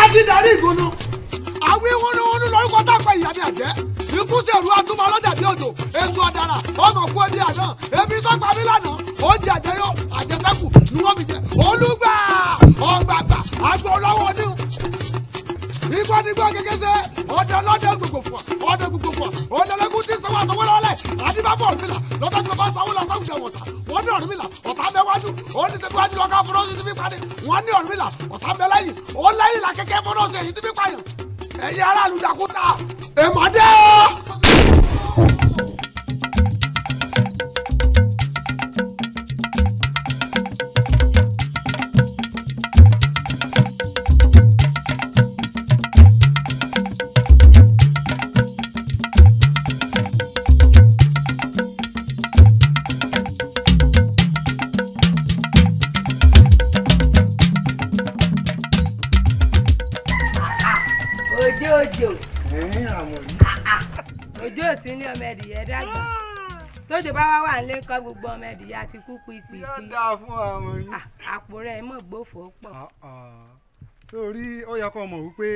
láti darí ìgúnnu. Àwọn ìwúnúwúnú lórúkọ tápẹ ìyá mi àjẹ́. Ikú sí ẹ̀rú atúmọ̀ ọlọ́jà bí òjò. Èso ọ̀dàrà ọmọ kú ẹbí àná. Ebi sọ́gbà mi lánàá. Oúnjẹ àjẹyó àjẹsẹ́kù ni wọ́n fi jẹ. Olúgbà ọ̀gbàgbà àgbọ̀ ọlọ́wọ́ ní. Igbó ni gbọ́ gẹ́gẹ́ sẹ́, ọdẹ ọlọ́dẹ gbogbo fún ọ, ọdẹ gbogbo fún ọ, ọdẹ tí sanwó sanwó lọ́lẹ̀, àdìbàbọ̀ Ọ̀rúnmìlà, lọ́tọ́ tí mo bá sanwó lọ sáwùjọ wọ̀tà, wọ́n ní Ọ̀rúnmìlà, ọ̀tá ń bẹ wájú, ó ní sẹ́bi wájú lọ́ka fúnọ́sì tí fi parí, wọ́n ní Ọ̀rúnmìlà, ọ̀tá ń bẹ lẹ́yìn, ó lẹ́yìn là kẹ́kẹ́ fúnọ́sì èyí tí fi pààyàn. Ẹ̀yin aráàlú Jàkúta, èmọ̀dé o. Òjò òjò sí ní ọmọ ẹdìyẹ dàgbà tójò bá wá wà nílé kọ́ gbogbo ọmọ ẹdìyẹ àti kú pípípí. Àpò rẹ̀ mọ̀ gbófò pọ̀. Sórí ó yẹ kó mọ̀ wípé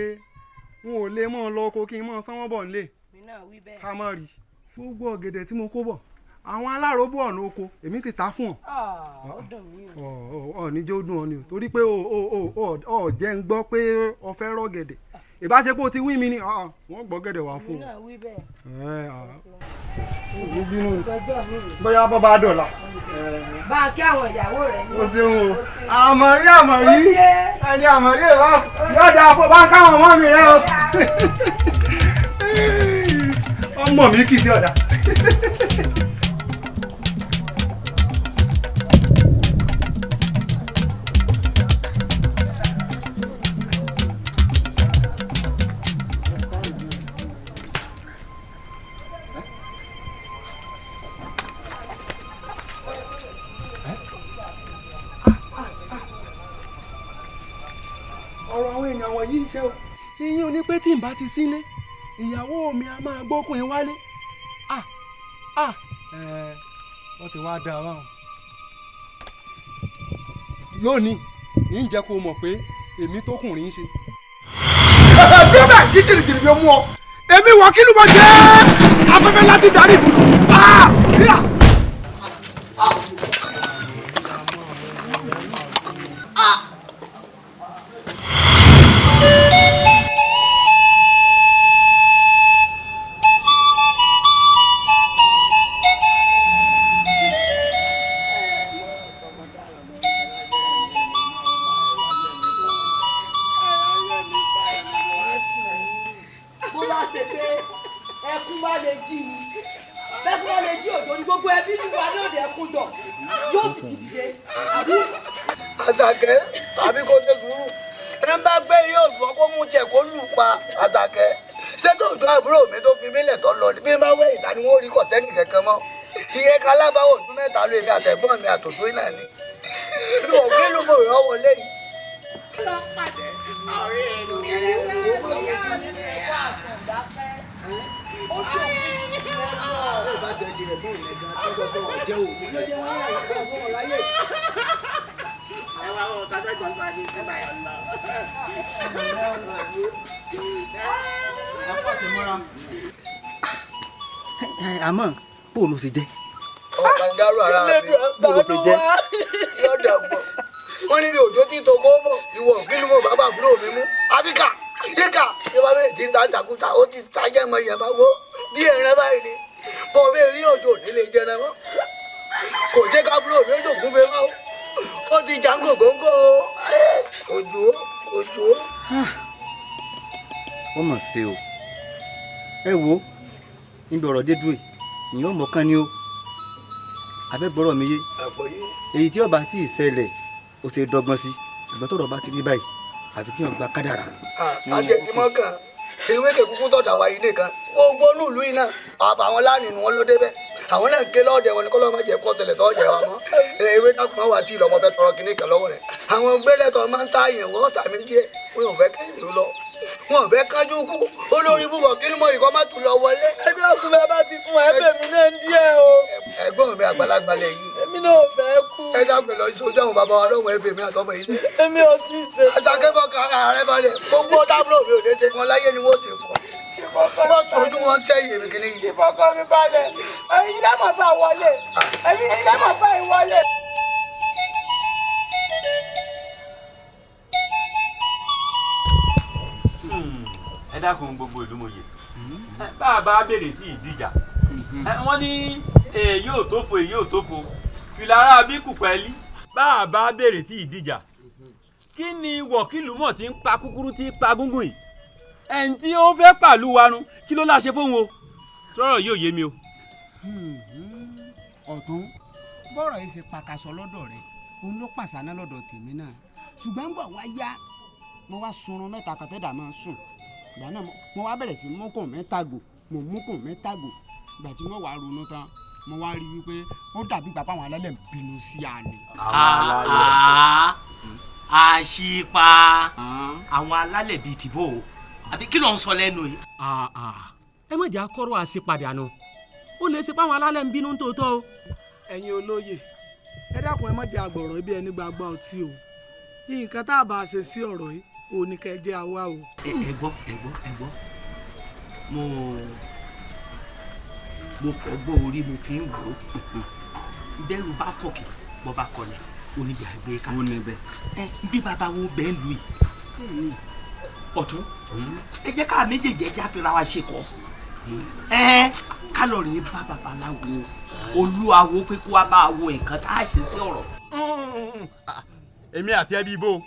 n ò lè mọ̀ lọ oko kí n mọ̀ sanwó bọ̀ nílé ká má rí gbogbo ọ̀gẹ̀dẹ̀ tí mo kó bọ̀ àwọn aláròbó ọ̀nà oko èmi ti ta fún ọ. Ọ̀ níjó dùn ọ ni o torí pé ọ jẹ́ ń gbọ́ pé o fẹ́ rọ̀gẹ̀dẹ̀ ìbáṣepọ̀ ti wí mi ni wọ́n gbọ́ gẹ̀dẹ̀ wá fún un. Bóyá bọ́ bá dọ̀la. Bá a kí àwọn ìyàwó rẹ̀ ní. O ṣeun o àmọ̀rí àmọ̀rí ẹni àmọ̀rí ìwà yóò dáa fún bá káwọn ọmọ mi rẹ o. Ọmọ mi kì í sí ọ̀dà. Ìyẹn ò ní pé tí n bá ti sílé ìyàwó mi a máa gbókùn wálé. Wọ́n ti wá dá a báwọn. Lónìí ń jẹ́ kó mọ̀ pé èmi tó kùnrin ń ṣe. Bí ó bẹ̀ kí jìnnìjìnnì mi ó mú ọ, èmi wọ kí ló mọ jẹ́ afẹ́fẹ́ láti darí ìbùdó. Àṣàkẹ́ àbí kò ṣe sùúrù ẹ ń bá gbé yóò lù ọ kó mú tiẹ̀ kó lù pa Àṣàkẹ́ ṣé tó tó àbúrò mi tó fi mílẹ̀ tó lọ bí n bá wẹ̀ ìta ni wọ́n rí kọ̀tẹ́nì kankan mọ́ ìyẹn kalábáwò ọdún mẹ́ta ló èmi àtẹ̀gbọ́n mi àtòtò náà ni mi ò kí ló mọ̀ ìrọ̀ wọlé yìí. Àmọ́ bó ló ṣe jẹ́. Ọba ń dárò ara mi bó ló ṣe jẹ́. Yóò dàgbọ́ wọ́n níbi òjò tí tó kó bọ̀ ìwọ kí ló mọ̀ bàbá àbúrò mi mú áfíríkà yíkà yóò bá bẹ̀rẹ̀ tí ń ta ó ti ta jẹ́mọ yẹn bá wó bí ẹran báyìí ni bọ́ bẹ́ẹ̀ rí òjò nílé jẹran mọ́ kò jẹ́ kábúrò mi ó jòkún fẹ́ mọ́ ó ti jàǹgò góńgó òjò òjò. Ó mọ̀ sí o ẹ wo níbi ọ̀rọ̀ dé dúró yìí ìyẹn ò mọ̀ọ́kán ni o abẹ́gbọ́rọ̀ mi yé èyí tí ọba tí ì ṣẹlẹ̀ ó ṣe dọ́gbọ́n sí ṣùgbọ́n tọ́rọ̀ bá ti rí báyìí àfi kí wọ́n gba kádàrà. Àjẹtìmọ́ kan ewé kẹ̀kúkú tọ̀dà wáyé nìkan gbogbo olúùlú yìí náà àbá àwọn láàrin wọn ló débẹ̀ àwọn náà ké lọ́ọ̀dẹ̀ wọn ni kọ́lọ́ máa jẹ́ kó ṣẹlẹ̀ tọ́ọ̀dẹ̀ wa mọ́ ewé dákun wà tí ìlọ́mọ fẹ́ tọrọ kínní kan lọ́wọ́ rẹ̀ àwọn gbẹ́lẹ́tọ̀ máa ń táyẹ̀ wọ́n sàmì díẹ̀ wọn ò fẹ́ kéèyàn lọ wọn ò fẹ́ kájú kú olórí búbọ̀ kí ni mo ìkọ́ má tún lọ wọlé. Ẹgbẹ́ ọkùnrin bá ti fún ẹgbẹ́ mi náà díẹ̀ o. Ẹ̀gbọ́n mi àgbàlagbà lẹ yìí. Èmi náà ò fẹ́ kú. Ẹ Dàgbẹ́ lọ sójú àwọn bàbá wa lọ́wọ́ ẹ̀fẹ̀ mi àtọmọ yìí. Èmi ò tí ì ṣe. Àṣàkẹ́ fọkàn ara rẹ balẹ̀. Gbogbo tábúrò mi ò lè ṣe fún ọ láyé ni wọ́n ti fọ́. Wọ́n sojú wọn sẹ́yìn èmi kìíní yìí. Ìfọkàn mi balẹ̀. Ẹ̀yin lẹ́mọ̀ bá wọlé. Ẹ̀yin lẹ́mọ̀ bá ìwọlé. Ẹ dákun gbogbo ìlú mòye, bá a bá béèrè tí ìdíjà wọ́n ní èyí ò tó fo, èyí ò tó fo, fìlà ara bí kùpẹ́lí. Bá a bá béèrè tí ìdíjà, kí ni wọ̀kìlú mọ̀ tí ń pa kúkúrú tí ń pa gúngùn yìí? Ẹni tí ó fẹ́ pàlú wa run, kí ló láṣẹ fóun o? Sọ̀rọ̀ yóò yé mi o. Ọ̀tún, bọ́rọ̀ yìí ṣe pàkàṣọ lọ́dọ̀ rẹ̀, òun ló pàṣánà lọ́dọ̀ tèmi náà. Ṣùgbọ́n gbọ̀ wá yá, mo wá sunrun mẹ́ta kan tẹ́dà máa ń sùn. Ìgbà náà mo wá bẹ̀rẹ̀ sí múkùn mẹ́ta gò, mo múkùn mẹ́ta gò. Ìgbà tí wọ́n wá ronú tán, mo wá rí wípé ó dàbí bàbá àwọn alálẹ̀ ń bínú sí àná. Àṣìpa àwọn alálẹ̀ bíi tìbò o, àbí kí ló ń sọ lẹ́nu yìí? Ẹ má jẹ́ akọ́rọ̀ àṣepadà nù, ó lè ṣe páwọn alálẹ̀ ń bínú tòótọ́ o. Ẹ̀yin olóye, ẹ dákun, ẹ má jẹ́ àgbọ̀rọ̀ ibi ẹni gbàgbọ́ ọtí o. Nǹkan tá a bá ṣe sí ọ̀rọ̀ yìí ò ní kẹ́ jẹ́ àwa o. Ẹ gbọ́, ẹ gbọ́, ẹ gbọ́, mo fọgbọ́n orí mo fi ń wò ó. Bẹ́rù bá kọ̀kì, bọ́ bá kọlẹ̀, oníbi àgbẹ̀ ká. Ó ní bẹ́ẹ̀. Ẹ bí bàbá wo bẹ́ẹ̀ lù yìí. Ọ̀tún, ẹ jẹ́ ká méjèèjì ẹja fira wa ṣe kọ́. Ẹ ká lọ rèé bá babaláwo olúwawo pé kó wá bá a wo nǹkan tá a ṣe sí ọ̀rọ̀. Èmi àti ẹbí ibo,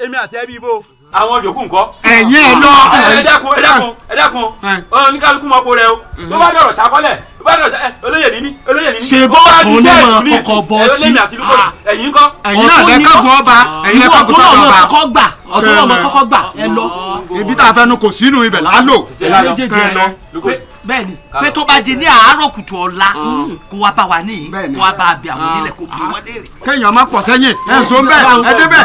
èmi àti ẹbí ibo, àwọn yòókù ńkọ́? Ẹ̀yin ẹ lọ. Ẹ dákun, ẹ dákun, ẹ dákun, oníkálukú mọ̀ kó rẹ o. Tó bá dọ̀rọ̀ ṣàkọlẹ̀, tó bá dọ̀rọ̀ ṣe olóyè ní mí, olóyè ní mí. Ṣe bọ́ ọ̀tún ní mọ̀ kọ́kọ́ bọ́ sí. Olóyè àti lukosi, ẹ̀yin ńkọ́? Ẹ̀yin náà lẹ kọ́kọ́ ọba, ẹ̀yin lẹ kọ́kọ́ ọba. Kọ́kọ́ gbà, ọ̀tún náà mọ̀ kọ́kọ́ gbà, ẹ lọ. Ibi tá a fẹ́ nu kò sínú ibẹ̀ là á lò. Ẹ lọ. Bẹ́ẹ̀ni, pé tó bá di ní àárọ̀ kùtù ọ̀la, kó wá bá wa níyì, kó wá bá a bí àwọn onílẹ̀, kó bí wọ́n léèrè. Kéèyàn má pọ̀ sẹ́yìn, ẹ̀ sọ ń bẹ̀, ẹ débẹ̀.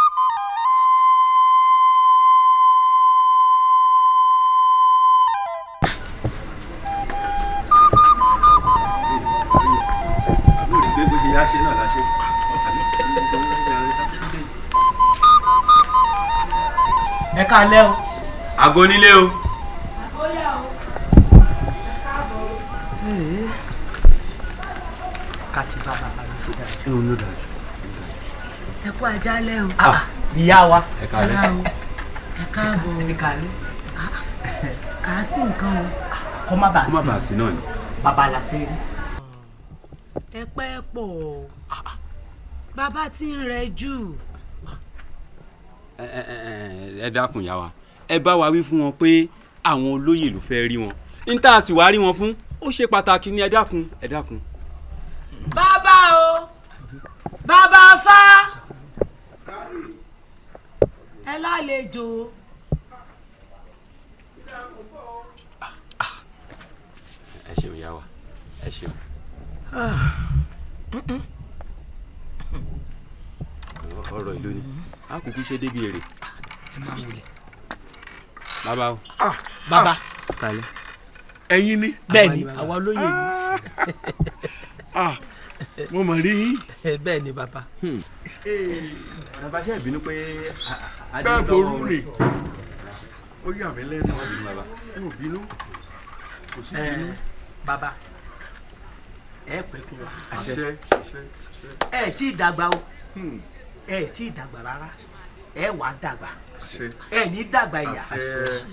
Ẹ káalẹ́ o. Àgọ́ nílé o. Ká ti bá bàbá mi tó dáa. Ẹ ò ló dáa. Ẹ kú àjálẹ́ o. Ìyá wa. Ẹ káalẹ́. Ẹ káàbọ̀ o. Ẹ káalẹ́. Kà á sí nǹkan o. Kọ́ má bàa sí. Kọ́ má bàa sí náà ni. Bàbá la fẹ́ rí. Ẹ pẹ́ pọ̀ o. Bàbá ti ń rẹ jù. Ẹ dákun ìyá wa, ẹ bá wa wí fún wọn pé àwọn olóyè ló fẹ́ rí wọn, n tá a sì wá rí wọn fún ó ṣe pàtàkì ní. Ẹ dákun, ẹ dákun. Bàbá o, bàbá fa, ẹ lálejò. Ẹ ṣeun ìyá wa, ẹ ṣeun. Ọ̀rọ̀ ìlú ni a kúkú ṣe débi èrè. Bàbá o. Bàbá. Ẹ̀yin ni. Bẹ́ẹ̀ni, àwa olóyè ni. Mo mọ̀ rí yín. Bẹ́ẹ̀ni bàbá. Bàbá, ṣe ìbínú pé. Bẹ́ẹ̀ forú rè, ó yà mí lẹ́nu. Ẹ ò bínú, kò sí bínú. Bàbá, ẹ pẹ́ fún wa. Àṣẹ. Ẹ tí ì dàgbà o, ẹ tí ì dàgbà rárá, ẹ wàá dàgbà, ẹ ní dàgbà ìyá,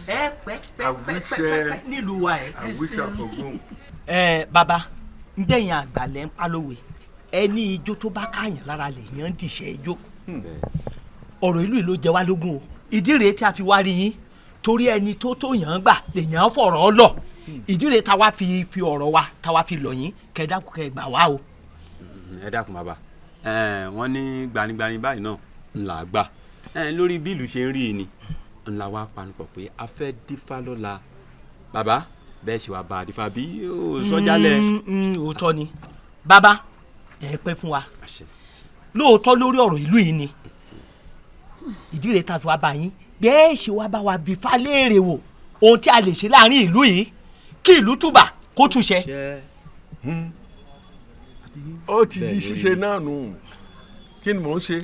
ẹ pẹ́ pẹ́ pẹ́ pẹ́ pẹ́ nílùú wa ẹ. Àwíṣà fọgbọ́n. Ẹ bàbá, nbẹ̀yìn àgbàlẹ̀ ń palówe, ẹ ní ijó tó bá káàyàn lára lè yàn dìṣẹ́ ijó. Ọ̀rọ̀ ìlú yìí ló jẹ wá lógún o. Ìdí rèé tí a fi wá rí yín, torí ẹni tó tó yàn án gbà lè yàn án fọ̀rọ̀ ọ lọ. Ìdí rèé tá a wá fi ọ̀rọ̀ wa tá a wá fi lọ̀ yín, kẹ́ dákun kẹ́ gbà wá o. Ẹ dákun bàbá, wọ́n ní gbanigbani báyìí náà ńlá gbà lórí bí ìlú ṣe ń rí i ni ńlá wa panupọ̀ pé a fẹ́ dífá lọ́la. Bàbá, bẹ́ẹ̀ ṣe wá bá a dífá bí ó sọ́jálẹ̀. Òótọ́ ni bàbá, ẹ pẹ́ fún wa. Lóòótọ́ lórí ọ̀rọ̀ ìlú yìí ni ìdí rèé tá a fi wá bá yín, bẹ́ẹ̀ ṣe wá bá wa bí falẹ́rẹ̀ wò ohun tí a lè ṣe láàrin ìlú yìí kí ìlú túbà kó túṣẹ. Ó ti di ṣíṣe náà nù. Kí ni mò ń ṣe?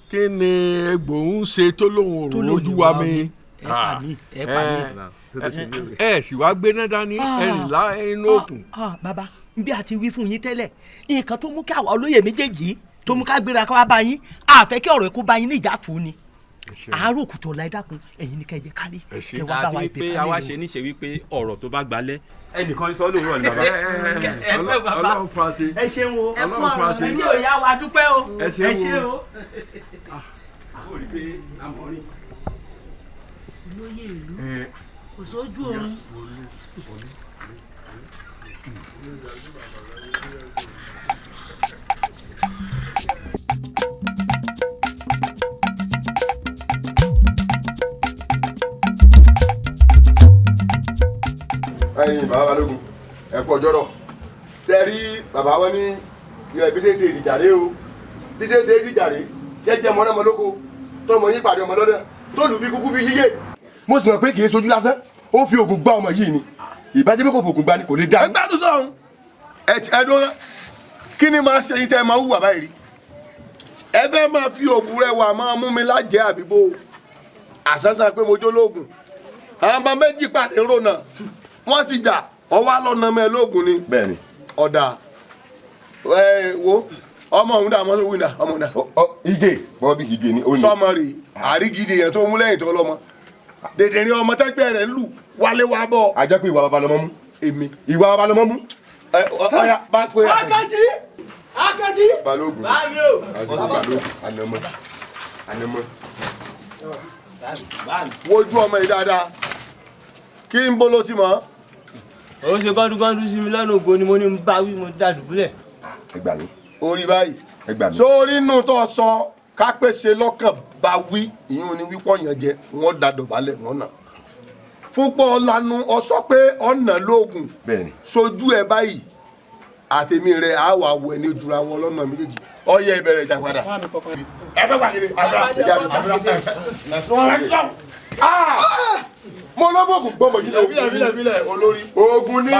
Kí ni egbò ń ṣe tó lóun òrùn ojú wa mi? Ẹ pa mí. Ẹ sì wá gbéná dání ẹrìn lá inú òkun. Bàbá, bí a ti wí fún yín tẹ́lẹ̀, nǹkan tó mú kí àwa olóyè méjèèjì tó mú ká gbéra ká wá bá yín, a fẹ́ kí ọ̀rọ̀ kó bá yín ní ìjà fún ni. Àárò kùtù ọ̀la, ẹ dákun, ẹ̀yin ní kẹ́jẹ́ kárí kẹ́ wá bá wa àti ibẹ̀ wípé ká àwa lè ṣe níṣe wípé ọ̀rọ̀ tó bá gbalẹ̀ ẹnìkan sọ lóòrọ̀ ni bàbá. Ọlọ́run fa ti. Ẹ ṣeun o, Ọlọ́run fa ti. ẹ ṣe òyà wa dúpẹ́ o, Ẹ ṣeun o. o. Olóyè ìlú, kò sójú oorun. Ẹ̀yin bàbá balógun, ẹ kú ọjọ́ rọ̀. Ṣe rí bàbá wọn ní bí ṣe ń ṣe ìdìjàre o, bí ṣe ń ṣe ìdìjàre jẹ́jẹ́ mọ́ náà mọ́ lóko tó mọ yín pàdé ọmọ lọ́dọ̀ tó lù bí kúkú bí yíyé. Mo sì mọ̀ pé kì í sojú lásán, ó fi oògùn gbá ọmọ yìí ni. Ìbájẹ́ pé kò fògùn gbá ni kò lè dá. Ẹ gbádùn sọ̀hún. Ẹ dúró, kí ni máa ṣe yín tẹ́ ẹ máa hùwà báyìí rí? Ẹ fẹ́ máa fi oògùn rẹ wà máa mú mi lájẹ́ àbíbó àṣàṣà pé mo jó lóògùn. Àwọn ọmọ méjì pàdé rònà, wọ́n sì jà, ọwọ́ alọ́nà mẹ́ lóògùn ni. Bẹ́ẹ̀ni. Ọ̀dà ẹ wo ọmọ òun dà, ọmọ tó wí dà, ọmọ òun dà. Ige bọ́ọ̀ bí ige ni ó ní. Sọmọ rè àrígidì yẹn tó mú lẹ́yìn tó lọ́mọ dèdè ní ọmọ tẹ́gbẹ́ rẹ̀ ń lù wálé wá bọ̀. A jẹ́ pé ìwà baba lọmọ mú. Èmi. Ìwà baba lọmọ mú. Ẹ ọ̀ya bá pé. Akànjí, Akànjí. Balógun Báàmì o. Àti balógun ànàmọ́ ànàmọ́. Wojú ọmọ yìí dáadáa, kí n bolo ti mọ̀. Ó ṣe gọ́dúgọ́dú sí mi lọ́nà ògo ni mo ní ń bá wí, mo dá dùbúlẹ̀. Ẹ gbà mí. Orí báyìí. Ẹ gbà mí. Sórí inú tó sọ ká pèsè lọ́kàn bá wí, ìyún ni wípọ̀ yàn jẹ, wọ́n da dọ̀bálẹ̀ wọ́n nà. Fúnpọ̀ lanu ọsọ pé ọ̀nà lóògùn. Bẹ́ẹ̀ni. Sojú ẹ báyìí, àtẹ̀mí rẹ̀ á wà wọ ẹni ojúra wọn lọ́nà méjèèjì. Ọyẹ ìbẹ̀rẹ̀ ìjà padà. Ẹ fẹ́ gbàgede. Àdúrà ẹ̀sùn ẹ̀sùn. Mo lọ́bọ̀gùn gbọ́mọ yìí lọ. Bílẹ̀ bílẹ̀ bílẹ̀ olórí. Oògùn ní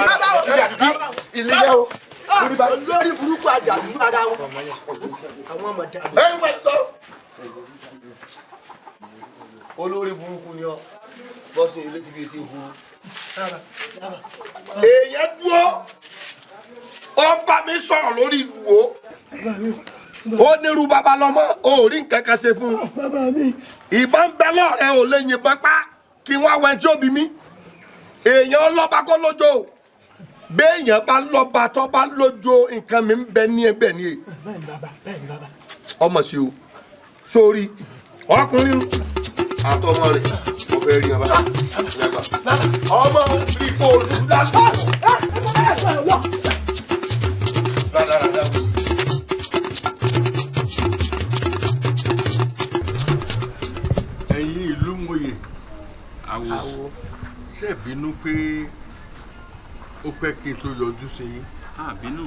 ilé yẹ o. Olórí burúkú àjàdú ara wọn. Àwọn ọmọ dàrú. Ẹ ń wẹ̀ sọ. Olórí burúkú ni ọ, bọ́sì ilé tí bí etí hu. Èèyàn dúró, ó ń bá mi sọ̀rọ̀ lórí ìlú o. Ó nírú bàbá lọ́mọ, ó rí nǹkan kan ṣe fún un. Ìbọn ń bẹ lọ́rẹ̀ ò lè yìnbọn pa kí wọ́n wẹ̀ tí ó bí mi. Èèyàn lọ́ba kó lójó. Béèyàn bá lọ́ba tó bá lójó, nǹkan mi ń bẹ ní ẹbẹ̀ ni. Ọmọ sí o, sórí ọkùnrin àtọmọ rẹ̀ mo fẹ́ rí ọba. Ọmọ rí kó o lù lásán. Rádaràdà. Ẹ̀yin ìlú mòye, àwo ṣe bínú pé ó pẹ́ kí n tó yọjú sí yín. Àbínú.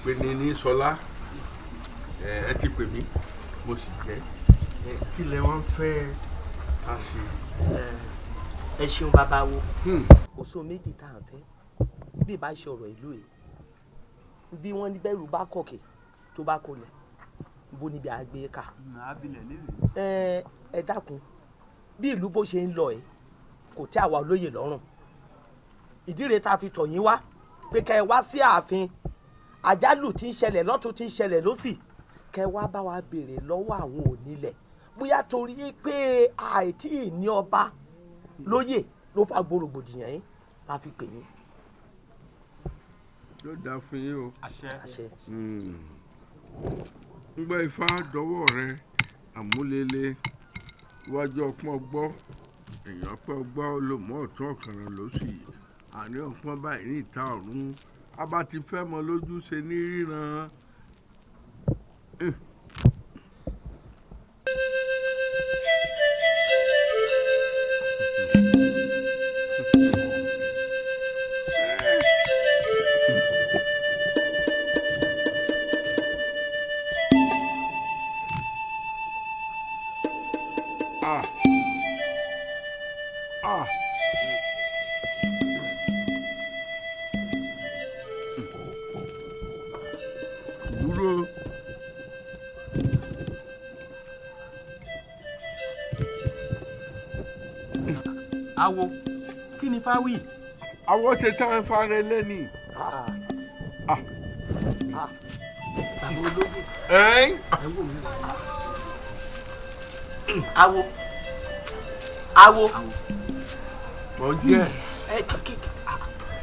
Pé ní Sọlá, ẹ ti pè mí, mo sì jẹ́. Kí lẹ wọ́n fẹ́ ká ṣe? Ẹ ṣeun bàbá wo, kò sóhun méjì tá à ń fẹ́ bí ìbá ṣe ọ̀rọ̀ ìlú yìí. Bí wọ́n ní bẹ́rù bá kọ̀kẹ́ tó bá kọlẹ̀ bó níbi àgbẹ̀ ká. Ẹ dákun, bí ìlú bó ṣe ń lọ ẹ kò tẹ́ àwa olóyè lọ́rùn. Ìdí rèé tá a fi tọ̀ yín wá pé kẹ́ ẹ wá sí ààfin. Àjálù tí ń ṣẹlẹ̀ lọ́tún tí ń ṣẹlẹ̀ lọ́sì, kẹ́ ẹ wá bá wa béèrè lọ́wọ́ àwọn onílẹ̀ bóyá torí pé àìtí ní ọba lóyè ló fa gbòrògbòdìyàn yín la fi pè yín. Yóò dáa fún yín o. Àṣẹ. Ń gbọ́ ifá dọwọ́ rẹ àmúlélẹ̀ iwájú ọpọ́n gbọ́ èèyàn pẹ́ gbọ́ lòmọ́ ọ̀tún ọ̀kànràn ló sì àní ọpọ́n báyìí ní ìta ọ̀run abá ti fẹ́ mọ lójú ṣe ní ríran. Ah. Ah. Dúró. Awo kí ni fáwí. Àwọn ṣe tán fara lẹ́ni. Bàbá olóyè. Ẹ wò mí. Awo. Awo. Mo jẹ́.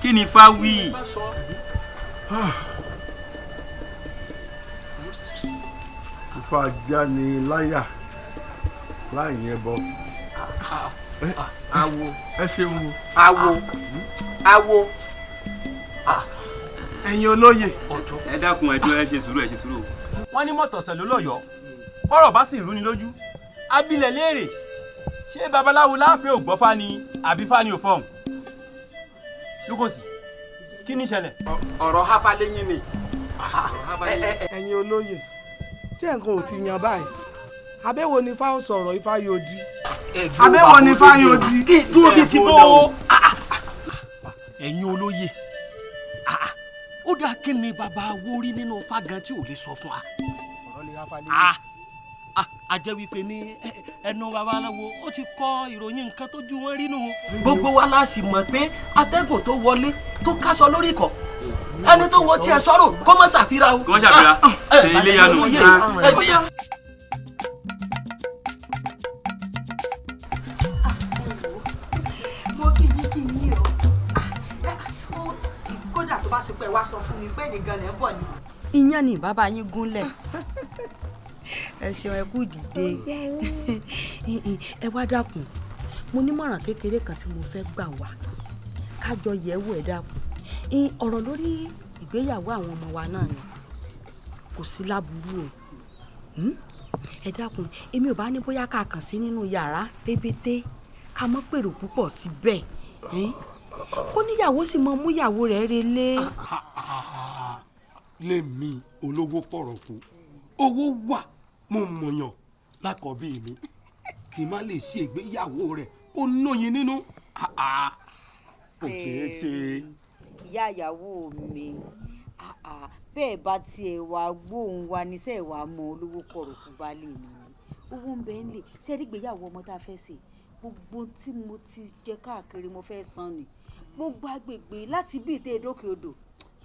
Kí ni fáwí. Ifá já ni láyà láì yẹn bọ. Awo. Ẹ ṣeun. Awo. Awo. Ẹ̀yin olóye. Ẹ dákun, ẹ dúró, ẹ ṣe sùúrù, ẹ ṣe sùúrù. Wọ́n ní mọ̀tọ̀sẹ̀ ló lọ́yọ̀ọ́, bọ́rọ̀ bá sì rú ni lójú. Abilẹ̀ léèrè, ṣé babaláwo láàfin ògbọ́fá ni àbí fá ni ò fọhùn? Lukosi, kí ni ìṣẹ̀lẹ̀? Ọ̀rọ̀ hafa lẹ́yìn ni. Ẹ̀yin olóye, ṣé nǹkan ò ti yan báyìí? Abẹ́wò ni fáwọn sọ̀rọ̀ ifá yóò di. Abẹ́wò ni ifá yóò di. Kí dúró bíi ti bó o. Ẹ̀yin olóye, ó dáa, kí ni bàbá wo rí nínú fágan tí ò lè sọ fún wa? A jẹ́ wípé ní ẹnu babaláwo ó ti kọ ìròyìn nǹkan tó ju wọn rí nù. Gbogbo wa la sì mọ̀ pé atẹ́gùn tó wọlé tó kásọ lórí ikọ̀, ẹni tó wọ tiẹ̀ sọ́rùn kó má ṣàfihàn o. Kó má ṣàfihàn ilé yanu. Mo kì í kì í o, kódà tó bá ṣe pé wá sọ fún mi pé nìkan lẹ́ ń bọ̀ ni. Iyán ni bàbá yín gúnlẹ̀. Ẹ ṣeun, ẹ kú dìde. Ẹ wá dákun, mo nímọ̀ràn kékeré kan tí mo fẹ́ gbà wá kájọ yẹ̀wò. Ẹ dákun, ọ̀rọ̀ lórí ìgbéyàwó àwọn ọmọ wa náà ni, kò sí láburú o. Ẹ dákun, èmi ò bá ní bóyá ká kàn sí nínú yàrá rébété, ká mọ́ pèrò púpọ̀ síbẹ̀, kó níyàwó sì mọ múyàwó rẹ̀ relé. Lèmi olówó pọ̀rọ̀ kú, owó wà, mo mọ̀yàn lákọ̀ọ́bí mi, kì í má lè ṣe ìgbéyàwó rẹ̀ kó nóyin nínú, kò ṣeé ṣe. Ìyá ìyàwó mi, bẹ́ẹ̀ bá tiẹ̀ wá gbóhùn wa ní sẹ́ẹ̀ wá mọ olówó pọ̀rọ̀ kú bá lè mi ni owó ń bẹ ń lè ṣe rí ìgbéyàwó ọmọ tá a fẹ́ ṣe. Gbogbo tí mo ti jẹ káàkiri mo fẹ́ san ni gbogbo agbègbè láti bí ìtẹ́ ìdókè odò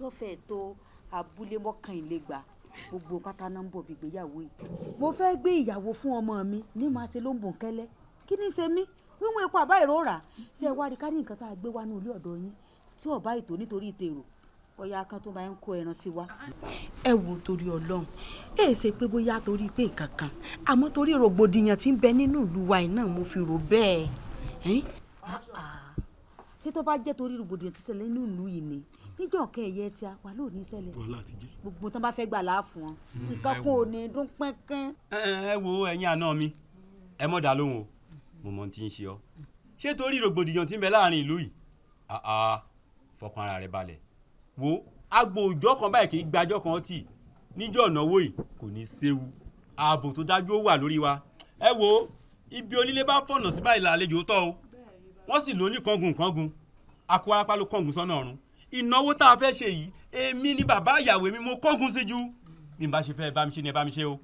yóò fẹ́ tó abúlé mọ́kànlélẹ́gbàá, gbogbo pátá náà ń bọ̀ bí ìgbéyàwó yìí. Mo fẹ́ gbé ìyàwó fún ọmọ mi ní màá ṣe ló ń bùn kẹ́lẹ́, kí ni ṣe mí wíwọ́n epo àbá ìrora ṣe wá rí ká ní nǹkan tá a gbé wá ní ilé ọ̀dọ̀ yín tí ọba ètò nítorí ìtèrò ọ̀yà kan tó máa ń kó ẹran sí wa. Ẹ wo, torí Ọlọ́run, ẹ ṣe pé bóyá torí pé nǹkan kan, àmọ́ torí rògbòdìyàn tí ń bẹ nínú ìlú wa náà mo fi rò bẹ́ẹ̀. Ṣé tó bá jẹ́ torí rògbòdìyàn tí ṣẹlẹ̀ nínú ìlú yìí ni níjọ́ kẹ́ ẹ̀yẹ tí a wà lónìí ṣẹlẹ̀, gbogbo tán bá fẹ́ gbà láàfún wọn, nǹkan kan ò ní dún pẹ́ńkẹ́. Ẹ wo ẹ̀yin àná mi, ẹ mọ̀ dá lóhùn o, mo mọ̀ tí ń ṣe ọ́. Ṣé torí rògbòdìyàn tí ń bẹ láàrin ìlú yìí? Fọkàn ara rẹ balẹ̀. Wo agbo òjọ́ kan báyìí kì í gbàjọ́ kan tì níjọ́ ìnáwó yìí, kò ní séwu, ààbò tó dájú ó wà lórí wa. Ẹ wo ibi onílé bá fọ̀nà sí báyìí làlejò tọ́ o, wọ́n sì lóní kángun kángun, akó arápá ló kángun sọ́nà ọ̀run. Ìnáwó tá a fẹ́ ṣe yìí, èmi ni bàbá ìyàwó mi, mo kángun sí ju bí n bá ṣe fẹ́ bá mi ṣe ni ẹ bá mi ṣe o.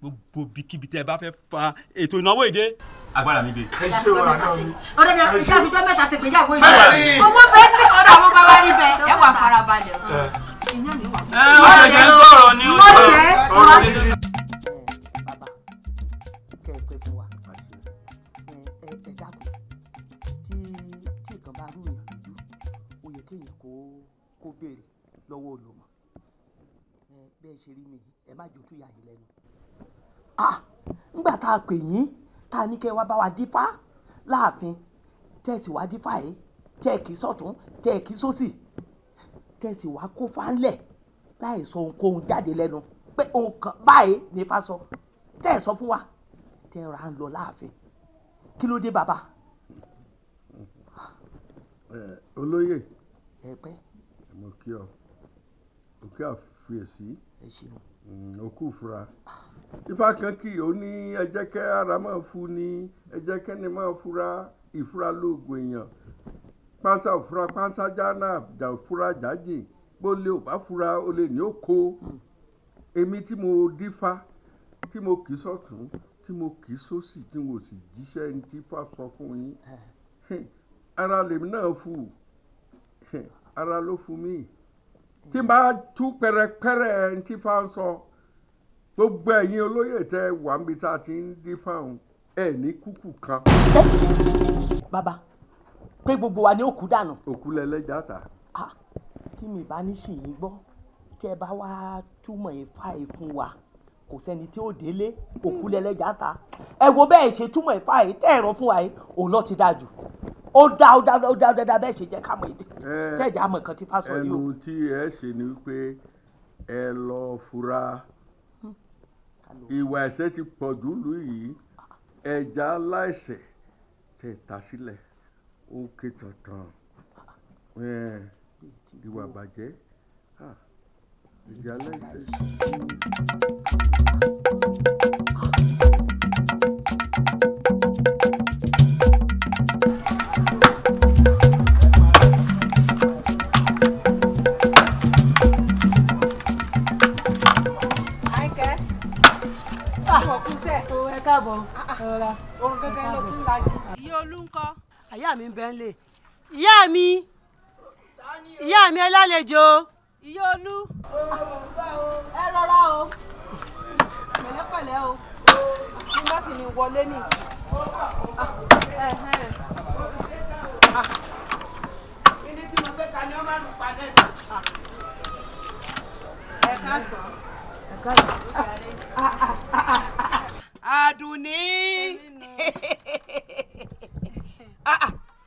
Gbogbo bíkíbi tẹ́ ẹ bá fẹ́ fa ètò ìnáwó èdè, agbára mi gbé. Ẹ ṣe o àná mi. Ọ̀rẹ́ mi, iṣẹ́ àfijọ́ mẹ́ta ṣe gbéyàwó yìí. Owó bẹ́ẹ̀ ní ọ̀dọ̀ àwọn bàbá níbẹ̀, ẹ wà farabalẹ̀. Ìyá mi wà. Ẹ ó ṣẹ̀ṣẹ̀ ń sọ̀rọ̀ ni ó sọ̀rọ̀. Bàbá, kẹ́ ẹ pẹ́ fún wa, ẹ dákun, tí nǹkan bá rú èèyàn lójú, ó yẹ kéèyàn kó béèrè lọ́wọ́ olùmọ̀. Bẹ́ẹ̀ ṣe rí mi, ẹ má jò tún yà yín lẹ́nu. Ńgbà tá a pè yín, tá a ní kẹ́ ẹ wá bá wa dífá láàfin, tẹ́ ẹ sì wá dífá yìí, tẹ́ ẹ kì í sọ̀tún, tẹ́ ẹ kì í sósì, tẹ́ ẹ sì wá kó fáńlẹ̀ láì sọ ohunkóhun jáde lẹ́nu pé ohun kan báyìí ní ifá sọ, tẹ́ ẹ sọ fún wa, tẹ́ ẹ ra ń lọ láàfin. Kí ló dé bàbá? Olóyè, ẹ pẹ́. Mo kí ọ, òkè àfiyèsí, ẹ ṣeun, òkú fura. Ifá kan kì í ó ní ẹ jẹ́ kẹ́ ara máa fu ni, ẹ jẹ́ kẹ́ni máa fura, ìfura lóògùn èèyàn. Pánsá òfura pánsá jáná, àjà òfura jájì, bó lè ò bá fura ó lè ní òkó. Èmi tí mo dífá, tí mo kì í sọ̀tún, tí mo kì í sósì, tí mo sì jíṣẹ́ ní tí fá sọ fún yín. Ara lèmi náà fù, ara ló fún mi. Tí n bá tú pẹrẹpẹrẹ ẹni tí fa ń sọ, gbogbo ẹ̀yin olóyè tẹ wà níbi tá a ti ń dín fáwọn ẹ̀ ní kúkú kan. Bàbá, pé gbogbo wa ni ó kú dànù. Òkú lẹlẹ́jà ta. Tí mi bá ní sì yín gbọ́, tẹ́ ẹ bá wá túmọ̀ Ifá yìí fún wa, kò sẹ́ni tí ó délé, òkú lẹlẹ́jà ta. Ẹ wo bẹ́ẹ̀ ṣe túmọ̀ Ifá yìí tẹ́ ẹ̀rọ fún wa yìí, òun ló ti dáa jù. Ó dá ó dá ó dá ó dá bẹ́ẹ̀ ṣe jẹ́ ká mọ̀ èdè tẹ́ ẹ̀jẹ̀ àmọ̀ kan tí Ifá sọ yìí o. Ẹnu tí ẹ ṣe ni wípé ẹ lọ fura. Ìwà ẹ̀ṣẹ̀ ti pọ̀ jù lù yìí, ẹja aláìṣẹ̀ tẹ̀ ta sílẹ̀, ó ké tọ̀tàn. Ìwà bàjẹ́, ẹja aláìṣẹ̀. Ẹ káàbọ̀. Orun gẹ́gẹ́ ló ti ń lagi. Ìyá Olú ńkọ́? Àyà mi ń bẹ ńlé. Ìyá mi, ìyá mi ẹ lálejò. Ìyá Olú. Ẹ rọra o, pẹ̀lẹ́pẹ̀lẹ́ o, bí wọ́n sì ní wọlé ní ìsìn. Ilé tí mo gbé ka ni wọ́n máa ń pa náà. Ẹ káàsán. Ẹ káàsán. Àdùnní,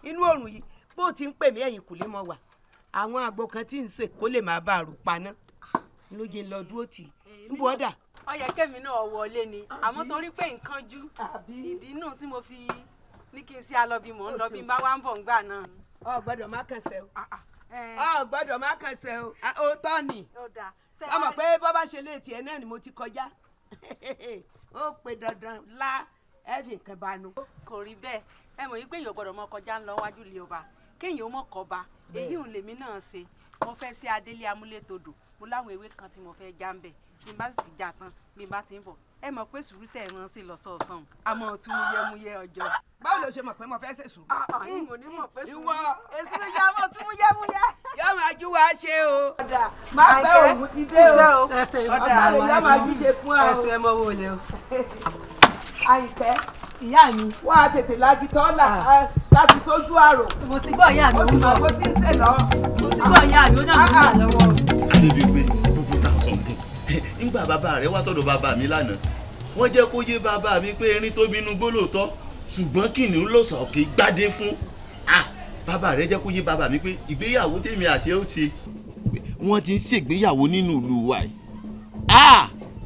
inú oòrùn yìí bó ti ń pè mí ẹ̀yìn kùlé mọ́ wà, àwọn àgbo kan tí ń sè kó lè máa bá àrò paná ló jẹ́ lọ dúró tì í ń bọ́ dà. Ó yẹ kémi náà wọlé ni, àmọ́ torí pé nǹkan jú ìdí nù tí mo fi ní kí n sí alọ́bí mò ń lọ bí n bá wá ń bọ̀ ń gbà náà. Ọ gbọ́dọ̀ má kẹsẹ̀ o, ọ gbọ́dọ̀ má kẹsẹ̀ o, òótọ́ ni ọmọ pé bọ́ bá ṣe léètì ẹ náà ni mo ti kọjá, ó pe dandan lá ẹ fi nǹkan banu. Kò rí bẹ́ẹ̀, ẹ mọ̀ wípé èèyàn gbọ́dọ̀ mọ kọjá ń lọ wájú ilé ọba kéèyàn ó mọ̀ kọba, èyí ò lèmi náà ṣe. Mo fẹ́ sí adélé amúlétodò, mo láwọn ewé kan tí mo fẹ́ já ń bẹ̀, bí n bá sì ti já tán bí n bá ti ń bọ̀, ẹ mọ̀ pé sùúrù tẹ̀ rán sí lọ́sọ̀ọ̀sán àmọ́ tún múyẹ́múyẹ́ ọjọ́. Báwo ló ṣe mọ̀ pé mo fẹ́ ṣe sùúrù? N ò ní mọ̀ pé sùúrù ìwọ èsì ya mọ̀ tún múyẹ́múyẹ́. Yóò máa jú wa ṣe o. Má pẹ́ òun ti dé o. Ọ̀dà rẹ̀ yóò máa jú ṣe fún ọ. Ẹsẹ̀ mọ wo lẹ o. Àyìnkẹ́. Ìyá mi. Wá a tètè lági tọ́lá láti sójú àrò. Mo ti gbọ́ ìyá mi. Ó ti mọ̀ bó ti ń ṣe lọ. Mo ti gbọ́ ìyá mi, ó náà mo gbà lọ́wọ́. Adébíyí gbogbo tá a sọ nǹkan. Nígbà bàbá rẹ̀ wá sọ́dọ̀ bàbá mi lánàá, wọ́n jẹ́ kó yé bàbá mi pé erin tó bínú gbó lóòótọ́, ṣùgbọ́n kìnìún ló sọ kí gbádé fún. Bàbá rẹ̀ jẹ́ kó yé bàbá mi pé ìgbéyàwó tèmi àti ẹ ó ṣe, wọ́n ti ń ṣègbéyàwó nínú ìlú wa yìí.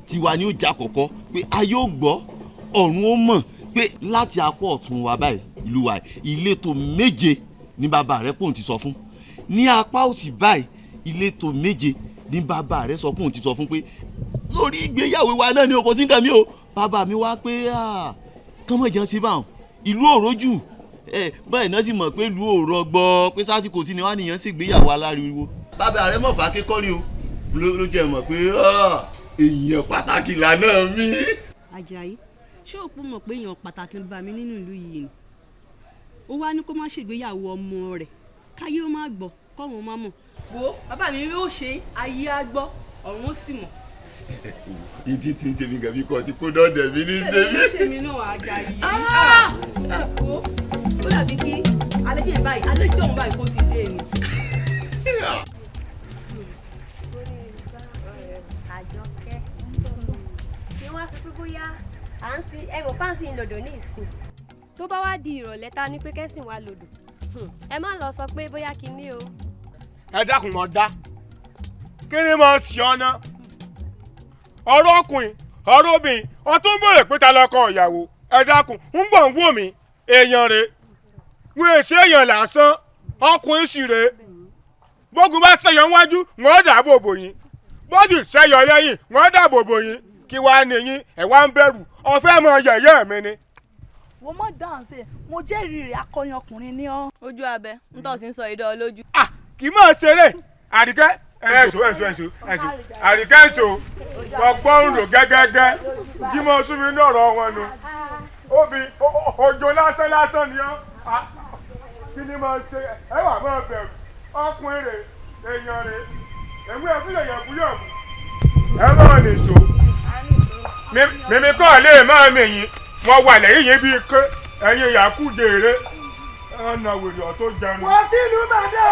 Tiwa ni ó jà kọ̀kọ́ pé ayé ó gbọ́, ọ̀run ó mọ̀ pé láti apá ọ̀tún wa báyìí ìlú wa yìí ìletò 7 ni bàbá rẹ̀ pòun ti sọ fún, ní apá òsì báyìí ìletò 7 ní bàbá rẹ̀ sọ pòun ti sọ fún pé lórí ìgbéyàwó wa náà ni o, kò sí nǹkan mi o. Bàbá mi wá pé kọ́mọ̀ jẹun sí báwọn ìlú òrójù báyìí náà sì mọ̀ pé ìlú òrọ̀ gbọ́ pé sásìkò sí ni wọ́n á nìyẹn sì gbéyàwó aláriwo. Bàbá rẹ̀ mọ̀ fà kékọ́rí o, ló jẹ́ mọ̀ pé èèyàn pàtàkì lànà mi. Àjàyí, ṣé òpó mọ̀ pé èèyàn pàtàkì ló bá mi nínú ìlú yìí ni? Ó wá ní kó má ṣègbéyàwó ọmọ rẹ̀ káyé ó má gbọ́ kọ́run ó má mọ̀. Wo bàbá mi yóò ṣe ayé á gbọ́ ọ̀run ó sì mọ̀. Ìdí tí ń ṣe mí gàbí kọ́ ti kó dọ́dẹ̀ mi ní ṣe mí. Ṣé mi náà Àjàyí? Wo ó dàbí kí àlejò yẹn báyìí àlejò òun báyìí kó ti dé ni. Àjọkẹ́ ni wọ́n á sọ pé bóyá à ń sin ẹ̀rọ fáǹsì ń lòdò ní ìsìn tó bá wá di ìrọ̀lẹ́ ta ni pé kẹ́sìn wa lòdò, ẹ má lọ sọ pé bóyá kinní o. Ẹ dákun mọ̀ dá kí ni mo ṣe ọ́nà ọ̀rọ̀ ọkùnrin ọ̀rọ̀ obìnrin ọtún bèrè pé ta lọkọ ìyàwó. Ẹ dákun ń bọ̀ ń wò mí èèyàn rè wọ́n èsì èèyàn lásán ọkùnrin sì rè gbógun bá ṣẹyọ wájú wọ́n dàbò bò yín, bọ́dì ṣẹyọ lẹ́yìn wọ́n dàbò bò yín, kí wàá nìyín ẹ̀ wá ń bẹ̀rù ọ̀fẹ́ mọ yẹ̀yẹ́ mi ni. Wo mọ dáhùn sí mo jẹ́rìí rẹ̀ akọrin ọkùnrin ní ọ́. Ojú abẹ ń tọ́ sí ń sọ idán lójú. Kì í mọ̀ ṣeré Àríkẹ́ ẹ̀ṣọ́ ẹ̀ṣọ́ ẹ̀ṣọ́ ẹ̀ṣọ́ Àríkẹ́ ẹ̀ṣọ́ ọgbọ́n rò gẹ́gẹ́gẹ́ jí mo sún mi ní ọ̀rọ̀ wọn nu obì òjò lásán lásán ni ọ́. Kí ni máa ṣe ẹ wà máa bẹ̀rù ọkùnrin rẹ̀ èèyàn rẹ̀ èmi ẹ̀ fúlẹ̀ yẹ̀bù yẹ̀bù. Ẹ máa lè so mímí kọ́ lè máa mìyìn wọ́n wà lẹ́yìn yín bíi ké ẹ̀yin yàkú dèrè ọ̀nà wèrè ọ̀tún jẹun. Wọ́n kí ìlú máa dé.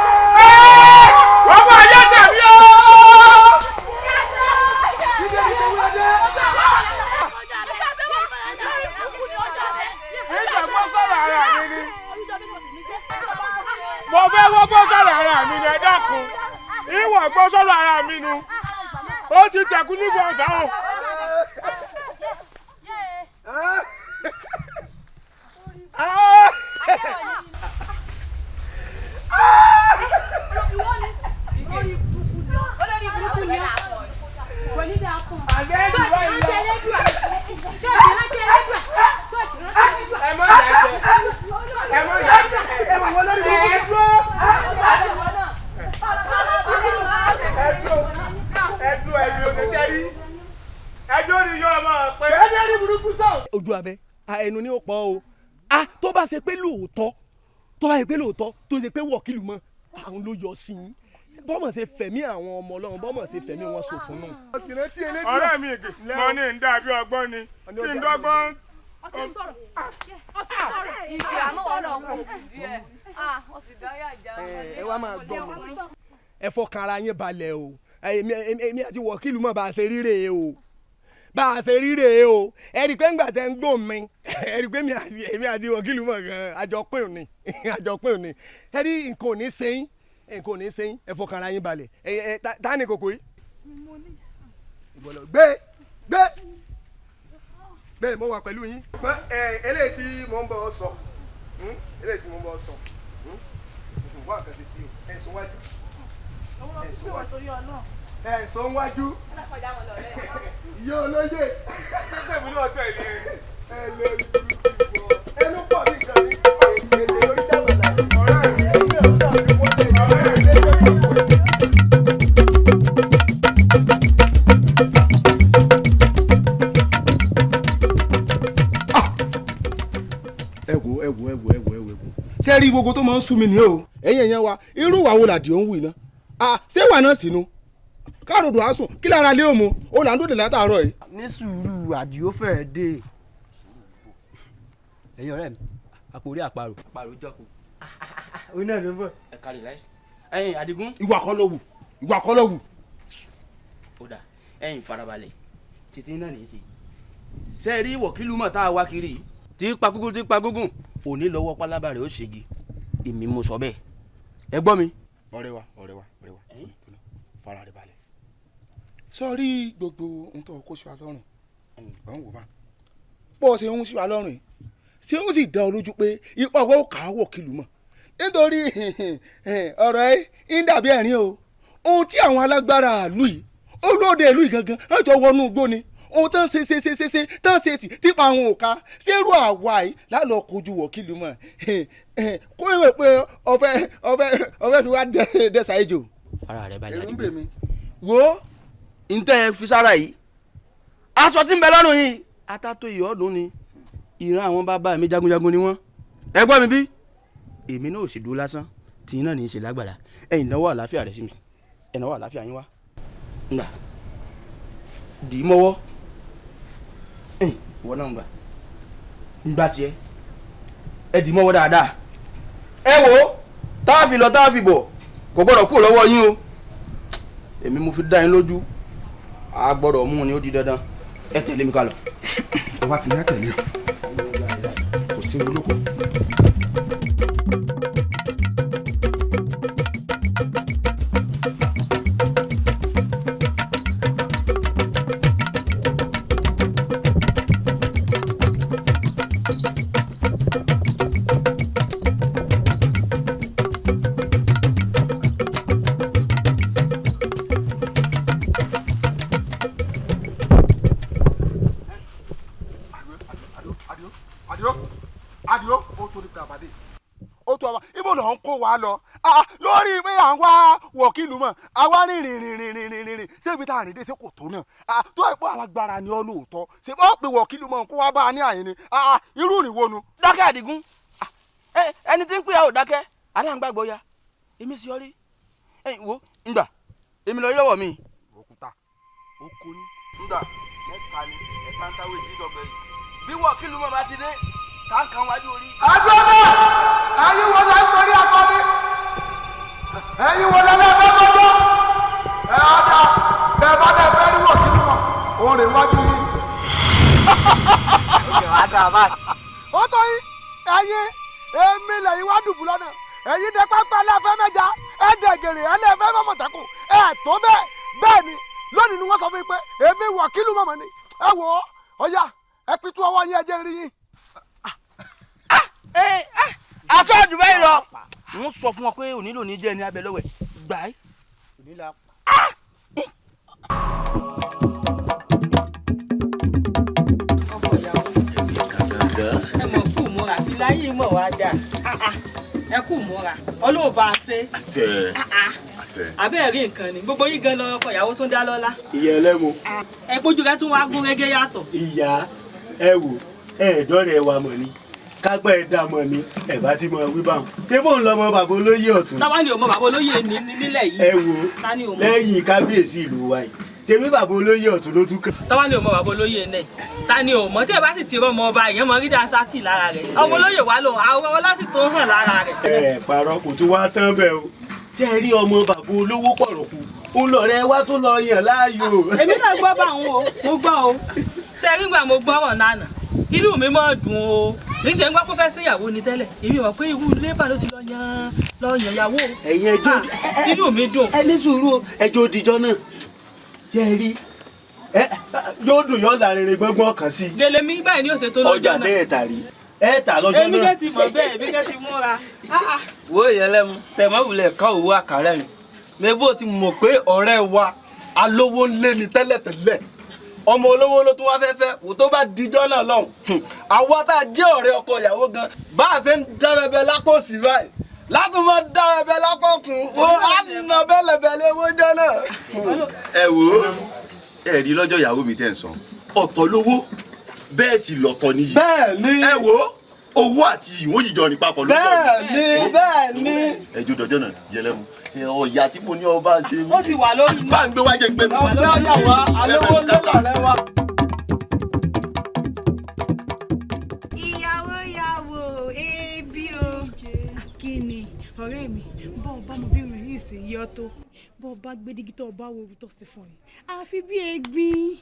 Ọmọ ayé tẹ̀mí o. Mo fẹ́ wọ́n gbọ́ sọ̀rọ̀ ara mi ni ẹ dákun ìwọ̀n gbọ́ sọ̀rọ̀ ara mi nu ó ti tẹ̀kú nígbà ọ̀sán o. Olórí burúkú ni ọ́. Kò ní dáa fún ọ. Ṣọ́ọ̀ṣì rántí Elédùà. Ṣọ́ọ̀ṣì rántí Elédùà. Ṣọ́ọ̀ṣì rántí Elédùà. Ẹ mọ̀ ìyá jẹ. Ẹ mọ̀ ìyá jẹ. Ẹ mọ̀ wọn lórí burúkú dúró. Ẹ dúró ẹbí oníṣẹ́ rí. Ẹjọ́ ni yóò máa pẹ́. Bẹ́ẹ̀ ni ẹni burúkú sọ. Ojú abẹ ẹnu ni ó pọ̀ o. A tó bá ṣe pé lóòótọ́ tó bá ṣe pé lóòótọ́ tó ṣe pé wọ̀kìlù mọ́ àwọn ló yọ sí i bọ́mọ̀ ṣe fẹ̀mí àwọn ọmọ ọlọ́run bọ́mọ̀ ṣe fẹ̀mí wọn ṣòfò náà. Ọ̀rẹ́ mi ègè mo ní ń dàbí ọgbọ́n ni kí n dọ́gbọ́n. Ìgbà àmọ́ náà kò kù díẹ̀. Wọ́n ti dáyà já. Ẹ wá máa gbọ́ mọ́ ẹ fọkàn ara yín balẹ̀ o èmi àti wọ̀kìlù mọ̀ bá a ṣe ríre o bá a ṣe ríre o ẹ rí i pé ńgbà tẹ́ ń gbọ́ mi ẹ rí i pé èmi àti wọ̀kìlù mọ̀ gan àjọpín òní àjọpín òní ẹ rí nǹkan ò ní ṣe yín nǹkan ò ní ṣe yín ẹ fọkàn ara yín balẹ̀ ẹ ẹ ta ni kòkó yìí. Ìbọ̀lọ̀ gbé gbé gbé mo wà pẹ̀lú yín. Eléyìí tí mo ń bọ̀ sọ eléyìí tí mo ń bọ̀ sọ wá nǹkan ṣe sí o ẹ̀ sọ wájú ẹ̀ sọ wájú ìyá olóyè ẹ lórí ẹnu pọ̀ bí nǹkan mi èdè lórí jábàlá ẹgbẹ́ ọ̀sán àti wọ́n lè ẹ wo ẹ wo ẹ wo ẹ wo ẹ wo ṣé rí gbogbo tó máa ń sú mi ní o ẹ̀yin ẹ̀yẹn wa irú ìwà wo làdì òun wù iná ṣé wà náà sínú káròdò àsùn kí lára lé òmu ó là ń dòdè látàárọ̀ yìí. Ní sùúrù àdìó fẹ́ẹ́ dé. Ẹ̀yin ọ̀rẹ́ mi àpò orí àparò àparò jọkọ. Òun náà ló ń bọ̀. Ẹ kárí láyé ẹ̀yin Adigun. Ìwà kọ́ ló wù ìwà kọ́ ló wù. Ó dà ẹ̀yin farabalẹ̀ títí náà ní í ṣe. Ṣé ẹ rí wọ̀kìlú mọ̀ tá a wá kiri yìí tí pa gúngún tí pa gúngún òní lọ́wọ́ pálábá rẹ̀ ó ṣègi èmi mo sọ bẹ́ẹ̀ ẹ gbọ́ mi. Ọ̀rẹ́ wa ọ̀rẹ́ wa ọ̀rẹ́ wa fara rẹ̀ balẹ̀ sọrí gbogbo ohun tó kó sí wa lọ́rùn ọ̀hún wò bá bó ṣe ń sí wa lọ́rùn ṣé ó sì dá ọ lójú pé ipa ọwọ́ kà á wọ̀kìlú mọ̀ nítorí ọ̀rọ̀ ẹ ń dàbí ẹ̀rín o ohun tí àwọn alágbára ìlú yìí olóde ìlú yìí gangan ẹ jọ wọnú igbó ni ohun tán ṣe ṣe ṣe ṣe ṣe tán ṣe tì típa àwọn òka ṣerú àwa yìí lálọ́ kojú wọ̀kìlú mọ̀ kó lè pé ọ̀fẹ́ ọ̀fẹ́ ọ̀fẹ́ fi wá dẹ́sà ejò. Ara rẹ balẹ̀ Ẹ̀rù ń bè mí. Wo ntẹ́ ẹ fi sára yìí aṣọ tí ń bẹ lọ́rùn yìí atátó ìyọ́dún ni ìran àwọn bàbá mi jagunjagun ni wọ́n ẹ gbọ́ mi bí èmi náà ò sì dúró lásán tí iná ní í ṣe lágbàlá ẹ̀yin náwó àlàáfíà rẹ sí mi ẹ̀ náwó àlàáfíà yín wá ngbà dì í mọ́wọ́ ìwọ náà ngbà ngbà tiẹ̀ ẹ dì í mọ́wọ́ dáadáa ẹ wò ó tá a fi lọ tá a fi bọ̀ kò gbọ́dọ̀ kúrò lọ́wọ́ yín o èmi mo fi dá yín lójú a gbọ́dọ̀ mú un ni ó di dandan ẹ tẹ̀lé mi ká lọ. Ọba ti ní àtẹ̀lé ọ kò sí olóko. Adio ó torí pé àbádé ó tó àwa ibo lọ ń kó wa lọ lórí pé à ń wá wọ̀kìlù mọ̀ àwa rìn rìn rìn rìn rìn rìn rìn ṣébi tá a rìn dé ṣé kò tó náà tó ẹ̀ pé alágbára ni ọ lóòótọ́ ṣe bá pè wọ̀kìlù mọ̀ kó wá bá a ní àyè ni irú ìrìn wo nu. Dákẹ́ Àdìgún ẹni tí ń pè á ò dákẹ́ Aláǹgbàgbọ́ ya èmi sì ọrí ẹ̀yìn wo ngbà èmi lọ rí lọ́wọ́ mi. Òkúta oko ni ngbà mẹ́ta ni ẹ̀ka ń táwé jí lọ́gbẹ̀ẹ́ yìí bí wọ́n kí ló mọ̀ bá ti dé káńkàn wájú orí. Àdúrà ẹ̀yin wo la ń torí akọni ẹ̀yin wo la lẹ́ẹ̀fẹ́ gbọ́dọ̀ ẹ̀ ọ̀dà bẹ́ẹ̀ bá lẹ́ẹ̀fẹ́ rí wọ̀ kí ló mọ̀ òun rè wájú yìí. Ó tó yín ẹ̀yin èmi lẹ́yìn wá dùbù lọ́nà ẹ̀yin dẹ pápá ẹlẹ́fẹ́ mẹ́ja ẹ̀ẹ́dẹ̀gẹ̀rẹ̀ ẹlẹ́fẹ́ mọ̀mọ̀tẹ́kùn ẹ̀ tó bẹ́ẹ̀ bẹ́ẹ̀ ni lónìí ni wọ́n sọ fún mi pé èmi wọ̀kìlù mọ̀mọ́ ni ẹ wò ó ọ̀yà ẹ pitú ọwọ́ yín ẹ jẹ́ rí yín. Aṣọ àjùbá yìí lọ. N sọ fún ọ pé òní lòní jẹ́ ẹni abẹ lọ́wẹ̀ gbà á. Ẹ mọ̀ kú múra filáyé mọ̀ wá dà ẹ kú múra Ọlọ́run bá a ṣe. Àṣẹ àṣẹ. Abẹ́ẹ̀ rí nǹkan ni gbogbo yín gan lọ ọkọ ìyàwó tó ń dá lọ́lá. Ìyá ẹlẹ́mu. Ẹ pójú rẹ tún wá gún régé yàtọ̀. Ìyá ẹ wò ẹ dọ́rẹ̀ wa mọ̀ ni kápẹ́ ẹ dá mọ̀ ni ẹ bá ti mọ wí báwọn. Ṣé bóun lọmọ bàbá olóyè ọ̀tún. Táwa ni ò mọ bàbá olóyè nílẹ̀ yìí. Ẹ wò lẹ́yìn kábíyèsí ìlú wa yìí ṣebí bàbá olóyè ọ̀tún ló tún kàn. Táwa ni ò mọ bàbá olóyè náà ta ni ò mọ tí ẹ bá sì ti rọmọ ọba ìyẹn mọ rí dasaki lára rẹ̀ ọmọ olóyè wa lòun àwọn ọlá sì tó hàn lára rẹ̀. Ẹ parọ́ kò tún wá tán bẹ́ẹ̀ o ṣé ẹ rí ọmọ bàbá olówó pọ̀rọ̀kù ń lọ rẹ wá tó lọ yàn láàyò. Èmi náà gbọ́ bá òun o mo gbọ́ o ṣé ẹ rí gbà mo gbọ́ ọ̀rọ̀ nánà inú mi máa dùn o ní tiẹ̀ ń gbọ́ pé fẹ́ síyàwó ni tẹ́lẹ̀ èmi mọ̀ pé irú lébà ló ti lọ yan ìyàwó. Ẹ̀yin ẹjọ́ inú mi dùn. Ẹ ní sùúrù o ẹjọ́ òdìjọ́ náà ṣé ẹ rí ẹ yóò dùn yóò lárinrin gbọ́ngbọ́n kan sí. Gèlè mi báyìí ni ó ṣe tó lọ́jọ́ náà. Ọjà tẹ́ ẹ̀ tà rí ẹ tà lọ́jọ́ náà. Èmi kẹ́ ti mọ̀ bẹ́ẹ̀ èmi kẹ́ ti múra. Wo ìyẹlẹ́mu tẹ̀mọ́wulẹ̀ ká òwú àkàrẹ́ rìn mẹ́bó ti mọ̀ pé ọ̀rẹ́ wa alówó ń lé ni tẹ́lẹ̀tẹ́lẹ̀ ọmọ olówó ló tún wá fẹ́fẹ́ wò tó bá dijọ́ náà lọ́hùn àwa tá a jẹ́ ọ̀rẹ́ ọkọ ìyàwó gan bá a ṣe ń dárẹ́bẹ lápò sí báyìí látún mọ́ dárẹ́bẹ lápò tún ó á nà bẹ́lẹ̀bẹ́lẹ̀ owó jọ náà. Ẹ wo ẹ rí lọ́jọ́ ìyàwó mi tẹ̀ ń sàn ọ̀tọ̀ lówó bẹ́ẹ̀ sì lọ́tọ̀ nìyí. Bẹ́ẹ̀ ni. Ẹ wo owó àti ìwọ̀n jíjọ ní papọ̀ lójú ọ̀nà. Bẹ́ẹ̀ ni bẹ́ẹ̀ ni. Ẹjọ́ dọjọ́ náà yẹlẹ́mu ọ̀yà tí mo ní ọba ṣe. Ó ti wà lórí. Bá ń gbé wájẹ gbé mi sí. Ọ̀dọ́ yà wá alówó lọ́wọ́ wa. Ìyàwó yàwó ebi o kí ni ọ̀rẹ́ mi bọ́ ọba mo bí rìn yìí sí yọ tó bọ́ ọba gbẹdígí tó ọba wo tó sì fún yìí àfi bí egbin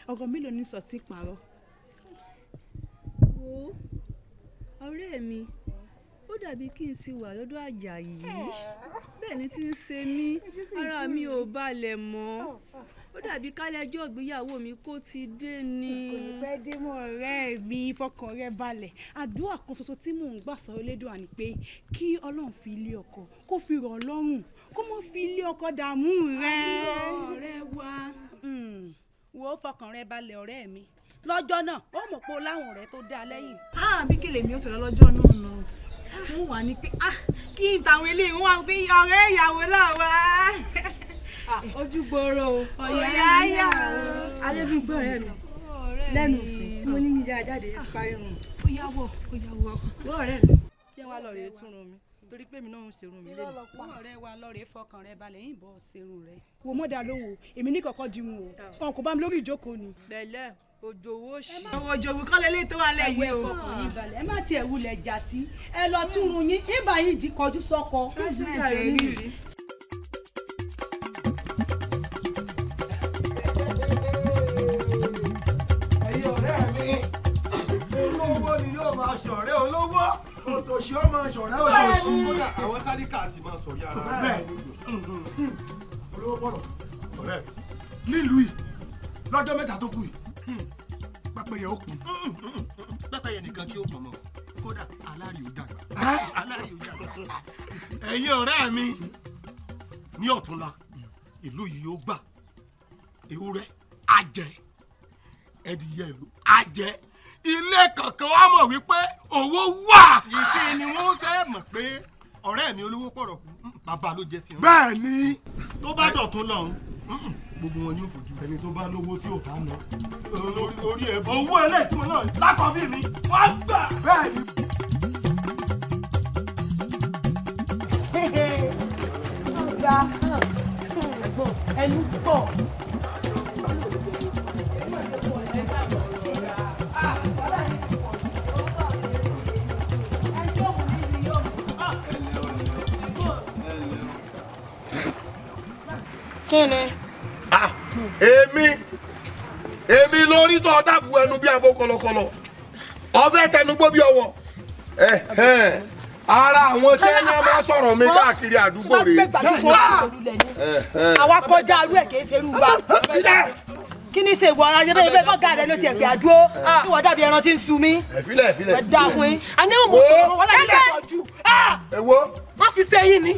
ọ̀rọ̀ mélòó ní sọ sí pààrọ̀. Wo ọ̀rẹ́ mi ó dàbí kí n ti wà lọ́dọ̀ Àjàyí bẹ́ẹ̀ ni tí ń ṣe mí ara mi ò balẹ̀ mọ́ ó dàbí kálẹ́jọ́ ìgbéyàwó mi kó ti dé ni. Kò ní pẹ́ dé mọ́ ọ̀rẹ́ mi fọkàn rẹ balẹ̀ àdúrà kan ṣoṣo tí mò ń gbà sọ Elédùà ni pé kí Ọlọ́run fi ilé ọkọ kó fi rọ̀ lọ́rùn kó mọ́ fi ilé ọkọ dààmú rẹ. Ọ̀rẹ́ wa wo fọkàn rẹ balẹ̀ ọ̀rẹ́ mi lọ́jọ́ náà ó mọ̀ pé o láwọn ọ̀rẹ́ tó dáa lẹ́yìn. Bí kèlè mi ó sọ̀rọ̀ lọ́jọ́ náà nù wọ́n wà ní pé kí n tàwọn eléyìí wọ́n wà pé ọ̀rẹ́ ìyàwó làwà. Ojúgbòrò ọ̀yá yà Adébíyí ọ̀rẹ́ mi lẹ́nu ìsìn tí mo ní ní ìyá jáde ti parí rùn. Ó yáwọ̀ ó yáwọ̀. Wọ́n ọ̀rẹ́ mi kí wọ́n lọ rèé tún run mi torí pé mi náà ń ṣerun mi lẹ́nu. Wọ́n ọ̀rẹ́ wa lọ rèé fọkàn rẹ balẹ̀ yìnbọn ṣerun rẹ. Wo mọ́dà lóhùn o èmi ní kọ̀kọ́ di wọn o wọn kò bá mi lórí ìjókòó ni. Pẹ̀lẹ́ òjòwò ṣì. Òjòwò kọ́ lélẹ́ tó wà lẹ́yìn o. Ẹ fọkàn yín balẹ̀ ẹ má tiẹ̀ wulẹ̀ jà sí ẹ lọ túrun yín ibà yín jí kọjú sọ́kọ. Ẹ̀yin ọ̀rẹ́ mi olówó ni yóò máa ṣọ̀rẹ́ olówó òtòṣì ó máa ṣọ̀rẹ́ òtòṣì. Kódà àwọn tálíkà sì máa sọ̀rí ara rẹ̀. Olówó bọ̀rọ̀ ọ̀rẹ́ nílùú yìí lọ́jọ́ mẹ́ta tó kù yìí pẹ́pẹ́yẹ ó kún. Pẹ́pẹ́yẹ nìkan kí ó pọ̀ mọ́ kódà aláàrí ó dàgbà aláàrí ó dàgbà. Ẹ̀yin ọ̀rẹ́ mi ní ọ̀túnla ìlú yìí ó gbà ewúrẹ́ á jẹ ẹdìyẹ ìlú á jẹ ilé kankan wá mọ̀ wípé owó wà. Ìṣe ni wọ́n ṣe mọ̀ pé ọ̀rẹ́ mi olówó pọ̀rọ̀ kú bàbá ló jẹ sí i. Bẹ́ẹ̀ ni. Tó bá dọ̀tún lọ́hùn gbogbo wọn ni ó fojú. Ẹni tó bá lówó tí ò bá ná orí ẹ bọ. Owó ẹlẹ́tìmọ̀ náà lákọ̀ọ́bí mi wọ́n gbà. Bẹ́ẹ̀ ni. Ẹnu pọ̀. Kí ni? Èmi lórí tó dàbù ẹnu bí abo kọlọkọlọ ọfẹ tẹnugbó bí ọwọ́. Ara àwọn tí ẹni máa sọ̀rọ̀ mi káàkiri àdúgbò rèé. Àwa kọjá arú ẹ̀ kìí ṣe irú wa. Kí ni ṣe ìwọ ara bẹ́ẹ̀ bẹ́ẹ̀ bọ́gà rẹ ló tiẹ̀ pé àdúró tí wọ́n dàbí ẹran tí ń sun mí. Ẹ̀fílẹ̀ ẹ̀fílẹ̀. Ẹ dáa fún yín. Àní mo sọ̀rọ̀ wọn láti lè jù. Èwo. Má fi ṣe yín ni.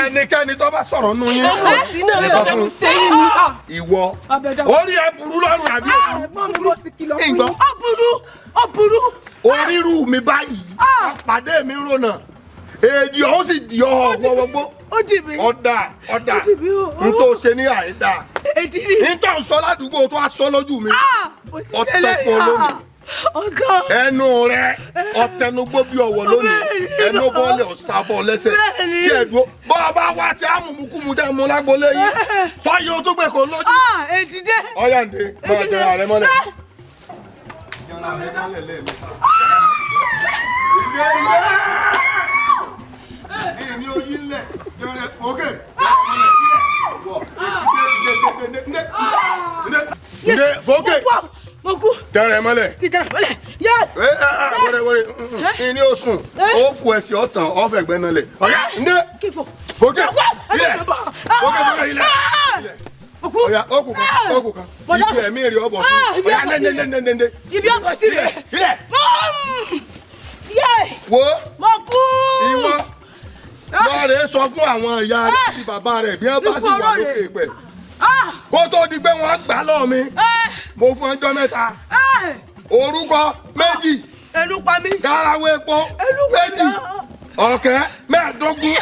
Ẹnikẹ́ni tó bá sọ̀rọ̀ nù yín. Ìwọ orí ẹ burú lọ́rùn àbí ìgbọ́. Ó burú. Orírú mi báyìí pàdé mi rònà èdè ọ̀hún sì di ọ̀hún wọ́wọ́gbó. Ọ̀dà ọ̀dà n tó ṣe ní àìdá n tó ń sọ ládùúgbò tó a sọ lójú mi ọ̀tẹ̀ pọ̀ lónìí ẹnu rẹ ọ̀tẹnugbó bí ọ̀wọ̀ lónìí ẹnu bọ́ọ̀lì ọ̀sàbọ̀ lẹ́sẹ̀ tí ẹ dúró bọ́ ọ bá wá tí amúmukúmu dẹ́ mu lágbolé yìí sọ́yìn o tó gbé kó lójú. Ọ̀yà ǹdẹ máa jẹrà rẹ mọ́lẹ̀. Èmi ò yí lẹ̀ jẹrẹ òkè. Ǹdẹ fòkè. Tẹrẹ mọ́lẹ̀. Yé. Wẹ́rẹ́ wẹ́rẹ́ ní o sùn ó fò ẹsẹ̀ ọ̀tàn ọ̀fẹ́ gbẹ́ náà lẹ̀. Ǹdẹ fòkè ilẹ̀ fòkè fòkè ilẹ̀. Ọ̀yà okùn kan okùn kan ibi ẹ̀mí rẹ̀ ọ̀bọ̀ sí. Ọ̀yà ndé. Ibi ọ̀bọ̀ sí rẹ̀. Ilẹ̀. Wo. Mo kú. Ìwọ lọ́ọ̀rẹ́ sọ fún àwọn ìyá rẹ̀ àti bàbá rẹ̀ bí wọ́n bá sì wà lókè pẹ̀. Kó tó di pé wọ́n gbà lọ́ọ̀ mi mo fún ọjọ́ mẹ́ta orúkọ méjì garawo epo méjì ọ̀kẹ́ 25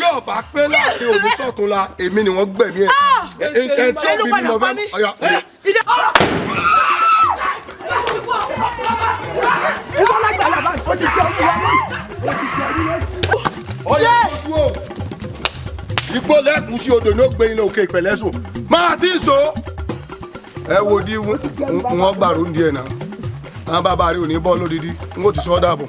yóò bá pé láàrin òní sọ̀tún la èmi ni wọ́n gbẹ̀mí ẹ̀ ẹ̀ tí ó fi mi mọ̀ fẹ́ ọ̀yà ọ̀yà. Ọ̀yà ojú o igbó lẹ́kùn sí odò ní ó gbé ilé òkè ìpẹ̀lẹ́ sùn máa tí ì so. Ẹ wo di wọn gbàrú ń di ẹ̀ náà àwọn bàbá rẹ ò ní bọ́ lódìdí n kò ti sọ ọ́ dàbọ̀.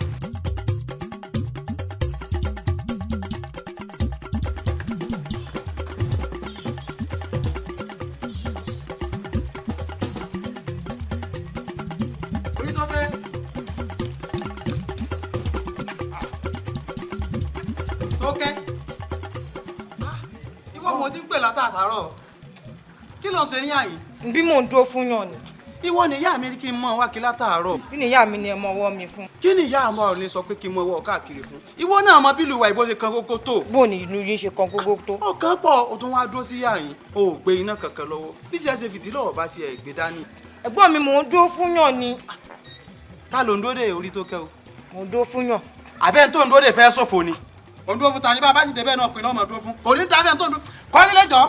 Kí ló ń ṣe ní àyín. Bí mò ń dúró fún yàn ni. Ìwọ ni ìyá mi ní kí n mọ wá kí látàárọ̀. Kí ni ìyá mi ní ẹ mọ ọwọ́ mi fún. Kí ni ìyá àmọ́ ò ní sọ pé kí n mọ ọwọ́ káàkiri fún. Ìwọ náà mọ bílù wa ìbò ṣe kan kókó tó. Bó ni inú yín ṣe kan kókó tó. Ọkàn pọ̀ o tún wá dúró sí àyín o ò gbé iná kankan lọ́wọ́ bí ṣe ṣe fìtílọ̀ ọba ṣe ẹ̀ gbé dání. Ẹ̀gbọ́n mi mò ń dúró fún yàn ni. Ta ló ń dúró dè orí tó kẹ́ o. Mò ń dúró fún yàn. Àbẹ́ tó ń dúró dè fẹ́ ṣòfò ni. Ò ń dúró fún ta ni bá a bá sì dé bẹ́ẹ̀ náà pin náà mọ̀ dúró fún. Kò ní ta bẹ́ẹ̀ tó ń dúró kọ́ nílé jọ.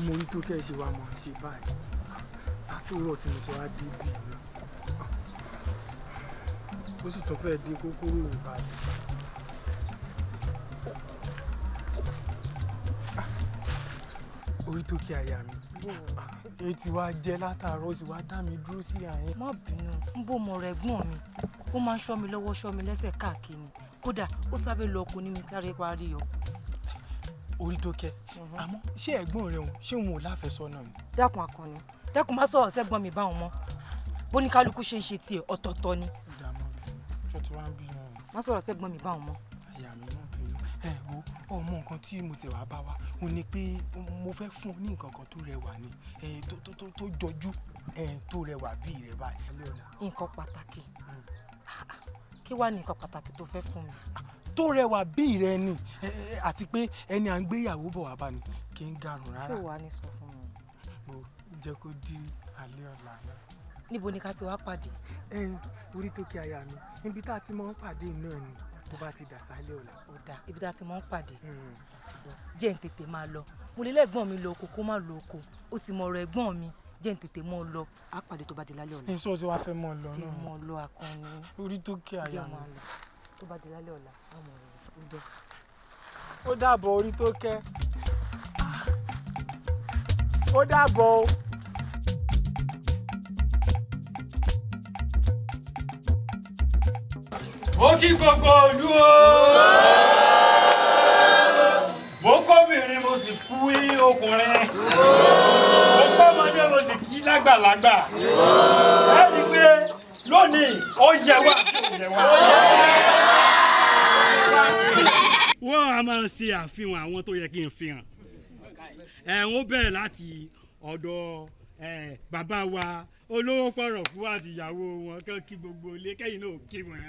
Mo rí tó kẹ́ ṣe wá mọ̀ ṣe báyìí látòrọ̀ tí mo ti wá dé ibi náà ó sì tún fẹ́ dé kókóró ìbàdàn. Orí tó kí aya mi èyí tí wàá jẹ́ látàárọ̀ ó sì wá dá mi dúró sí àyín. Má bínú ń bò mọ rẹ gbọ́n mi ó máa ń ṣọ́ mi lọ́wọ́ ṣọ́ mi lẹ́sẹ̀ káàkiri kódà ó sábẹ́ lọ ọkùnrin ní mi sáré parí o. Orí tó kẹ́ àmọ́ ṣé ẹ̀gbọ́n rẹ òun ṣé òun ò láfẹ́sọ́nà ni. Dákun Àkànní dákun má sọ̀rọ̀ sẹ́gbọ́n mi báwọn mọ́ bóníkálukú ṣe ń ṣe tiẹ̀ ọ̀tọ̀ọ̀tọ̀ ni. Ìdààmú ṣó ti wá ń bínú. Má sọ̀rọ̀ sẹ́gbọ́n mi báwọn mọ́. Àyà mi má bínú ẹ wo ọmọ nǹkan tí mo tẹ̀ wá bá wa ò ní pé mo fẹ́ fún ọ ní nǹkan kan tó rẹwà ni tó jọjú tó rẹwà bí rẹ báyìí. Nǹkan pàtàkì kí wàá ní nǹkan pàtàkì tó fẹ́ fún mi. Tó rẹwà bí rẹ ni àti pé ẹni à ń gbéyàwó bọ̀ wá bá ni kì í garùn rárá. Ṣé wàá ní sọ fún mi. Mo jẹ́ kó di alẹ́ ọ̀la náà. Níbo ni ká ti wá pàdé? Orí tó kí aya mi, ibi tá a ti máa ń pàdé náà ni tó bá ti dà sálẹ̀ ọ̀la. Ó dáa, ibi tá a ti máa ń pàdé. Jẹ́ n tètè máa lọ. Mo lè lẹ́gbọ́n mi lọ oko kó má lọ oko. Ó sì mọ ọ̀rọ̀ ẹ̀gbọ́n mi. Jẹ́ n tètè mọ́ lọ. Á pàdé tó bá di lálẹ́ ọ̀la. Èso ti wá fẹ́ mọ́ lọ náà. Jẹ́ mọ́ lọ Akànní. Orí tó kí aya mi. Tó bá di lálẹ́ ọ̀la, á mọ̀ ọ̀rọ̀. Ó dàbọ̀ orí tó kẹ́. Ó dàbọ̀ o. Ó kí gbogbo ìlú o. Mo kọ́bìnrin mo sì kú ọkùnrin. Mo kọ́mọdé mo sì kí lágbàlagbà. Ẹ rí i pé lónìí ó yẹ wá ó yẹ wá. Wọ́n á máa ṣe àfihàn àwọn tó yẹ kí n fi hàn. Wọ́n bẹ̀rẹ̀ láti ọ̀dọ̀ bàbá wa olówó pọ̀rọ̀ fún àtìyàwó wọn kán kí gbogbo ilé kẹ́yìn náà kí wọn.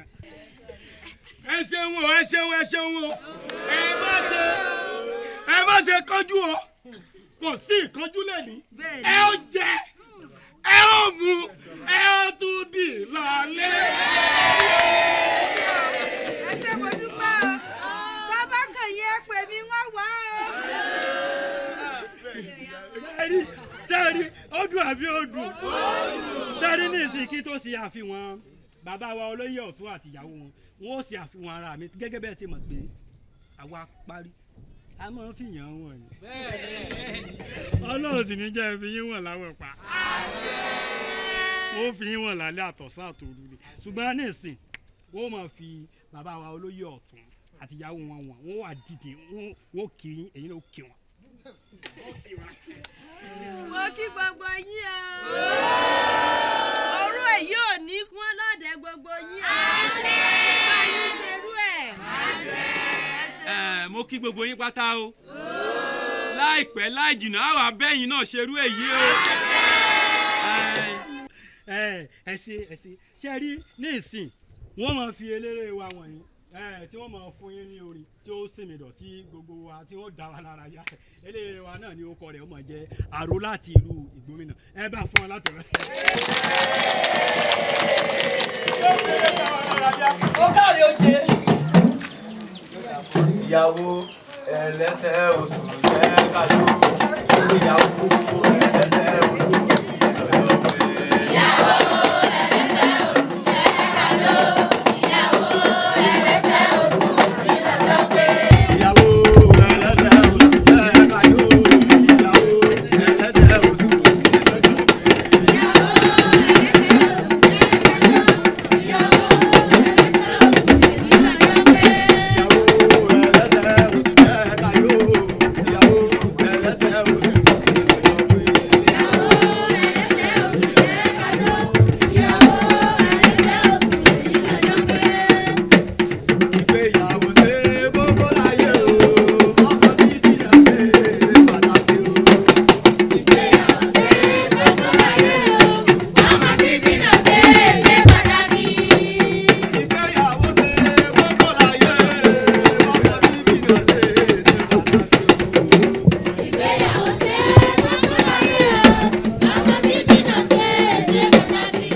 Ẹ ṣeun o, ẹ ṣeun, ẹ ṣeun o. Ẹ má ṣe kánjú o, kò sí ìkánjú lẹ́ni. Ẹ ó jẹ, ẹ ó mu, ẹ ó tún dì lálẹ́. Ẹ ṣé mo dúpẹ́ o, bàbá kan yẹ pé mi wọ́n wá o. Sẹ́ẹ̀rí ó dùn àbí ó dùn? Sẹ́ẹ̀rí ní ìsìn kí tó ṣe àfihàn bàbá wa olóyè ọ̀tún àti ìyàwó wọn, wọn ó ṣe àfihàn ara mi gẹ́gẹ́ bẹ́ẹ̀ ti mọ̀ pé àwa parí a máa ń fìyàn wọn ni. Ọlọ́run sì ní jẹ́ fi yín wọ̀n láwọ̀ pa. Wọ́n fi yín wọ̀n lálẹ́ àtọ̀sán àtòru ni. Ṣùgbọ́n ní ìsìn wọ́n máa fi bàbá wa olóyè ọ̀tún àti ìyàwó wọn wọ̀n, wọ́n wà dìde, wọ́n kiri èyí ló kí wọn. Mo kí gbogbo yín o. Òru èyí ò ní kún lọ́dẹ gbogbo yín o. Báyìí ṣerú ẹ̀. Mo kí gbogbo yín pátá o. Láìpẹ́ láì jìnnà àwọn abẹ́yìn náà ṣerú èyí o. Ẹ ṣe ẹ ṣe ṣe rí ní ìsìn wọ́n máa fi eléré wa wọ̀nyí tí wọ́n máa fún yín ní orin tí ó sinmi dọ̀ tí gbogbo wa tí ó dá wa lára yá. Eléré wa náà ní orúkọ rẹ̀ ó máa jẹ́ Àró láti ìlú Ìgbómìnà. Ẹ bá fún ọ láti rẹ. Ó káre oje. Ìyàwó ẹlẹ́sẹ̀ oṣù jẹ́ kájọ. Ìyàwó ẹlẹ́sẹ̀ oṣù jẹ́ kájọ. Ìyàwó ẹlẹ́sẹ̀ oṣù jẹ́ kájọ. Ìyàwó ẹlẹ́sẹ̀ oṣù jẹ́ pé. Ìyàwó ẹlẹ́sẹ̀ oṣù jẹ́ kájọ. Ìyàwó ẹlẹ́sẹ̀ oṣù jẹ́ kájọ. Ìyàwó ẹlẹ́sẹ̀ oṣù jẹ́ kájọ. Ìyàwó ẹlẹ́sẹ̀ oṣù jẹ́ pé. Ìyàwó ẹlẹ́sẹ̀ oṣù jẹ́ kájọ. Ìyàwó ẹlẹ́sẹ̀ oṣù jẹ́ kájọ. Ìyàwó ẹlẹ́sẹ̀ oṣù jẹ́ kájọ. Ìyàwó ẹlẹ́sẹ̀ oṣù jẹ́ pé. Ìgbéyàwó ṣe kókó láyé o, ọmọ bíbí náà ṣe pàtàkì o. Ìgbéyàwó ṣe kókó láyé o, ọmọ bíbí náà ṣe pàtàkì. Ìgbéyàwó ṣe kókó láyé, ọmọ bíbí náà ṣe pàtàkì o. Ìgbéyàwó ṣe kókó láyé o, ọmọ bíbí náà ṣe pàtàkì.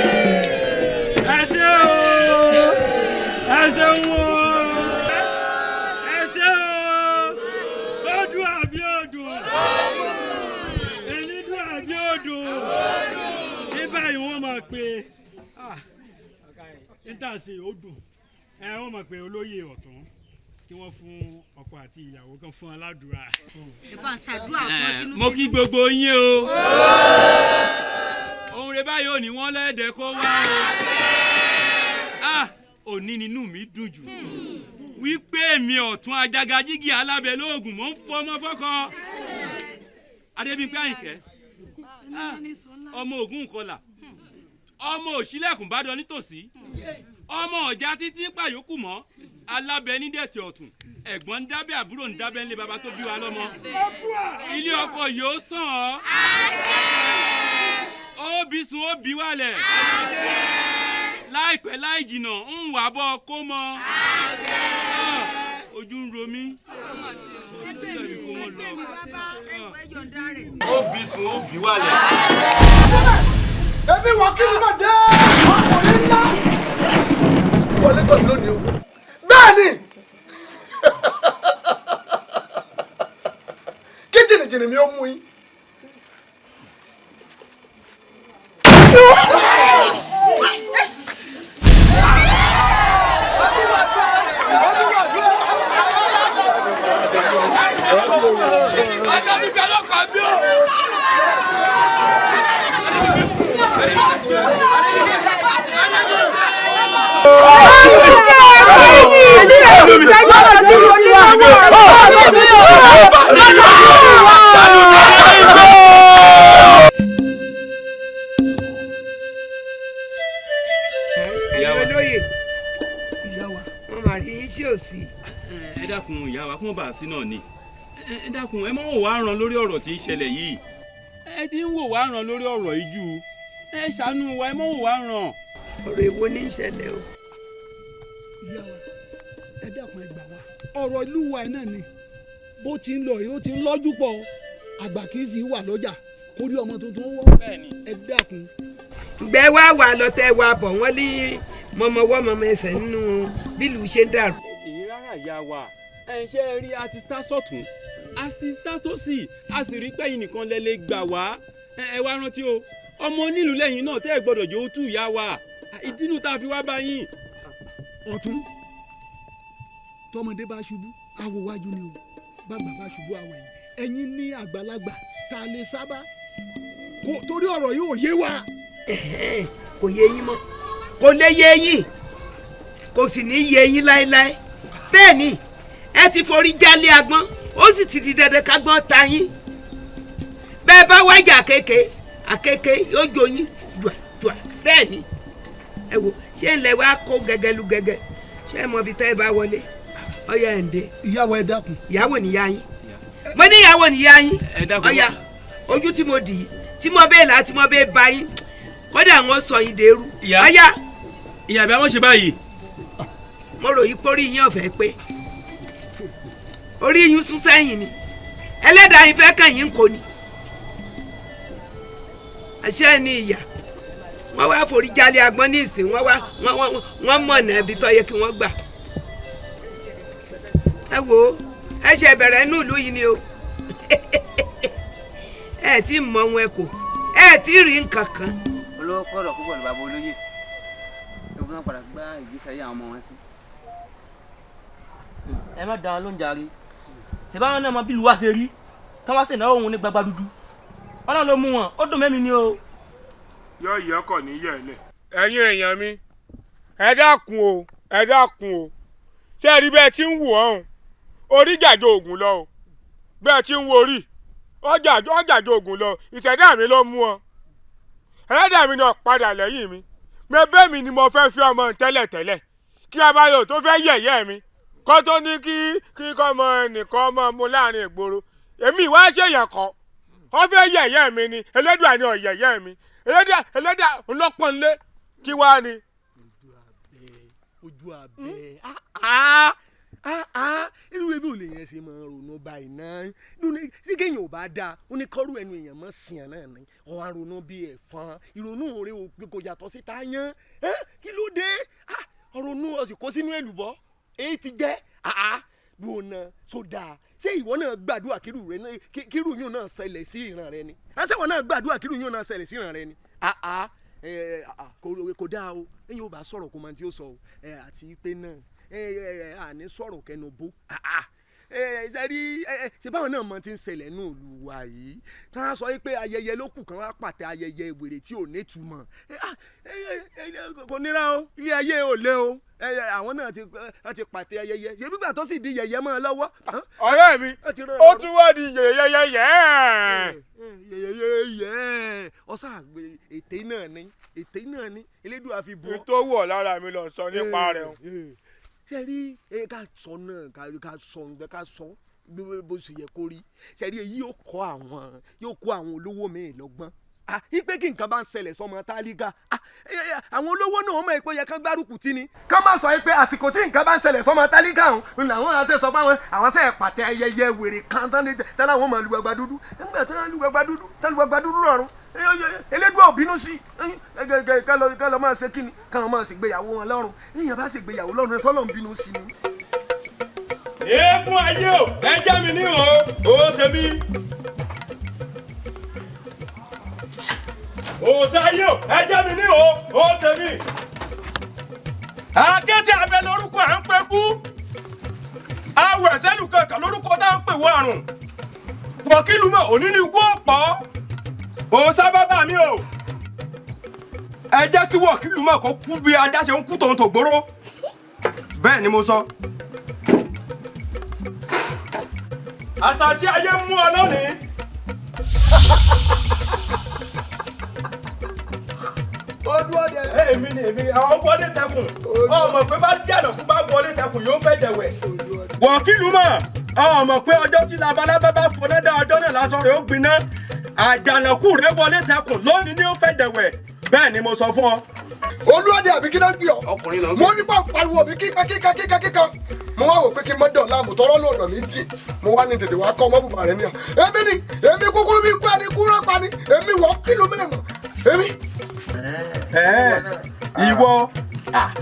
Ẹ ṣé o, ẹ ṣeun o, ẹ ṣé o. Ó dùn àbí ó dùn? Èyí dùn àbí ó dùn? Ní báyìí wọ́n máa pe níta ṣe ó dùn. Wọ́n máa pe olóyè ọ̀tún kí wọ́n fún ọkọ àti ìyàwó kan fún aládùúrà. Ẹ bá ń ṣàdúrà fún ọ tinútinú. Mo kí gbogbo yín o. Ohun rẹ báyìí ò ní wọ́n lẹ́ẹ̀dẹ̀ kó wá o. Ah, òní nínú mi dùn jù wípé èmi ọ̀tún ajagajigi alábẹ́ lóògùn mò ń fọmọ fọ́kọ. Adébímpé Àyìnkẹ́, ọmọ Ògún Kọlà, Ọmọ òṣìlẹ̀kùn bá dán nítòsí. Ọmọ ọ̀já títí ń pàyókù mọ́. Alábẹ́ ní dẹ̀tẹ̀ ọ̀tún. Ẹ̀gbọ́n ń dábẹ́ àbúrò ń dábẹ́ ńlé baba tó bí wa lọ́mọ. Ilé ọkọ yóò sàn ọ́. Ó bí sun ó bí wálẹ̀. Láìpẹ́ láì jìnà ń wà bọ́ kó mọ. Ojú ń ro mí. Ó bí sun ó bí wálẹ̀. Ẹbí wọ́n kí ni mà dé ọkùnrin ńlá. Wọlé tọ̀ lónìí o. Bẹ́ẹ̀ ni. Kí jìnnìjìnnì mi ó mú yín. Ẹ dákun ìyá wa kún bá a sí náà ni. Ẹ dákun ẹ má wò wá ràn lórí ọ̀rọ̀ tí ń ṣẹlẹ̀ yìí. Ẹ ti ń wò wá ràn lórí ọ̀rọ̀ yìí jù. Ẹ ṣàánú wa ẹ má wò wá ràn. Ọ̀rọ̀ èwo ní í ṣẹlẹ̀ o. Ìyá wa ẹ dákun ẹ gbà wá. Ọ̀rọ̀ ìlú wa náà ni bó ti ń lọ yìí ó ti ń lọ́jú pọ̀ àgbà kì í sì wà lọ́jà kórí ọmọ tuntun wọ́ ẹ dákun. Ǹgbẹ́ wá wà lọ́tẹ̀ wa bọ̀ wọ́n ní mọ̀mọ́wọ́ mọ̀mọ́ ẹsẹ̀ nínú bílù ṣe ń dàrú. Èyí rárá ìyá wa ẹ ṣe rí a ti sá sọ́tún a sì sá sósì a sì rí pẹ́yìn nìkan lẹ lè gbà wá. Ẹ wá rántí o ọmọ onílùú lẹ́yìn náà tẹ́ ẹ gbọ́dọ̀ jẹ́ ó tú ìyá wa ìdínú tá a fi wá bá yín. Ọ̀tún tọmọdé bá ṣubú awo wájú ni o bàgbà bá ṣubú awo ẹ̀yìn ẹ̀yin ní àgbàlagbà tá a lè sábà torí ọ̀rọ̀ yìí ò yé wa. Kò yé yín mọ́ kò lè yé yín kò sì ní yé yín láéláé bẹ́ẹ̀ ni ẹ ti forí jálé agbọ́n ó sì ti di dandan kágbọ́n ta yín bẹ́ẹ̀ bá wájà àkekèé àkekèé yóò jó yín jùà jùà bẹ́ẹ̀ ni ẹ wò ṣé ń lẹ wá kó gẹ́gẹ́ lu gẹ́gẹ́ ṣé ẹ mọ ibi tẹ́ ẹ bá wọlé ọyá ẹ̀ ń dé. Ìyàwó ẹ dákun. Ìyàwó nìyá yín mo ní ìyàwó nìyá yín ọyá ojú tí mo dì í tí mo bẹ́ẹ̀ là tí mo bẹ́ẹ̀ bá yín kódà wọn sọ yín dèrú ọyá. Ìyá àbí àwọn ṣe báyìí. Mo rò yí pé orí yín ọ̀fẹ́ pé orí yín sún sẹ́yìn ni ẹlẹ́dàá yín fẹ́ kàn yín kò ní. Àṣẹ ni ìyà wọ́n wá forí jálé agbọ́n ní ìsìn wọ́n wá wọ́n mọ̀nà ibi tó yẹ kí wọ́n gbà. Ẹ wo ẹ ṣe bẹ̀rẹ̀ inú ìlú yìí ni o ẹ tí mọ ohun ẹ kò ẹ tí rí nǹkan kan. Olówó kọ̀rọ̀ púpọ̀ ní bàbá olóyè ewu náà padà gbá ìgbésí ayé àwọn ọmọ wọn sí. Ẹ má da wọn ló ń jàre tẹ̀bá náà mọ bí ìlú wa ṣe rí kí wọ́n sì náwó òun ní gbagba dúdú Ọlọ́run ló mú wọn ó dùn mẹ́mi ni o. Yọ ìyọkọ̀ ní yẹ̀lẹ̀. Ẹ̀yin èèyàn mi ẹ dákun o ẹ dákun o ṣé ẹ rí bẹ́ẹ̀ tí ń wù ọ́n orí jàjọ ògùn lọ o bẹ́ẹ̀ tí ń wo orí ọjàjọ ògùn lọ ìṣẹ̀dá mi ló mú ọ ẹlẹ́dàá mi náà padà lẹ́yìn mi mẹ́bẹ́ mi ni mo fẹ́ fi ọmọ tẹ́lẹ̀tẹ́lẹ̀ kí abayọ̀ tó fẹ́ yẹ̀yẹ́ mi kó tó ní kí kọ́ ọmọ ẹnìkan ọmọ mu láàrin ìgboro èmi ìwá ṣèyàn kọ́ ọ fẹ́ yẹ̀yẹ́ mi ni ẹlẹ́dàá ni ọ̀yẹ̀yẹ́ mi ẹlẹ́dàá ńlọ́pọ̀nlé kí wá ni. Ojú abẹ irú ebi ò lè yẹn ṣe máa ronú báyìí náà sí kéèyàn ò bá dáa ó ní kọ́rù ẹnu èèyàn mọ́ sìyàn náà ni ọ̀ á ronú bí ẹ̀fọn ìrònú rẹ kò yàtọ̀ sí táyán kí ló dé ronú ọ̀sìn kó sínú èlùbọ́ èyí ti jẹ́ gbóná sódà ṣé ìwọ náà gbàdúrà kírú yóò náà ṣẹlẹ̀ sí ìran rẹ ni ṣé ìwọ náà gbàdúrà kírú yóò náà ṣẹlẹ̀ sí ìran rẹ ni kò dáa o ẹ̀yin ò bá sọ̀rọ̀ kó máa tí ó sọ o àti pé náà àní sọ̀rọ̀ kẹnu bó ṣe rí ṣe báwọn náà mọ ti ń ṣẹlẹ̀ nù olùwà yìí tá a sọ pé ayẹyẹ ló kù kan wá pàtẹ ayẹyẹ wèrè tí ò nítumọ̀ kò nira o ilé ayé ò lé o Àwọn náà ti pàtẹ ayẹyẹ ṣe gbígbà tó sì di yẹ̀yẹ́ mọ́ ọ lọ́wọ́. Ọ̀rẹ́ mi ó tún wá di yẹ̀yẹ́yẹ́yẹ́. Yẹ̀yẹ́yẹ́yẹ́ ọ̀sà ètè náà ni ètè náà ni Elédùà fi bọ́. N tó wọ̀ lára mi lọ sọ nípa rẹ̀ o. Ṣé rí ká sọ náà ká sọ ká sọ bó ṣe yẹ kó rí. Ṣé rí èyí yóò kọ́ àwọn olówó mi lọ́gbọ́n. Ipe kí nǹkan bá ń ṣẹlẹ̀ sọmọ tálíkà àwọn olówó náà mọ̀ pé yẹ kán gbárùkù tí ni. Kán má sọ pé àsìkò tí nǹkan bá ń ṣẹlẹ̀ sọmọ tálíkà ọ̀hún làwọn àṣẹ sọ fáwọn àwọn ṣe pàtẹ ayẹyẹ wèrè kan tán láwọn máa lu gbagba dúdú. Nígbà tó lu gbagba dúdú tán lu gbagba dúdú rọrùn Elédùà ò bínú sí i ká lọ máa ṣe kíni ká lọ máa ṣègbéyàwó wọn lọ́rùn. Níyàn bá ṣègbéyàwó lọ́rùn ẹ sọ́lọ́ ń bínú sí i. Eégún ayé o ẹ jẹ́ mi ní o ó tèmi. Òòṣà ayé o ẹ jẹ́ mi ní o ó tèmi. Àkété abẹ lórúkọ à ń pè kú. Awọ ẹ̀sẹ́lù kankan lórúkọ tá à ń pè wọ àrùn. Wọ̀kìlù mọ̀ òní ni ikú ọ̀pọ̀. Òòṣà bàbá mi o. Ẹ jẹ́ kí wọ̀kìlù mọ̀ kó kú bí ajá ṣe ń kú tòun tògbóró. Bẹ́ẹ̀ ni mo sọ. Àṣàṣì ayé mú ọ lónìí. Èmi ni èmi àwọn wọlé tẹkùn ọmọ pé bá dànù kú bá wọlé tẹkùn yóò fẹ́ jẹ̀wẹ̀. Wọ̀kìlù mọ̀ ọmọ pé ọjọ́ tí labalábá bá fọná dá ọjọ́ náà lásán rẹ̀ ó gbiná. Àjànàkú rẹ̀ wọlé tẹkùn lónìí ni ó fẹ́ jẹ̀wẹ̀. Bẹ́ẹ̀ ni mo sọ fún ọ. Olúọdẹ àbí kí náà gbé ọ. Mo nípa pariwo mi kíkan kíkan kíkan kíkan. Mo wá wò pé kí n mọ dàn láàmú tọrọ lọ́dọ̀ mi jì. Mo wá ní tètè wá kọ́ ọmọ bùbá rẹ ní ọ. Èmi ni èmi kúkúrú bí kú ẹni kúrò pa ni èmi wọ́kìlù mẹ́mọ̀ èmi. Ìwọ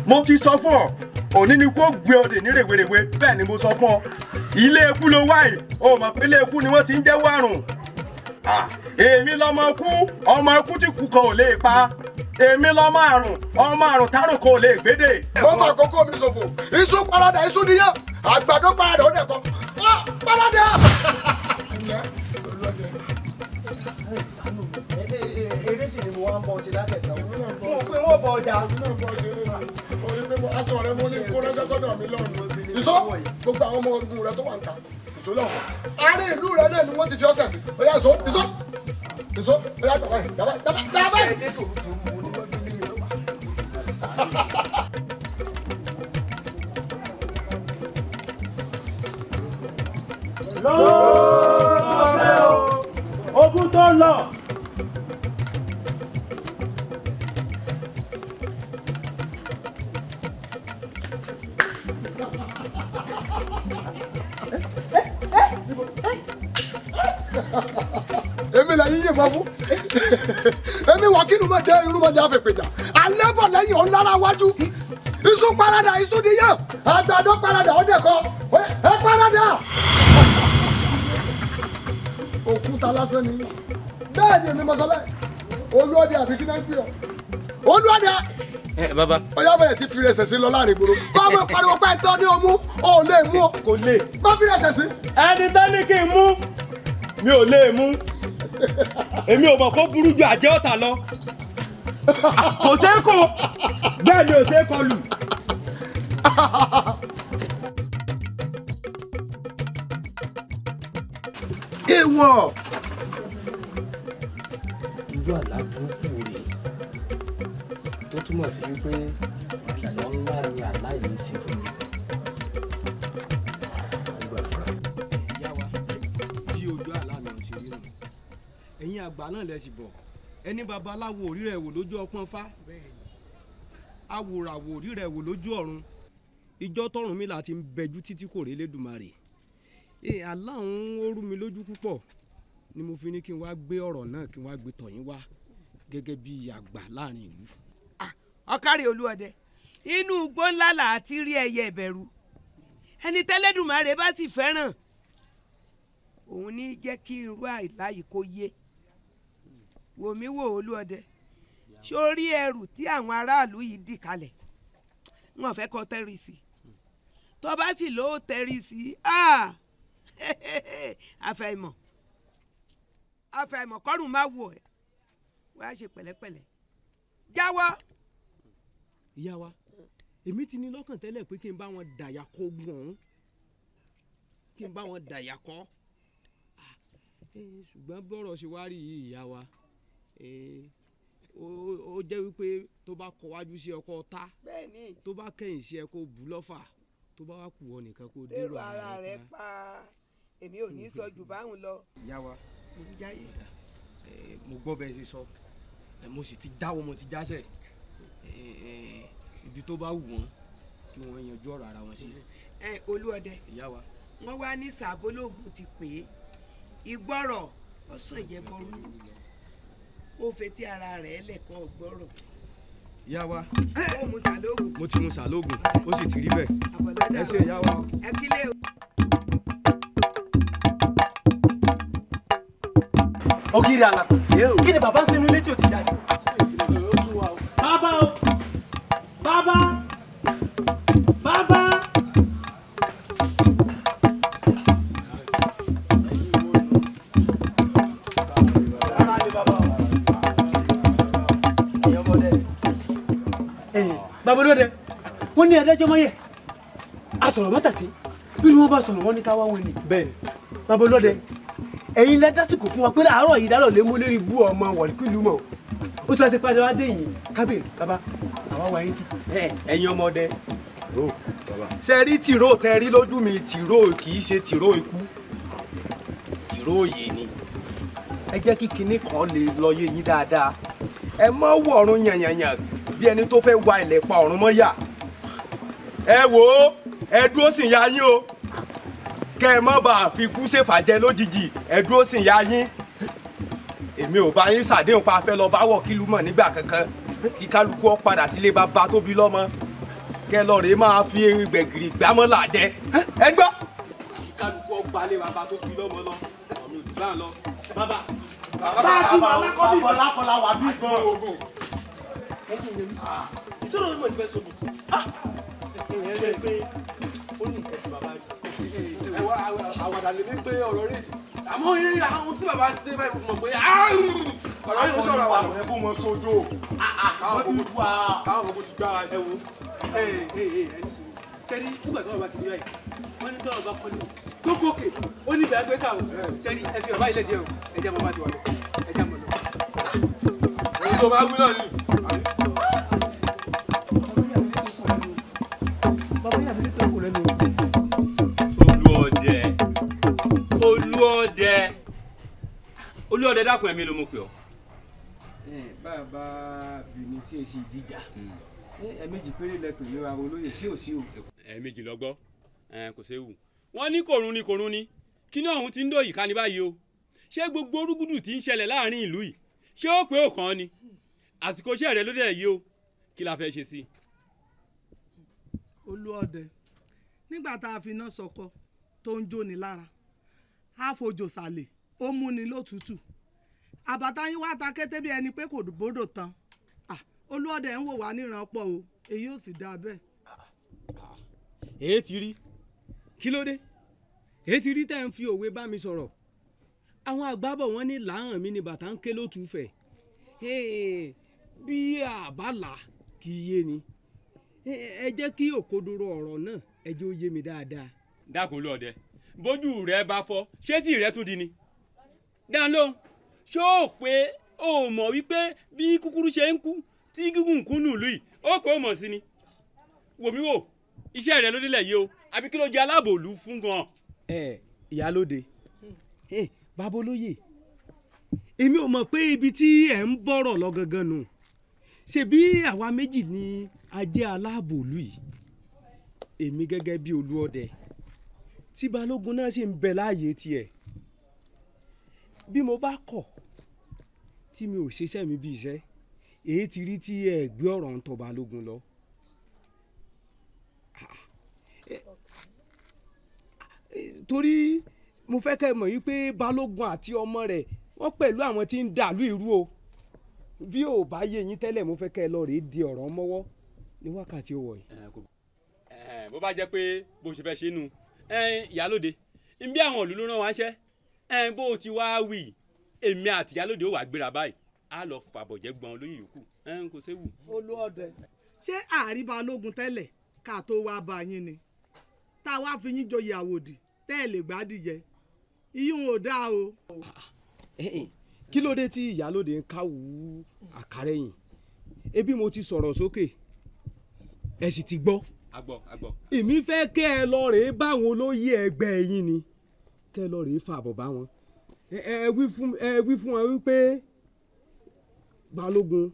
mo ti sọ fún ọ òní ni kó gbé ọdẹ ní rèwerèwe. Bẹ́ẹ̀ ni mo sọ fún ọ. Ilé ikú ló wáyé o mọ̀ pé ilé ikú ni wọ́n ti ń jẹ́wọ́ àrùn. Èmi lọmọ kú ọmọ ikú tí kú kan ò lè pa. Èmi lọmọ àrùn ọmọ àrùn tárùn kan ò lè gbédè. Mo fà àkókò mi ṣòfò iṣu parada iṣu níyàn àgbàdo parada ó dẹ̀kọ́ parada. Eré sì ni mo wá ń bọ̀ ṣe látẹ̀tẹ̀ mo pé wọ́n bọ̀ ọjà. Aṣọ rẹ mo ní kó ránṣẹ́ sọ́dọ̀ mi lọ́rùn. Ìṣó gbogbo àwọn ọmọ ogun rẹ tó wà ń ta ìṣó lọ́wọ́. Àárín ìlú rẹ náà ni wọ́n ti fi ọ̀sẹ̀ sí. Ó yá ìṣó ìṣó ìṣó ó yá dàbá yìí dàbá dàbá dàbá yìí. Lọ́ọ̀fẹ́ o, ogun tó lọ. Èmi là yíyẹ mọ fún èmi wákìlú mọ dé irúmọdé àfẹpẹjà alẹ́ bọ̀ lẹ́yìn ọ̀nlára wájú iṣu parada iṣu níyàn àgbàdo parada ọ̀dẹ̀kọ ẹ parada. Òkúta lásán ni bẹ́ẹ̀ ni èmi mọ sọ bẹ́ẹ̀. Olúọdẹ àbí kí náà ń pè ọ́ Olúọdẹ. Bàbá. Ó yá bẹ̀rẹ̀ sí fi rẹsẹ̀ sí lọ láàrin ìgboro. Kọ́ ọmọ pariwo pé ẹ̀tọ́ ní o mú o ò lè mú o. Kò lè. Má fi rẹsẹ̀ sí. Ẹni tán ní kí n mú mi ò lè mú. Èmi ò mọ̀ kó burú ju àjẹ́ ọ̀tá lọ. Kò ṣeé kó bẹ́ẹ̀ ni ò ṣeé kọlù. Èèwọ̀. Irú àlá burúkú rèé tó túmọ̀ sí wípé ìkìlọ̀ ńlá ni àlá yìí ṣe fún mi. Àgbà fúnra. Ìyá wa bí ojú àlá mi ò ṣe rí nù. Ẹ̀yin àgbà náà lẹ sì bọ̀. Ẹni babaláwo orí rẹ̀ wò lójú ọpọ́n fá. Awòràwò orí rẹ̀ wò lójú ọ̀run. Ìjọ tọ̀run mi là ti ń bẹjú títí kò rí Elédùmarè. Àlá òun ó rú mi lójú púpọ̀ ni mo fi ní kí n wá gbé ọ̀rọ̀ náà kí n wá gbé tọ̀ yín wá gẹ́gẹ́ bí àgbà láàrin ìlú. Ọ̀kàrẹ̀ Olúọdẹ inú igbó ńlá là á ti rí ẹyẹ ìbẹ̀rù ẹni tẹ́lẹ̀dùmarè bá sì fẹ́ràn òun ní jẹ́ kí irú àìlá yìí kó yé. Wò mí wò Olúọdẹ sórí ẹrù tí àwọn aráàlú yìí dì kalẹ̀ wọn fẹ́ kó tẹ́rì sí tó bá sì lóò tẹ́rì sí àfàìmọ̀ àfàìmọ̀ kọ́rùn má wò ẹ́ wàá ṣe pẹ̀lẹ́pẹ̀lẹ́ jáwọ́. Ìyá wa Èmi ti ní lọ́kàn tẹ́lẹ̀ pé kí n bá wọn dàyà kó ogun ọ̀hún, kí n bá wọn dàyà kọ́. Ṣùgbọ́n bọ́rọ̀ ṣe wá rí yìí ìyá wa, ó jẹ́ wípé tó bá kọ wájú sí ọkọ ta, tó bá kẹ̀yìn sí ẹ kó bù lọ́fà, tó bá wá kù ọ nìkan kó dérò ara rẹ pa. Èmi ò ní sọ jù báwọn lọ. Ìyá wa, mo gbọ́ bẹ́ẹ̀ ṣe sọ, mo sì ti dáwọ́, mo ti jáṣẹ̀. Ibi tó bá wù wọ́n kí wọ́n yanjú ọ̀rọ̀ ara wọn sí. Ẹ Olúọdẹ, ìyá wa, wọ́n wá ní sàbólógún ti pè é ìgbọ́rọ̀ ọ̀sán ìjẹ́bọrú, ó fetí ara rẹ̀ lẹ́kọ̀ọ́ gbọ́rọ̀. Ìyá wa, ó mu sàlógún. Mo ti mu sàlógún, ó sì ti rí bẹ́ẹ̀. Ẹ ṣé ìyá wa. Ẹ kílẹ̀ o. Ògiri àlàkù, kí ni bàbá ń sinú létí òtí jáde? Bàbá o, bàbá, bàbá. Bàbá olóde, wọ́n ní adájọ́ máa yẹ, a sọ̀rọ̀ mọ́tà sí, bí wọ́n bá sọ̀rọ̀ wọ́n ní ká wá wọn ni. Bẹ́ẹ̀ni, bàbá olóde, ẹ̀yin lẹ dásìkò fún wa pé láàárọ̀ yìí dálọ̀ lé mú lérí bú ọmọ wọ̀lìkìlú mọ̀, ó sọ ẹsẹ̀ padà wá dé yìí kábíyè bàbá àwa wà yín tì. Ẹ̀yin ọmọdé, ṣe rí tìró tẹ rí lójú mi, tìró kì í ṣe tìró ikú, tìró yìí ni. Ẹ jẹ́ kí kinní kan lè lọ yé yín dáadáa. Ẹ mọ́ wọ̀ọ̀run yànyànyàn bí ẹni tó fẹ́ wa ilẹ̀ pa ọ̀run mọ́ yà. Ẹ wò ó, ẹ dúró sì ya yín o, kẹ́ ẹ má bàa fi kú ṣèfàjẹ lójijì. Ẹ dúró sì ya yín. Èmi ò bá yín ṣàdéhùn pa fẹ́ lọ bá wọ̀ kílù mọ̀ nígbà kankan, kí kálukú ọ padà sílé bàbá tó bí lọ́mọ, kẹ́ lọ rèé máa fi gbẹ̀gìrì gbámọ́ làjẹ. Ẹ gbọ́, kí kálukú ọ gbalé bàbá tó bí lọ́mọ lọ, ọ̀mí òdì bá ń lọ. Bàbá bá a ti wà lákọ́ bí ìbọn lákọ́ la wà bí ìbọn ogun. Ìtọ́nà onímọ̀ ti fẹ́ sọ mi. Ẹ̀yìn rẹ̀ pé ó ní nǹkan tí bàbá rí. Àwàdà lè ní pé ọ̀rọ̀ rẹ̀, àmọ́ eré àwọn tí bàbá ṣe báyìí mo mọ̀ pé ọ̀rọ̀ yìí ló sọ̀rọ̀ àwọn. Ẹ bó mọ sójó. Káwọn gbogbo ti gbára ẹ wo. Ẹni sùúrù. Sẹ́ni nígbà tí wọ́n bá ti rí báyìí, wọ́n ní tọ́rọ̀ bá kọ́lé tó kókè, ó ní ìgbà gbé káwọn. Sẹ́ni ẹ fi bàbá ilé díẹ̀ o, ẹ jẹ́ bàbá ti wà lọ, ẹ jẹ́ mọ̀ lọ. Èyí tó bá wí náà ni. Olúọdẹ, Olúọdẹ, Olúọdẹ, dákun ẹ̀mí ló mọ̀ pé ọ. Bàbá Bìnní tí èsì ìdíjà ẹ̀ẹ̀mejì péré lẹ pè mí wa olóyè sí òsì o. Ẹ̀ẹ̀mejì lọ́gbọ́, kò séwu. Wọ́n ní kòrún ni kòrún ni, kíní ọ̀hún ti ń dòyìí ká ní báyìí o. Ṣé gbogbo orúgúdù tí ń ṣẹlẹ̀ láàrin ìlú yìí, ṣé ó pé òkan ni? Àsìkò iṣẹ́ rẹ ló dẹ̀ yìí o, kí la fẹ́ ṣe sí i? Olúọdẹ, nígbà tá a fi iná sọkọ tó ń jóni lára, a fojò sàlẹ̀ ó múni lótùtù, àbàtà yín wá ta kété bí ẹni pé kò bódò tán. Olúọdẹ ń wò wá níran pọ̀ o, èyí ò sì dáa bẹ́ẹ̀. Èé ti rí, kí ló dé? Èé ti rí tẹ́ ń fi òwe bá mi sọ̀rọ̀. Àwọn àgbà bọ̀ wọ́n ní làhàn mi ni bàtà ń ké lótùúfẹ̀. Bí àbálà kì í yé ni. Ẹ jẹ́ kí òkodoro ọ̀rọ̀ náà ẹ jẹ́ ó yé mi dáadáa. Dákun Olúọdẹ, bójú rẹ bá fọ́, ṣé tí rẹ tún di ni? Dáhùn lóhùn, ṣó o pé o mọ̀ wípé bí kúkúrú ṣe ń kú tí gígùn kún nùlù yìí, ó pé o mọ̀ sí ni? Wò mí wò, iṣẹ́ rẹ ló délẹ̀ yìí o, àbí kí ló jẹ́ aláàbòlú fún gan. Ẹ ìyálóde, bàbá olóyè, èmi ò mọ̀ pé ibi tí ẹ̀ ń bọ̀rọ̀ lọ gangan nù. Ṣebí àwa méjì ni a jẹ́ aláàbòlú yìí, èmi gẹ́gẹ́ bí Olúọdẹ, tí Balógun náà sì ń bẹ láàyè tiẹ̀. Bí mo bá kọ̀ tí mi ò ṣiṣẹ́ mi bí iṣẹ́, èyí ti rí tí ẹ gbé ọ̀rọ̀ ń tọ̀ Balógun lọ. Torí mo fẹ́ kẹ́ mọ̀ wípé Balógun àti ọmọ rẹ̀ wọ́n pẹ̀lú àwọn tí ń dàlú ìrú o. Bí ò bá yé yín tẹ́lẹ̀, mo fẹ́ kẹ́ ẹ lọ rèé di ọ̀rọ̀ mọ́wọ́ ní wákàtí òwò yìí. Bó bá jẹ́ pé bó ṣe fẹ́ ṣe nu, ìyálóde, nbí àwọn ìlú ló rán wa ṣẹ́, bó o ti wá wí, èmi àti ìyálóde ó wà gbéra báyìí, á lọ fàbọ̀jẹ́ gbọ́n lóyún yòókù, kò séwu. Olúọdẹ, Ṣé àárí balógun tẹ́lẹ̀ ká tó wá bá yín ni, tá a wá fi yín joyè àwòdì tẹ́ ẹ̀ lè gbádìjẹ? Iyún ò dáa o. Kí ló dé tí ìyálóde ń káwù àkàrẹ̀yìn? Ebi mo ti sọ̀rọ̀ sókè, ẹ sì ti gbọ́. Agbọ́ agbọ́. Èmi fẹ́ kẹ́ ẹ lọ rèé báwọn olóyè ẹgbẹ́ yín ni, kẹ́ ẹ lọ rèé fàbọ̀ bá wọn. Ẹ wí fún wọn wípé balógun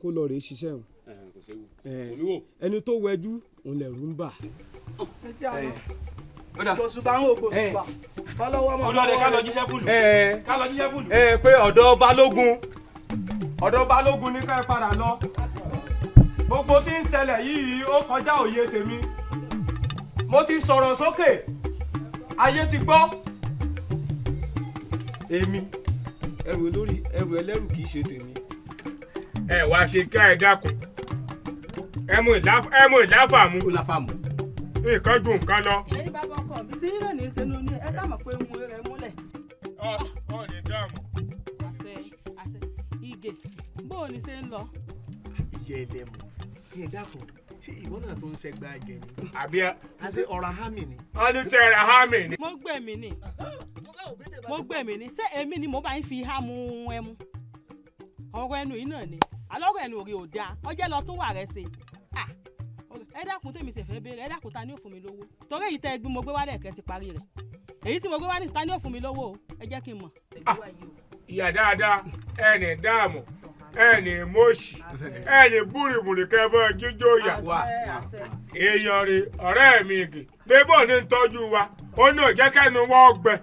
kó lọ rèé ṣiṣẹ́ wọn. Kò séwu. Olúwo. Ẹni tó wẹjú òun lẹ̀rù ń bà. Gbòsùbà ń wò gbòsùbà fọlọ́wọ́ mọ́. Olóde ká lọ jíṣẹ́ fúlù. Ká lọ jíṣẹ́ fúlù. Ẹ pé ọ̀dọ̀ balógun, ọ̀dọ̀ balógun ní ká ẹ padà lọ. Gbogbo tí ń ṣẹlẹ̀ yìí ó kọjá òye tèmi. Mo ti sọ̀rọ̀ sókè, ayé ti gbọ́. Èmi ẹrù olórí, ẹrù ẹlẹ́rù kì í ṣe tèmi. Ẹ wá ṣe ká ẹ dákun, ẹ mú ìláfàmù. Nǹkan ju nǹkan lọ. Ẹ̀yin bàbá ọkọ mi sí yín náà ní í ṣe nínú ẹ sá mọ̀ pé mo rẹ̀ múlẹ̀. Ọ ní dààmú. Àṣẹ àṣẹ. Ìgè, bó o ní ṣe ń lọ. Ìyá ẹlẹ́mu, kí ẹ dákun, ṣé ìwọ náà tó ń ṣẹgbẹ́ àjẹ ni? Àbí ẹ. Àṣé ọ̀rọ̀ hámì ni. Wọ́n ní tẹ̀rẹ̀ hámì ni. Mo gbẹ̀mí ni, mo gbẹ̀mí ni. Ṣé èmi ni mo bá ń fi há mu ẹmu? Ọ̀rọ̀ ẹnu yìí náà ni alọ́rọ̀ ẹnu òrì ò dáa, ọjẹ́ lọ tún wà rẹ̀ ṣe. Ẹ dákun, tèmi sì fẹ́ béèrè, ẹ dákun, ta ni ó fún mi lówó? Torí èyí tẹ́ ẹ gbé mo gbé wálẹ̀ kẹ́ ti parí rẹ̀, èyí tí mo gbé wá ní ta ni ó fún mi lówó o? Ẹ jẹ́ kí n mọ̀. Ìyá dáadáa, ẹnì dààmú, ẹnì mọ́ọ̀ṣì, ẹnì búrìbùrì kẹfọ́ jíjó yà. Èèyàn rè ọ̀rẹ́ mi igi bébò ní ń tọ́jú wa, ó ní òjẹ́ kẹ́nu wọ́n gbẹ,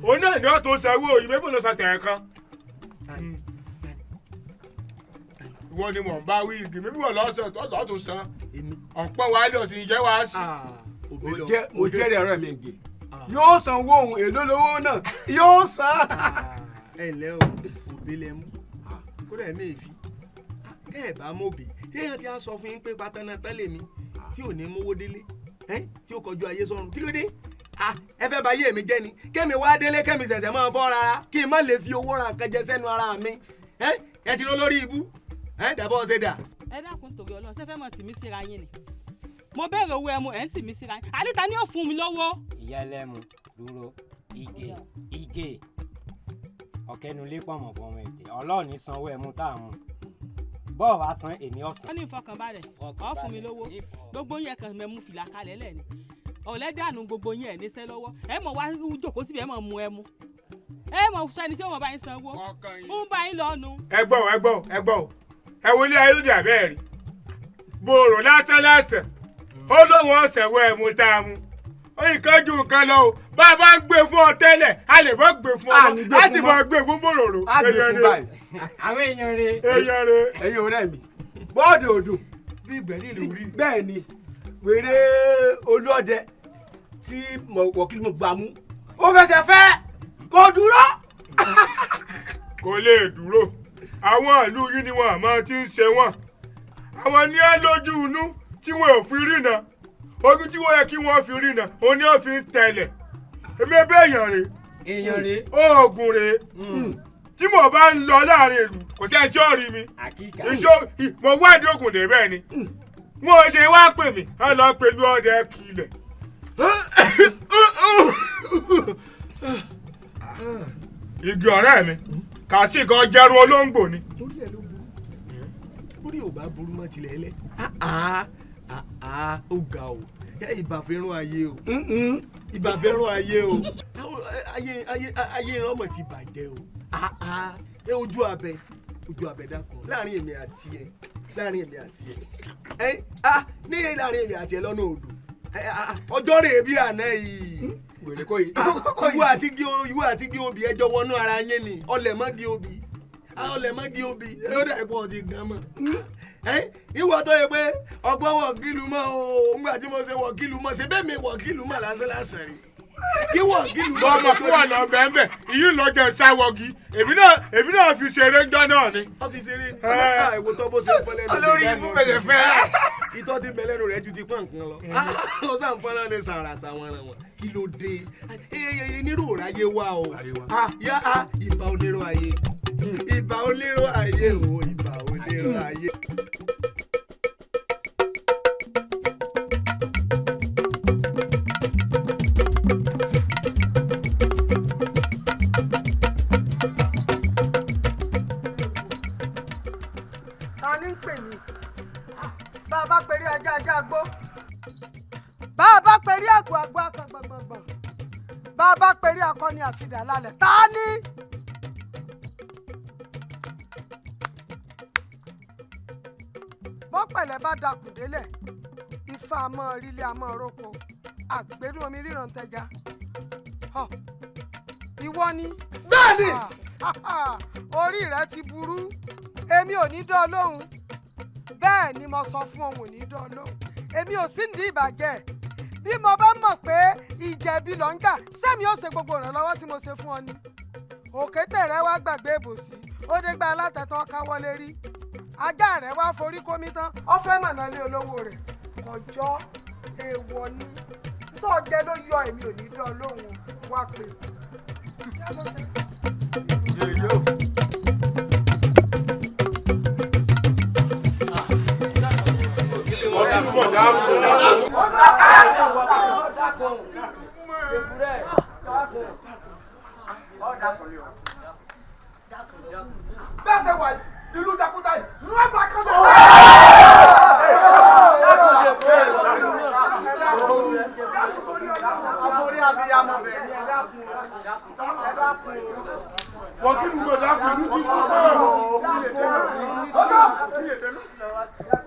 òun náà ni ó tó sanwó yìí, bébò ló san tẹ̀ kan. Ìwọ ni mò ń bá wí igi mímú lọ́sàn tó tó san ọ̀pọ̀ wa lè ọ̀sìn jẹ́ wá sí. Mo jẹ́rìí ọ̀rẹ́ mi igi yóò sanwó òun, èló lówó náà yóò san. Ẹ ǹlẹ́ o, òbí lẹ mú kódà ẹ méèfi kẹ́ ẹ̀ bá mọ̀bì téèyàn ti á sọ fún yín pé pátánà tẹ́lẹ̀ mi tí ò ní mówó délé, tí ó kọjú ayé sọ́run, kí ló dé? Ẹ fẹ́ bà ayé mi jẹ́ ni, kémi wá délé kémi ṣẹ̀ṣẹ̀ máa fọ́ rárá kí n má lè fi owó ra nǹkan jẹ sẹ́nu ara mi. Ẹ ti rọ lórí ibú, ẹ dàbọ̀ ṣe dà. Ẹ dákun torí Ọlọ́run, ṣé fẹ́ mọ̀ tì mí síra yín ni? Mo béèrè owó ẹmu, ẹ̀ ń tì mí síra yín. Àlítà ni ó fún mi lówó. Ìyá ẹlẹ́mu dúró, Ìgè Ìgè ọ̀kẹ́nulé pọ̀mọ̀pọ̀mọ̀ ètè ọlọ́ọ̀ni sanwó ẹmu tá a mú bọ́ọ̀ wá san èmi ọ̀sán. Wọ́n ní ìfọkànbalẹ̀, ọ̀ fún mi lówó, gbogbo yẹn kan mẹ́mú fìlà kalẹ̀ lẹ́ni ọ̀lẹ́dànù, gbogbo yẹn ẹ̀ níṣẹ́ lọ́wọ́, ẹ mọ̀ wá jókòó síbi, ẹ mọ̀ mu ẹmu, ẹ mọ̀ sọ ẹni tí ó mọ̀ bá yín sanwó ń bá yín lọ́nu. Ẹ gbọ́ ẹ gbọ́ ẹ gbọ́, ẹ wo ilé ayélujára bẹ́ẹ̀ rí bòrò lásán lásán, ó lóun ọ̀sẹ̀ wọ ẹ̀mú tá a mú ìkánjú nǹkan lọ o. Bá a bá ń gbé fún ọ tẹ́lẹ̀, a lè mọ́ gbé fún ọ, a sì mọ́ gbé fún bòròrò. A gbé fún báyìí. Àwọn èèyàn rè. Èèyàn rè. Ẹ̀yin ọ̀rẹ́ mi, bọ́ọ̀dù òdùn. Bí ìgbẹ́lì ló rí. Bẹ́ẹ̀ ni wèrè olóde tí wọ́kìlì mo gbà mú, ó fẹsẹ̀ fẹ́ kò dúró. Kò lè dúró, àwọn ìlú yìí ni wọn àmọ́ ti ń ṣe wọn, àwọn ní á lójú inú tí wọn ò fi rìnà, ojú tí wọ́n yẹ kí wọ́n fi rìnà òun ni wọ́n fi ń tẹ̀lẹ̀. Èmi ẹbí èèyàn rè, èèyàn rè, oògùn rè, tí mo bá ń lọ láàrin ìlú kò tẹ́ ẹjọ́ rí mi, ìṣó mo wádìí ògùn dé bẹ́ẹ̀ ni wọn ò ṣe wá pè mí, ẹ lọ pẹ̀lú ọdẹ kìlẹ̀. Igi ọ̀rẹ́ mi kàtí kan jẹ́rú olóńgbò ni. Orí ẹ̀ ló burú, orí ò bá burú mọ́ tilẹ̀ ẹlẹ́. Ó ga o, ìbàfẹ́ràn ayé o, ìbàfẹ́ràn ayé o, ayé ìran ọmọ ti bàjẹ́ o. Ojú abẹ, ojú abẹ dákun, láàrin èmi àti ẹ, láàrin èmi àti ẹ, ní láàrin èmi àti ẹ lọ́nà odò, ọjọ́ rèé bí àná yìí. Wèrè kọ́ yìí. Ìwọ àti gí obì ẹjọ́ wọnú ara yín ni, ọlẹ̀ mọ́ gí obì, ọlẹ̀ mọ́ gí obì, ó dà pọ̀ ti gan mọ́. Ìwọ tó yẹ pé ọgbọ́n wọ̀ kílù mọ́ o, ńgbà tí mo ṣe wọ̀ kílù mọ́, ṣe bẹ́ẹ̀ mi wọ̀ kílù mọ́ lásán lásán rí. Kí wọ̀ kílù mọ́. Bọ́mọ kí wà lọ bẹ́ẹ̀ ìyí lọ jẹ sáwọ́gì, èmi náà fi ṣeré ńjọ́ náà ni. Wọ́n fi ṣeré ní ìwò tó bó ṣe ń fọ́lẹ́ lọ. Olórí ibú fẹsẹ̀ fẹ́. Ìtọ́ ti bẹ lẹ́nu rẹ̀ ju ti pọ́n nǹkan lọ. Lọ sáà ń fọ́nrán ní sàrà sàwọn wọn. Kí ló dé? Nírò ráyé wá o. Ìbà onírò ayé. Ìbà onírò ayé o. Ìbà onírò ayé. perí àgbò àgbò akàngbọ̀ngbọ̀ngbọ̀n, bá a bá perí akọni àfidà lálẹ́, ta ni. Bọ́pẹ̀lẹ́ bá dakùn délẹ̀, ifá àmọ́ rílé àmọ́ roko, àgbẹ̀dùn omi ríran tẹja. Ìwọ ni. Bẹ́ẹ̀ni. Orí rẹ ti burú, èmi ò ní dán lóhùn. Bẹ́ẹ̀ ni mo sọ fún òun, ò ní dán lóhùn. Èmi ò sí ní ìbàjẹ́. Bí mo bá mọ̀ pé ìjẹ̀bi ló ń gà, sẹ́mi ó ṣe gbogbo ìrànlọ́wọ́ tí mo ṣe fún ọ ni. Òkété rẹ wá gbàgbé ìbòsí, ó dé gba alátẹ̀tàn káwọ́lé rí. Ajá rẹ wá forí kómi tán, ó fẹ́ mọ̀nà lé olówó rẹ̀. Ọjọ́ èèwọ̀ ni. Tó jẹ́ ló yọ, èmi ò ní dán lóhùn wá pé. Bẹ́ẹ̀ ṣe wà ìlú Jakuta yìí, wọ́n bá kán lọ. Wọ́kìlù mọ̀ dákun ìlú ti kú mọ́.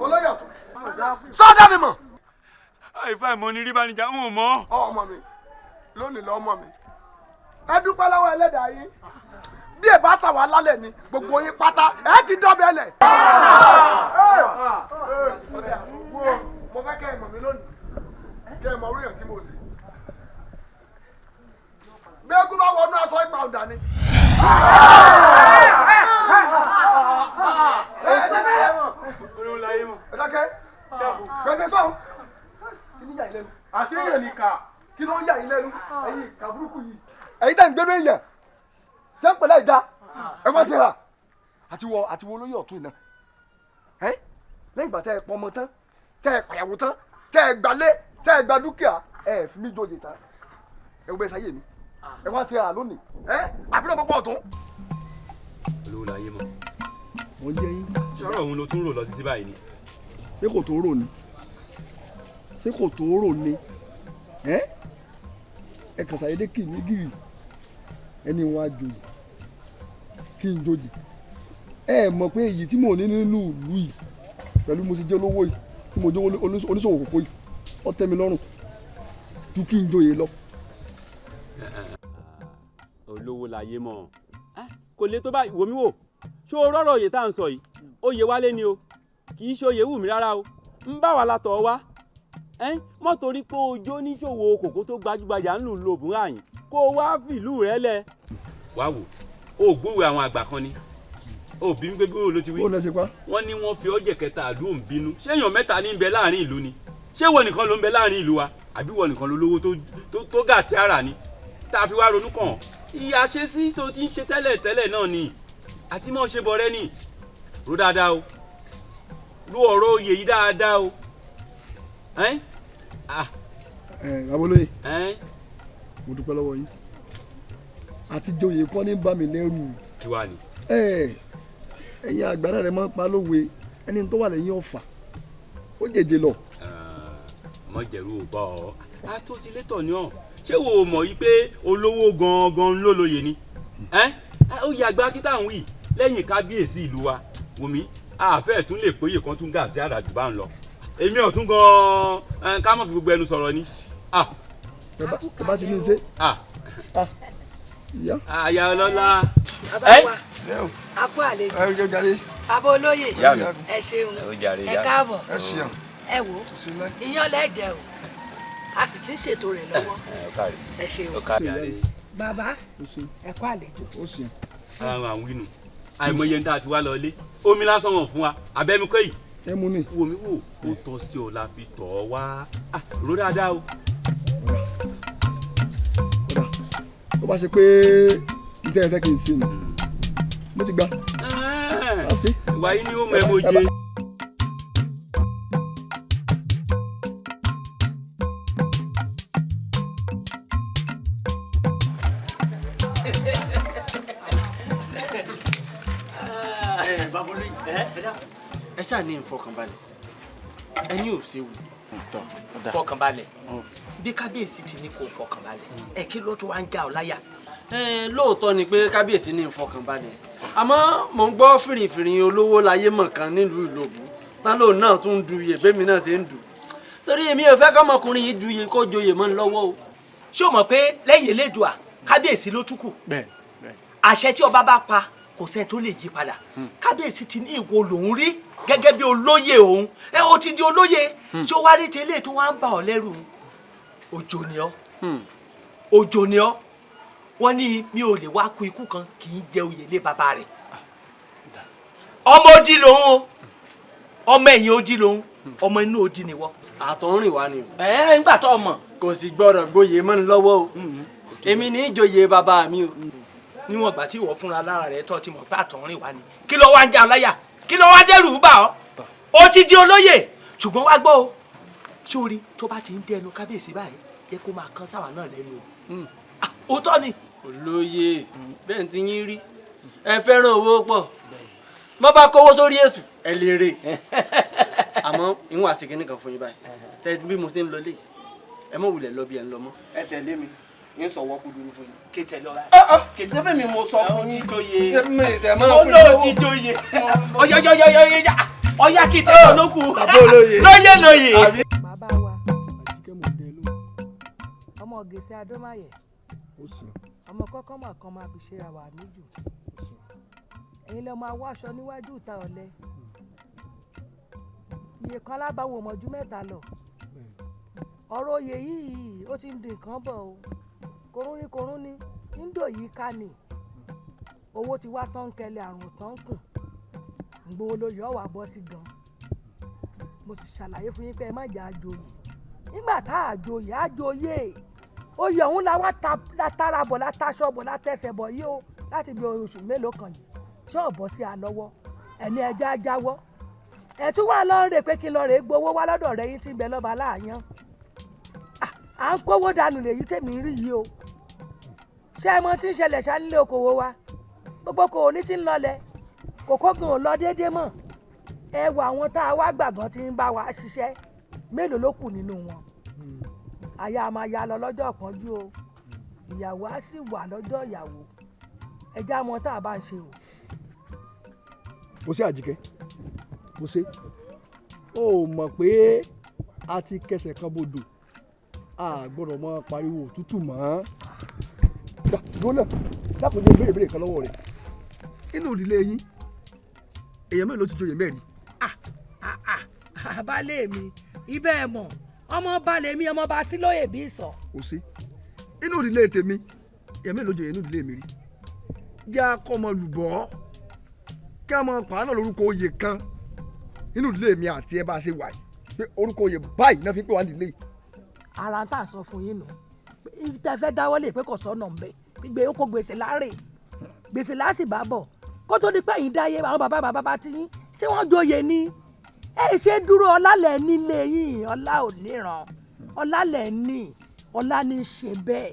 Olóyè ọ̀tún. Sọ́dọ̀ mi mọ̀. Àìfà ìmọ̀ ni rí bá níjà ń wò mọ́. Ọmọ mi lónìí lọ́mọ mi. Ẹ dúpẹ́ lọ́wọ́ ẹlẹ́dàá yín. Bí ẹ bá ṣàwà lálẹ́ ni gbogbo yín pátá ẹ ti dọ́bẹ̀ lẹ̀. Mo fẹ́ kẹ́ ẹ mọ̀ mí lónìí. Kẹ́ ẹ mọ orí ẹ̀ tí mo ṣe. Bí eégún bá wọnú aṣọ ìpa ọ̀dà ni. Ẹ dákẹ́. Gbẹ̀gbẹ̀ sọ̀hún. Kí ni yà yín lẹ́nu? Àṣírí yẹn nìkà. Kí ló ń yà yín lẹ́nu? Ẹ̀yin ìkà burúkú yìí. Ẹ̀yin tẹ̀ ń gbẹ́nu èèyàn. Jẹ́ ń pẹ̀lẹ́ ìjà. Ẹ má ti rà. Àti wọ olóyè ọ̀tún iná. Ẹ́ lẹ́yìn ìgbà tẹ́ ẹ pọmọ tán, tẹ́ ẹ pàyàwó tán, tẹ́ ẹ gbalé, tẹ́ ẹ gba dúkìá, ẹ fi mí joyè tán. Ẹ wọ sáyé mi. Ẹ wá ti rà lónìí. Ẹ àbúrò pọpọ ọ̀tún. Olówó láyé mọ̀. Mo ń jẹ yín. Sọ̀rọ̀ òun ló tún rò lọ títí báyìí ni. Ṣé kò tó rò ni? Ṣé kò tó rò ni? Ẹ ẹ kàn ṣàyédé kì mí gìrì. Ẹni wọn á joyè. Kí n joyè. Ẹ mọ̀ pé èyí tí mò ń ní nínú ìlú yìí pẹ̀lú mo ti jẹ́ olówó yìí tí mo jẹ́ oníṣòwò kòkó yìí ó tẹ́ mi lọ́rùn ju kí n joyè lọ. Olówó láyé mọ̀. Kò lè tó báyìí, wò mí wò. Ṣé o rọ́rọ̀ òye tá à ń sọ yìí? Oyè wálé ni o. Kì í ṣe oyè wù mí rárá o. Ń bá wa látọ̀ wá. Mọ́ torí pé ojó níṣòwò kòkó tó gbajúgbajà ń lù lòbùn àyìn kó o wá fìlú rẹ lẹ̀. Wá wò, o gbúwèé àwọn àgbà kan ni. O bí mi pé bí wo ló ti wí. Ó lọ sí pa. Wọ́n ní wọ́n fi ọjẹ́ kẹta àlú òun bínú. Ṣé èèyàn mẹ́ta ní ń bẹ láàrin ìlú ni? Ṣé ìwọ nìkan ló ń bẹ láàrin ìlú wa? Àbí ìwọ nìkan ló lówó tó gà sí ara ni? Tá a fi wá ronú kàn. Ìyá ṣe sí tó ti ń ṣe tẹ́lẹ̀ tẹ́lẹ̀ náà ni. Àti mọ́ ṣe bọ̀rẹ́ ni. Ro dáadáa o. Ro ọ̀rọ̀ oyè yìí dáadáa o. Ẹ Babolóye. Mo dúpẹ́ lọ́wọ́ yín. Àti joyè kọ́ ní bá mi lẹ́rù. Kí wàá ni? Ẹ̀yin àgbàrá rẹ̀ máa ń pa lówe ẹni tó wà lẹ́yìn ọ̀fà ó jèjè lọ. Mọ jẹ̀rú ò bọ̀ ọ́. A tó ti létọ̀ ni ọ̀. Ṣé wo mọ̀ yí pé olówó gangan ló lóye ni? Ó yẹ àgbà kí táwọn wì lẹ́yìn kábíyèsí ìlú wa. Wùmí, àfẹ́ tún lè péye kan tún gà sí àràjù bá ń lọ. Èmi ọ̀tún gan-an ká mọ̀ fi gbogbo ẹnu sọ̀rọ̀ ni. Ẹ bá ti ní í ṣe. Àyà ọlọ́lá. A kú àlejò. Bàbá olóyè, ẹ ṣeun, ẹ káàbọ̀, ẹ wò iyán lẹ́jẹ̀ o, a sì ti ń ṣètò rẹ̀ lọ́wọ́. Ẹ ṣeun. Bàbá, ẹ kú àlejò. Ara àwọn inú àìmọye ń tá a ti wá lọ ilé omi lásán wọn fún wa abẹ́mi kọ́ yìí. Ẹ mú ni. Wò mí wò, ó tọ́ sí ọ la fi tọ̀ ọ́ wá. Ró dáadáa o. Ó bá ṣe pé ìtẹ́ ẹ fẹ́ kí n ṣe ni mo ti gbà. Ìwà yìí ni ó mọ ẹbọ jẹ. Ẹ ṣáà ní ìfọkànbalẹ̀, ẹni ò séwu. Fọkànbalẹ̀, Bí kábíyèsí ti ní kó fọkànbalẹ̀, ẹ kí ló tó wá ń já ọ láyà? Lóòótọ́ ni pé kábíyèsí ní ìfọkànbalẹ̀, àmọ́ mò ń gbọ́ fìrìfìrì olówó láyé mọ̀ kan nílùú Ìlòbù tán lóun náà tún ń du iye bẹ́mi náà ṣe ń dù, torí èmi ò fẹ́ kọ́mọkùnrin yìí du iye kó joyè mọ́ ń lọ́wọ́ o. Ṣé o mọ̀ pé lẹ́yìn Elédùà kábíyèsí ló tún kù? Àṣẹ tí ọba bá pa kò sẹ́ni tó lè yí padà. Kábíyèsí ti ní ìwọ lòún rí gẹ́gẹ́ bí olóyè òun, ẹ o ti di olóyè. Ṣé o wá rí tẹ́lẹ̀ tó wá ń bà ọ́ lẹ́rù? Òjò ni ọ́, òjò ni ọ́. Wọ́n ní mi ò lè wá kú ikú kan kì í jẹ oyè lé bàbá rẹ̀. Ọmọ odi lòun o, ọmọ ẹ̀yìn odi lòun, ọmọ inú odi ni wọ́. Àtọ̀rìn wá ni o. Ẹ ńgbà tó mọ̀. Kò sì gbọ́dọ̀ gboyè mọ́ ń lọ́wọ́ o, èmi ní ìjòyè bàbá mi o. Níwọ̀n ìgbà tí ìwọ fúnra lára rẹ̀ tó ti mọ̀ pé àtọ̀rìn wá ni, kí ló wá ń já ọ láyà? Kí ló wá dẹ́rù bà ọ́? O ti di olóyè. Ṣùgbọ́n wá gbọ́ o, sórí tó bá ti ń dẹnu kábíyèsí báyìí, yẹ kó máa kán sáwà náà lẹ́nu o. Òótọ́ ni. Olóyè bẹ́ẹ̀ ti yín rí, ẹ fẹ́ràn owó pọ̀, mọ́ bá kówó sórí èṣù ẹ lè rè. Àmọ́ ìwọ̀n àṣekínní kan fún yín báyìí, tẹ́ bí mo ṣe ń lọ lé yìí, ẹ mọ̀ wulẹ̀ lọ bí ẹ ń lọ mọ́. Ẹ tẹ̀lé mi, ń sọ wọ́n kúdúrú fún yín. Kí tẹ̀lé ọ̀la. Ṣé bẹ́ẹ̀ mi mo sọ fún yín? Mi ìṣẹ̀ máa fún yín. Ó ti joyè. Ọ̀yọ̀yọ̀yọ̀yọ̀ ọ̀yá kí tẹ̀lé olókù. Lóyè lóyè. Bàbá wa, ọmọ gèsè Adómáyẹ̀, ọmọ kọ́kọ́ mọ̀ kan máa fi ṣera wà níjù. Ẹ̀yin lọ́ọ́ máa wá aṣọ níwájú ìta ọ̀lẹ. Iye kan alábàáwò mọ̀jú mẹ́ta lọ. Ọ̀rọ̀ oyè yìí ó ti ń di nǹkan bọ̀ o. Korún ní korún ní níndò yìí ká ní. Owó ti wá tán kẹlẹ̀, àrùn tán kùn. Ìgbòho ló yọ̀ wá bọ́ sí gan. Mo sì ṣàlàyé fún yín pé ẹ má jẹ́ àjòyè. Nígbà tá àjòyè àjòyè, oyè ọ̀hún la wá látara bọ̀, látàṣọ bọ̀, látẹsẹ̀ bọ̀ yìí o, láti bí oṣù mélòó kan yìí. Ṣé ọ̀bọ̀ sí a lọ́wọ́? Ẹni ẹja jáwọ́. Ẹ tún wà lọ́ọ́ rè pé kí n lọ rè gbowó wá lọ́dọ̀ rẹ yín tí ń bẹ lọ́ba láàyàn. À ń kówó dànù lèyí tèmi ń rí yìí o. Ṣé ẹ mọ tí ń ṣẹlẹ̀ ṣá nílé okòwò wa? Gbogbo kò ní ti ń lọlẹ̀, kòkó gan ò lọ déédéé mọ́. Ẹ wo àwọn tá a wá gbàgbọ́n tí ń bá wa ṣiṣẹ́, mélòó ló kù nínú wọn? Aya máa ya lọ lọ́jọ́ ìpọ́njú o, ìyàwó á sì wà lọ́jọ́ ìyàwó. Ẹ já mọ tá a bá ń ṣe o. Mo ṣe Àjíkẹ́, mo ṣe. Ó mọ̀ pé a ti kẹsẹ̀ kan bodò, a gbọ́dọ̀ mọ pariwo òtútù mọ́. Dúró náà, dákun jẹ́ béèrè béèrè kan lọ́wọ́ rẹ̀. Inú ìdílé yín, èèyàn mélòó ti joyè mẹ́rin? Baálé mi, ibẹ̀ ẹ̀ mọ̀, ọmọ balẹ̀ mi, ọmọ bá sí lóye bí sọ. Kò sí. Inú ìdílé tèmi, èèyàn mélòó joyè inú ìdílé mi rí? Jẹ́ akọ́mọ lùbọ́, kí a máa pàánà lórúkọ oyè kan nínú ìdílé mi àti ẹ bá ṣe wà yìí, pé orúkọ oyè báyìí náà fi ń pè wá nílé yìí. Ara ń tà sọ fún yín nù, tẹ fẹ́ dáwọ́ lè pé kò sọ́nà ń bẹ, gbígbé ó kó gbèsè láàrè, gbèsè láàsì bá bọ̀, kó tó di pé yín dáyé àwọn bàbá bàbá bá ti yín, ṣé wọ́n joyè ni? Ẹ ṣe dúró ọlálẹ̀ nílé yín, ọlá ò níran, ọlálẹ̀ ní, ọlá ní ṣe bẹ́ẹ̀,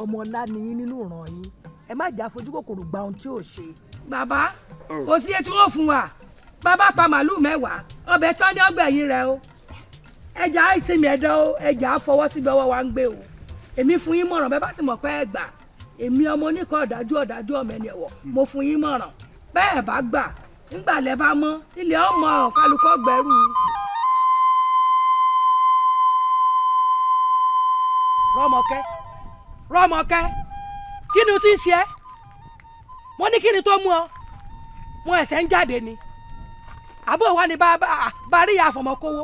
ọmọ ọlá ní yín nínú ìran yín, ẹ má jà fojú kòkòrò gba ohun tí ò ṣe. Bàbá, kò sí etí wọn fún wa, bàbá pa màlúù mẹ́wàá, ọbẹ̀ tán ní ọgbẹ̀yìn rẹ o, ẹja ìsinmi ẹ̀dọ́ o, ẹja fọwọ́ síbi ọwọ́ wa ń gbé o. Èmi fún yín mọ̀ràn, bẹ́ẹ̀ bá sì mọ̀ pé ẹ gbà, èmi ọmọ oníkan ọ̀dájú ọ̀dájú ọmọ ẹni ẹ̀wọ̀, mo fún yín mọ̀ràn, bẹ́ẹ̀ bá gbà, ńgbà lẹ bá mọ́, ilé ọmọ kálukọ́ gbẹrú. Rọ́mọkẹ́, Rọ́mọkẹ́, kí ni o ti ń ṣe ẹ́? Mo ní kí ni tó mú ọ? Mo ẹ̀sẹ̀ ń jáde ni. Àbó wa ni bá rí ìyá àfọ̀mọ́kówó.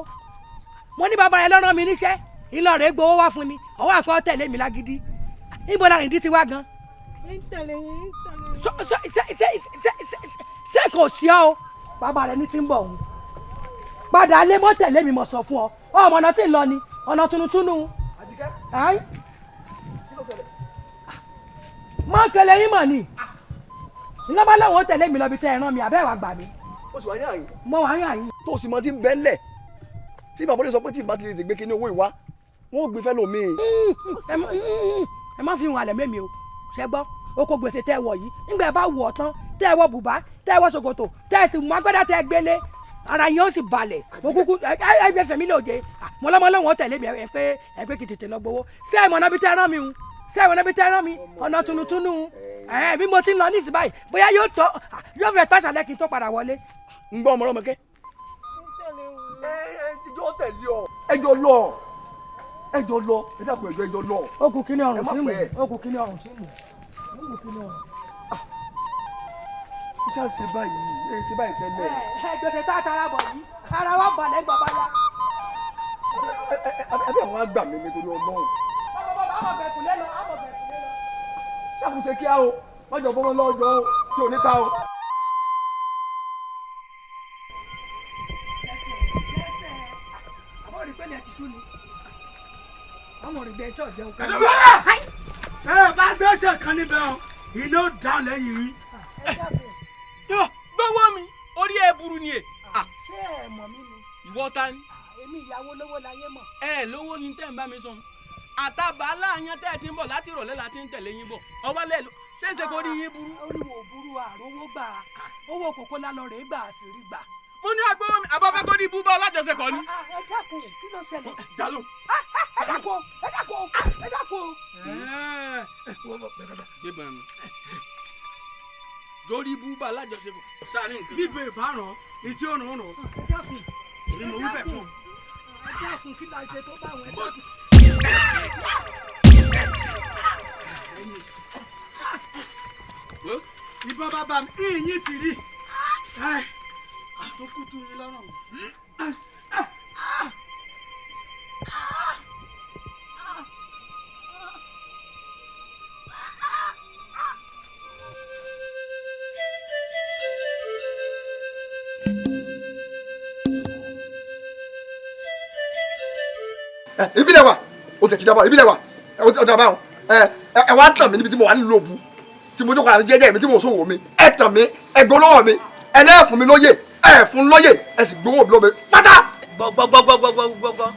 Mo ní bàbá rẹ lọ́rán mi níṣẹ́, ìlọ rẹ̀ gbowó wá fún ni, ọwọ́ àpá tẹ̀lé mi lágídí. Níbo la rìn dí ti wá gan? Ṣé kò sí ọ o? Bàbá rẹ ní ti ń bọ̀ òun. Padà lé mọ́ tẹ̀lé mi mọ̀ sọ fún ọ. Ọmọ ọ̀nà tí ń lọ ni, ọ̀nà tuntun. Àjíkẹ́, kí ló ṣẹlẹ̀? Mọ́ kẹlẹ́ yín mọ̀ ni. Ńlọ́bá lọ́wọ́ tẹ̀lé mi lọ bí tẹ́ ẹ rán mi, àbẹ́ wàá gbà mí. Ó sì wà ní àyè. Mo wà ní àyè. Tó o sì mọ tí ń bẹ́ lẹ̀, tí bàbá olè sọ pé tí ìbá ti lè gbé kíní owó ìwá, wọn ò gbé fẹ́ lómi. Ẹ má fi hàn àlẹ́ mẹ́mi o, ṣẹ gbọ́, o kò gbèsè tẹ́ ẹ wọ̀ yìí, nígbà ẹ bá wọ̀ ọ́ tán, tẹ́ ẹ wọ bùbá, tẹ́ ẹ wọ ṣòkòtò, tẹ́ ẹ sì mú agbádá tẹ́ ẹ gbélé, Ara yín ó sì balẹ̀. Mo kúkú ẹ fẹ́ mi lóde. Mọ̀lọ́mọ́lọ́ wọn tẹ̀lé mi ẹ pé kí tètè lọ gbowó. Ṣé ẹ mọ̀nà bí tẹ́ rán mi ń? Ṣé ẹ mọ̀nà bí tẹ́ rán mi? Ọ̀nà tunutunu. Bí mo ti ń lọ ní ìsìn báyìí, bóyá yóò fẹ́ tàṣàlẹ̀ kí n tó padà wọlé. Ń gbọ́ ọmọ ọlọ́mọkẹ́. Ẹ jọ tẹ̀lé ọ. Ẹ jọ lọ. Ẹ jọ lọ. Ẹ dákun ẹ jọ lọ. Ó kù kíní ọrùn tí mò. Ó kù kíní ọrùn tí mò. Ó kù kíní ọrùn. Ṣé ṣe báyìí? Ẹ ṣe báyìí tẹ́lẹ̀. Ẹ gbèsè tá a tara bọ̀ yìí, ara wa balẹ̀ gbọ̀ bá ya. Àbí àwọn àgbà mi nítorí Ọlọ́run. Àmọ̀ bẹ̀ kùlé lọ, àmọ̀ bẹ̀ kùlé lọ. Ṣàkóso kíá o, má jọ bọ́mọ lọ́jọ́ o, tí ò ní ta o. Ẹ bá gbèsè kan níbẹ̀ o, iná dáhùn lẹ́yìn yín. Gbọ́wọ́ mi, orí ẹ burú ni e. Ṣé ẹ mọ̀ mí ni? Ìwọ ta ni? Èmi ìyàwó lówó láyé mọ̀. Ẹ lówó ni tẹ́ ń bá mi sọ. Àtàbà aláàyàn tẹ́ ẹ ti ń bọ̀ láti ìrọ̀lẹ́ la ti ń tẹ̀lé yín bọ̀. Ọwọ́ lẹ̀ ló ṣéṣe kó rí yín burú. Orí wo burú àrówó gbà, owó kòkó lálọ́ rèé gbà á sì rí gbà. Mo ní agbowó mi, àbọ̀fẹ́ kó ní ibú bá alájọṣepọ̀ ni. Ẹ dákun, kí ló ṣẹlẹ̀? Dalo. Ẹ dákun, ẹ dákun, ẹ dákun. Gbébọn mi. Lórí ibú bá alájọṣepọ̀. Sáré nǹkan. Bíbẹ̀ ìbáràn, etí ọ̀nà ọ̀nà. Ẹ dákun. Èmi mo wí bẹ̀ fún ọ. Ẹ dákun, kí la ṣe tó bá wọn? Ẹ dákun. Ìbọn bàbá mi, ìyín ti rí. Àtòkùtù yín lọ́rùn. Ìbílẹ̀ wa o tẹ̀ ti dábàá ìbílẹ̀ wa o ti dábàá ẹ ẹ wá tàn mí níbi tí mo wà nílùú Òbu tí mo jókòó àti jẹ́jẹ́ mi tí mo sòwò mi ẹ tàn mí ẹ gbọ́ lọ́wọ́ mi ẹ lẹ́ẹ̀fún mi lóye ẹ fún lóye ẹ sì gbowó mi lómi pátá. Gbọ́gbọ́gbọ́gbọ́gbọ́gbọ́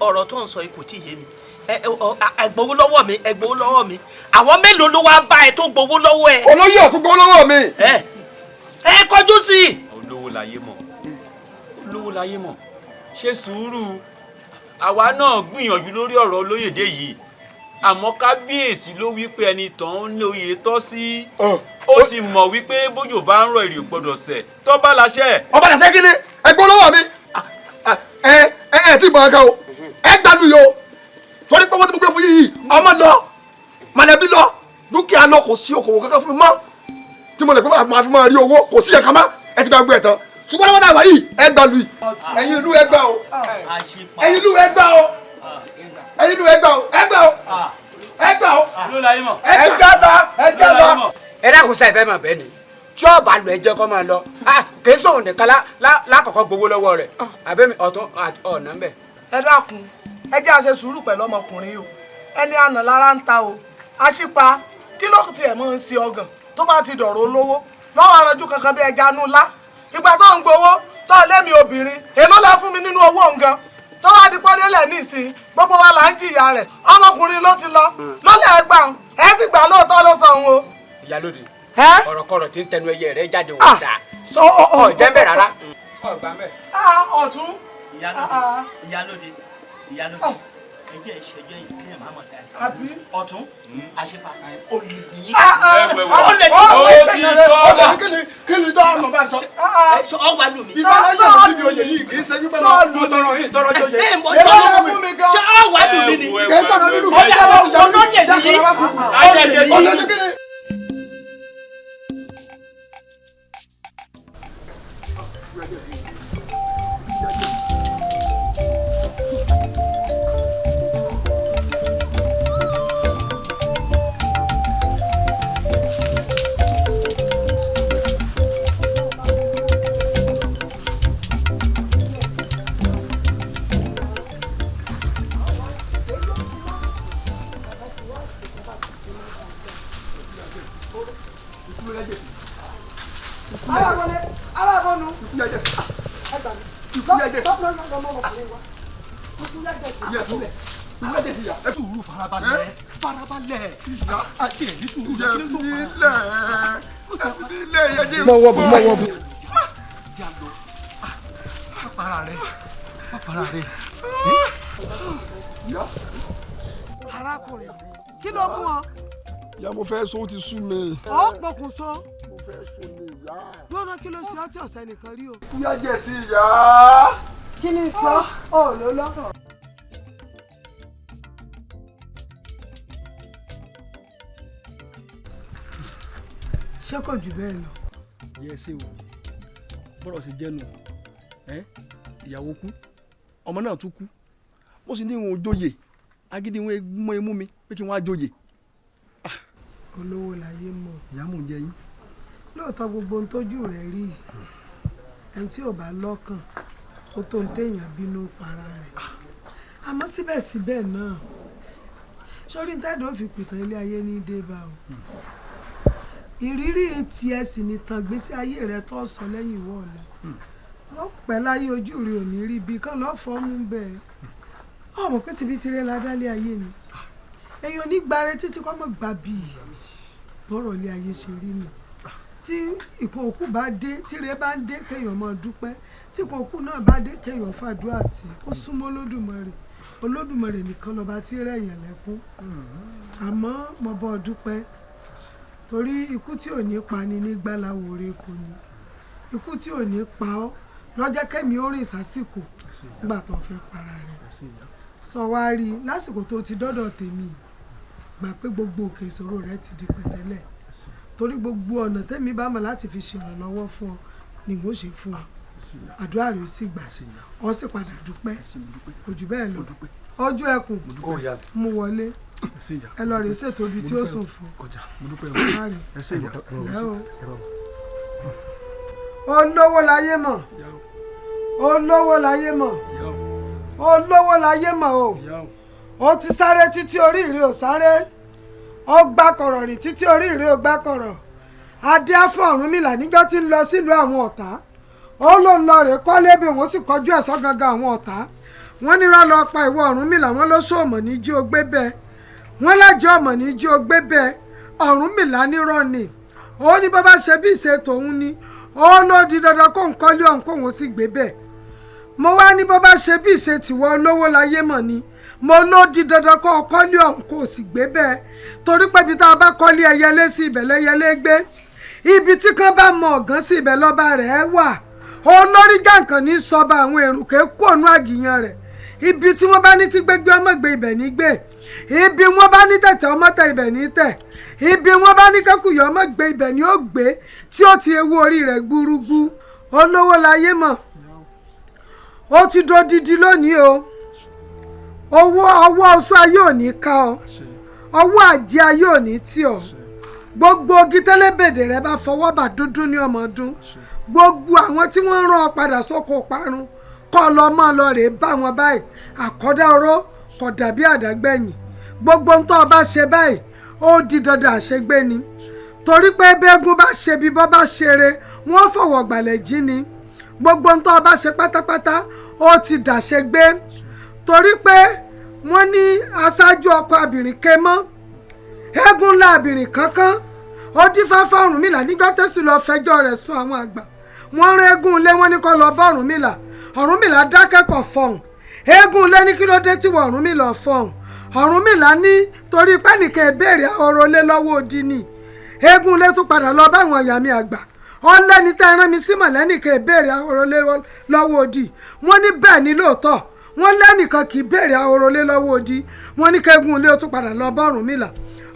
ọ̀rọ̀ tó ń sọ yìí kò tí ì yé mi. Ẹ gbowó lọ́wọ́ mi, ẹ gbowó lọ́wọ́ mi. Àwọn mélòó ló wá bá ẹ tó gbowó lọ́wọ́ ẹ? Olóyè ọ̀tún gbowó lọ́wọ́ mi. Ẹ kọjú sí i. Olówó láyé mọ̀, olówó láyé mọ̀, ṣe sùúrù. Àwa náà gbìyànjú lórí ọ̀rọ̀ olóyèdè yìí, àmọ́ kábíyèsí ló wí pé ẹni tán ń lóye tọ́ sí, ó sì mọ̀ wípé bójò bá ń rọ èrè gbọ́dọ̀ sẹ̀ tọ́ bá láṣẹ. Ọba làṣẹ kí ni ẹ gbọ́ lọ́wọ́ mi ẹ ẹ ẹ tí ì mọ̀ ẹ́ kan o ẹ gbalu yìí o torí pé wọ́n ti mú gbé fún yìí ọmọ lọ mọ̀lẹ́bí lọ dúkìá lọ kò sí okòwò kankan fún mi mọ́ tí mo lè pé máa fi máa rí owó kò sí ẹ̀ka mọ́ ẹ ti gbàgbé ẹ̀ tán ṣùgbọ́n lọ́wọ́ táwa yìí ẹ gbalu yìí ẹ̀yin ìlú ẹ gbà o ẹ̀yin ìlú ẹ gbà o ẹ̀yin ìlú ẹ gbà o ẹ gbà o ẹ gbà o ẹ já lọ ẹ já lọ. Ẹ dákun sáà ìfẹ́ mọ̀ bẹ́ẹ̀ ni tí ọba lọ ẹ jẹ́ kó máa lọ kì í sóhun nìkan lákọ̀ọ́kọ́ gbowó lọ́wọ́ rẹ̀ àbẹ́mi ọ̀tún ọ̀nà ń bẹ̀. Ẹ dákun, ẹ jẹ́ àṣẹ sùúrù pẹ̀lú ọmọkùnrin o, ẹni àná lára ń ta o, àṣìpa kí ló tiẹ̀ mọ́ ń ṣe ọgàn tó bá ti dọ̀rọ̀ olówó lọ́wọ́ aranjú kankan bí ẹja nú lá. Ìgbà tó ń gbowó tó lẹ́mi obìnrin èló la fún mi nínú owó nǹkan tó wá di pọ́délẹ̀ nísìn gbogbo wa là ń jìyà rẹ̀ ọmọkùnrin ló ti lọ lọ́lẹ̀ ẹgbà ẹ sì gbà lóòótọ́ ló sọ òun o. Ìyálóde ọ̀rọ̀kọ̀rọ̀ tí ń tẹnu ẹyẹ rẹ̀ jáde wò dáa ọ̀ jẹ́ ń bẹ̀ rárá. Ọ̀tún. Ìyálóde, ìyálóde, ẹ jẹ́ ìṣẹ́jẹ́ yìí kéèyàn má mọ̀ dáa. Ọ̀tún, àṣepa, olè ní. Olè ní. Kí ni dọ́ ọmọ bá sọ? Ọ wà lù mí. Ìfẹ́ ló yàtọ̀ síbi oyè yìí kì í ṣe wípé mo tọrọ yìí tọrọ jọyè. Ṣé ọ wà lù mí ni? Kì í sọ̀rọ̀ nínú Ọ̀dà olóyè nìyí. Olè nìyí. Mọ̀wọ́ bù mọ̀wọ́ bù. Para rẹ, má para rẹ. Arákùnrin, kí ló mú ọ? Ìyá, mo fẹ́ sọ, ó ti sú mi. Ọ pokùnso. Mo fẹ́ sọ ni ìyá. Lọ́nà kí ló ṣe ọ́ tí ọ̀sẹ̀ nìkan rí o? Ìyá jẹ̀ sí ìyá. Kí ni sọ? Ó ló lọ. Ṣé kò jù bẹ́ẹ̀ lọ? Yẹ ṣe o, bọ́rọ̀ sì jẹ́nu ẹ́, ìyàwó kú, ọmọ náà tún kú, mo sì ní ìwọ̀n òjòyè agídí wọn mọ imú mi pé kí wọ́n á jòyè. Olówó láyé mọ̀. Ìyá mò ń jẹ yín. Lóòótọ́ gbogbo ohun tójú rẹ̀ rí, ẹni tí ò bá lọ́kàn ó tó ń téèyàn bínú para rẹ̀, àmọ́ síbẹ̀síbẹ̀ náà sórí tẹ́dọ̀ fi pìtàn ilé ayé ní débà o. Ìrírí tiẹ̀ sì ni tàn gbèsè ayé rẹ tó sọ lẹ́yìn ìwọ ọ̀la. Ó pẹ́ láyé, ojú rẹ ò ní rí ibi kan lọ́ọ́ fọ́ mú bẹ́ẹ̀. Ọmọ pé tìbí tirẹ̀ la dálé ayé ni, èyàn ò ní gbáre títí kọ́ mọ̀ gbà bí bọ́rọ̀ ilé ayé ṣe rí ni. Tí ìkòkù bá dé, tíre bá ń dé, kéèyàn máa dúpẹ́. Tí ìkòkù náà bá dé, kéèyàn fàdúrà tì ó súnmọ́ Olódùmarè. Olódùmarè nìkan lọ́ba tí rẹ̀yàn lẹ́kún. Àmọ́ mo bọ́ ọ dúpẹ́ torí ikú tí ò ní pa ni nígbà láwòrè kò ní, ikú tí ò ní pa ọ́ lọ́jọ́ kẹ́mi ó rìn sásìkò nígbà tó fẹ́ para rẹ̀. Sọ wá rí i lásìkò tó ti dọ́dọ̀ tèmi, gbà pé gbogbo òkè ìṣòro rẹ ti di pẹ̀tẹ́lẹ̀, torí gbogbo ọ̀nà tẹ́mi bá mọ̀ láti fi ṣèrànlọ́wọ́ fún ọ ni n ó ṣe fún ọ. Àdúrà rẹ ó sì gbà, ọ sì padà dúpẹ́. Kò jù bẹ́ẹ̀ lọ. Ojú ẹkùn mú wọlé, ẹ lọ rè ṣètò ibi tí ó sùn fún. Olówó láyé mọ̀, olówó láyé mọ̀, olówó láyé mọ̀ o. Ó ti sáré títí orí ìrè ò sáré, ó gbá kọ̀rọ̀ rìn títí orí ìrè ò gbá kọ̀rọ̀. Adé afọ Ọ̀rúnmìlà níjọ́ tí ń lọ sílùú àwọn ọ̀tá, ó ló ń lọ rè kọ́lé bí òun sì kọjú ẹ̀sọ́ gangan àwọn ọ̀tá. Wọ́n ní rán lọ pa ìwọ Ọ̀rúnmìlà, wọ́n ló sóòmọ̀ ní jí o gbé bẹ́ẹ̀, wọ́n lájẹ́ ọmọ ní jí o gbé bẹ́ẹ̀. Ọ̀rúnmìlà nírọ̀ ni, ó ní bá bá ṣe bí ìṣe tòun ni, ó ló di dandan kóun kọ́lé ọ̀hún kóun sì gbé bẹ́ẹ̀. Mo wá ní bó bá ṣe bí ìṣe tìwọ olówó láyé mọ̀ ni, mo ló di dandan kó o kọ́lé ọ̀hún kó o sì gbé bẹ́ẹ̀, torí pé ibi tá a bá kọ́lé ẹyẹlé sí ibẹ̀ lẹ́yẹlé gbé, ibi tí kan bá mọ ọ̀gán sí ibẹ̀ lọ́ba rẹ̀ wà. Olórí jàǹkàn ní sọba àwọn èrùkẹ́ kú ònú àgìyàn rẹ̀. Ibi tí wọ́n bá ní kí gbégbé ọmọ gbé ibẹ̀ ní gbé, ibi wọ́n bá ní tẹ̀tẹ̀ ọmọ tẹ ibẹ̀ ní tẹ̀, ibi wọ́n bá ní kẹ́kùyọ̀ ọmọ gbé ibẹ̀ ní ó gbé, tí ó ti ewu orí rẹ̀ gbúrúgbú. Olówó láyé mọ̀, ó ti dodidi lónìí o. Owó ọwọ́ oṣù ayé ò ní ká ọ, ọwọ́ àjẹ́ ayé ò ní tì ọ́. Gbogbo ogi tẹ́lẹ̀bẹ̀dẹ̀ rẹ bá fọwọ́ bà dúdú ní ọmọ ọdún. Gbogbo àwọn tí wọ́n ń rán ọ padà sóko parun kọ́ lọ mọ́ lọ rèé bá wọn báyìí. Àkọ́dá oró kò dàbí àdágbẹ̀yìn. Gbogbo ń tọ́ ọ bá ṣe báyìí ó di dandan àṣegbé ni, torí pé bẹ́ẹ̀gùn bá ṣe bí bọ́ bá ṣeré wọ́n fọwọ́ gbàlẹ̀ jí ni. Gbogbo ń tọ́ ọ bá ṣe pátápátá ó ti dàṣegbé, torí pé wọ́n ní aṣáájú ọkọ̀ abìnrin ké mọ́, eégún ńlá abìnrin kankan. Ó dífá fún Ọ̀rúnmìlà níjọ́ tẹ́sù lọ fẹjọ́ rẹ̀ sùn àwọn àgbà. Wọ́n rán eégún ilé, wọ́n ní kó lọ bá Ọ̀rúnmìlà. Ọ̀rúnmìlà dákẹ́kọ̀ọ́ fọ̀hún. Eégún ilé ní kí ló dé tí wọ́n Ọ̀rúnmìlà fọ̀hún. Ọ̀rúnmìlà ní torí pẹ́nìkan ìbéèrè ọ̀rọ̀ lé lọ́wọ́ odi ni. Eégún ilé tún padà lọ bá àwọn ìyá mi àgbà. Ọlẹ́ni tẹ́ rán mi sí mọ̀lẹ́nìkan ìbéèrè ọ̀rọ̀ lé lọ́wọ́ odi. Wọ́n ní bẹ́ẹ̀ ni lóòótọ́, wọ́n lẹ́nìkan kì í béèrè ọ̀rọ̀ lé lọ́wọ́ odi. Wọ́n ní kẹ́gùn ilé ó tún padà lọ bá Ọ̀rúnmìlà.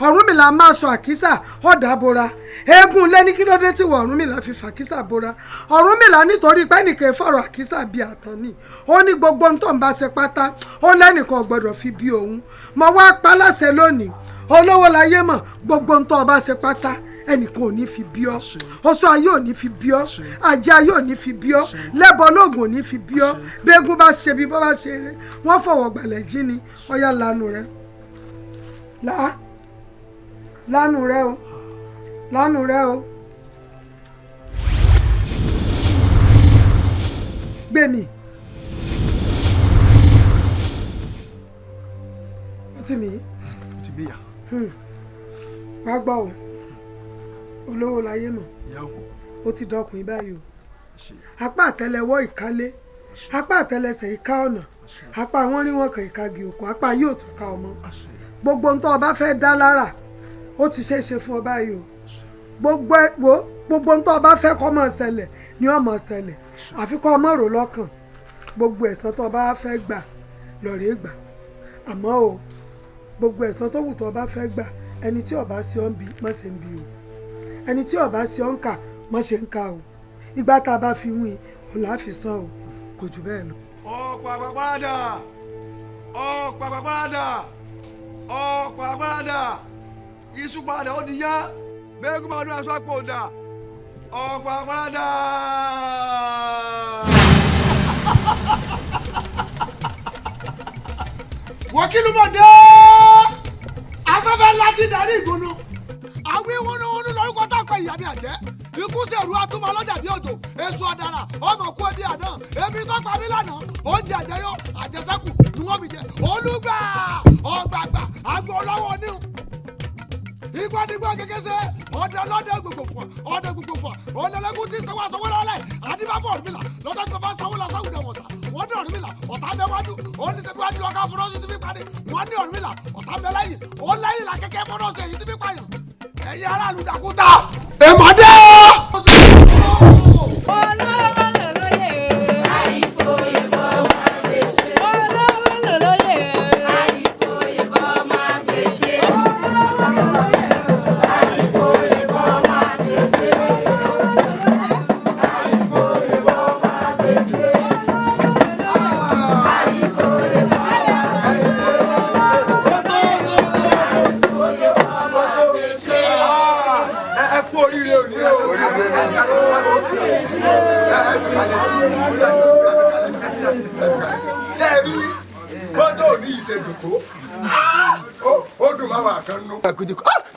Ọ̀rúnmìlà máa sọ àkísà ọ̀dà bora. Eégún ilé ní kí ló dé tí wọ́n Ọ̀rúnmìlà fi fàkísà bora. Ọ̀rúnmìlà nítorí pẹ́nìkan fọ̀rọ̀ àkísà bíi àtàn ni. Ó ní gbogbo ohun tó ń bá ṣe pátá ó lẹ́nìkan ò gbọ́dọ̀ fi bí òun. Mo wá pa láṣẹ lónìí, olówó láyé mọ̀, gbogbo ohun tó o bá ṣe pátá ẹnìkan ò ní fi bí ọ, oṣó ayé ò ní fi bí ọ, àjẹ́ ayé ò ní fi bí ọ, lẹ́bọ lóògùn ò ní fi bí ọ. Bẹ́ẹ̀gùn bá ṣe bí bọ́ bá ṣe eré wọ́n fọwọ́ gbàlẹ̀ jí ni. Ọ̀yá lanu rẹ, lanu rẹ o, lanu rẹ o. Gbèmí ó ti mí. Ó ti bí ìyá. Wá gbọ́ o, olówó láyé mọ̀, ó ti dọkùnrin báyìí o. Apá àtẹ́lẹwọ́ ìkálé, Apá àtẹlẹsẹ̀ ìka ọ̀nà, apá wọn rí wọn kàn ìkagi òkú, apá yóò tún ká ọmọ. Gbogbo ohun tó o bá fẹ́ dá lára ó ti ṣeé ṣe fún ọ báyìí o. Gbogbo gbogbo ohun tó o bá fẹ́ kó máa ṣẹlẹ̀ ni ó máa ṣẹlẹ̀, àfi kó o má rò lọ́kàn. Gbogbo ẹ̀san tó o bá fẹ́ gbà lọ́ọ̀rẹ́ gbà. Àmọ́ o, gbogbo ẹ̀san tó wù tó o bá fẹ́ gbà, ẹni tí ó bá ṣe ọ́ ń bi má ṣe ń bi o, ẹni tí ó bá ṣe ọ́ ń kà má ṣe ń kà o. Ìgbà tá a bá fi wín òun là á fi san o, kò jù bẹ́ẹ̀ lọ. Ọ̀pọ̀ àpàpàdà, ọ̀pọ̀ àpàpàdà, ọ̀pọ̀ àpàpàdà, iṣu padà ó di yá, bẹ́ẹ̀ kó máa dún aṣọ àpò ọ̀dà, ọ̀pọ̀ àpàpàdà. Wọ́kìlú mọ̀ dé afẹ́fẹ́ láti darí ìgbónú. Àwọn ìwọ́nùwọ́nù lórúkọ tá a kọ ìyá mi àjẹ́. Ikú sẹ̀rù atúmọ̀ ọlọ́jà bí òjò, èso ọ̀dàrà, ọmọ kú ẹbí àná, ebi tó pa mí lánàá, oúnjẹ àjẹyó, àjẹsẹ́kù ni wọ́n fi jẹ. Olúgbà ọ̀gbàgbà àgbo ọlọ́wọ́ oníhun. Igbó kékeré ọdẹ ọlọ́dẹ gbogbo fún ọdẹ gbogbo fún ọlọ́lẹ́gùn tí sanwó sanwó lọ́lẹ̀ àdìbàfọ̀ Ọ̀rúnmìlà lọ́jọ́ tí bàbá sanwó lọ sáwùjọ wọ̀tà wọ́n ní Ọ̀rúnmìlà ọ̀tá bẹ wájú òun ní sẹ́bi wájú lọ́ka fúnọ́sì tí fi parí wọ́n ní Ọ̀rúnmìlà ọ̀tá bẹ lẹ́yìn òun lẹ́yìn là kẹ́kẹ́ fúnọ́sì èyí tí fi pààyàn ẹ̀yin aráàlú Jàkúta. Èmọ̀dé.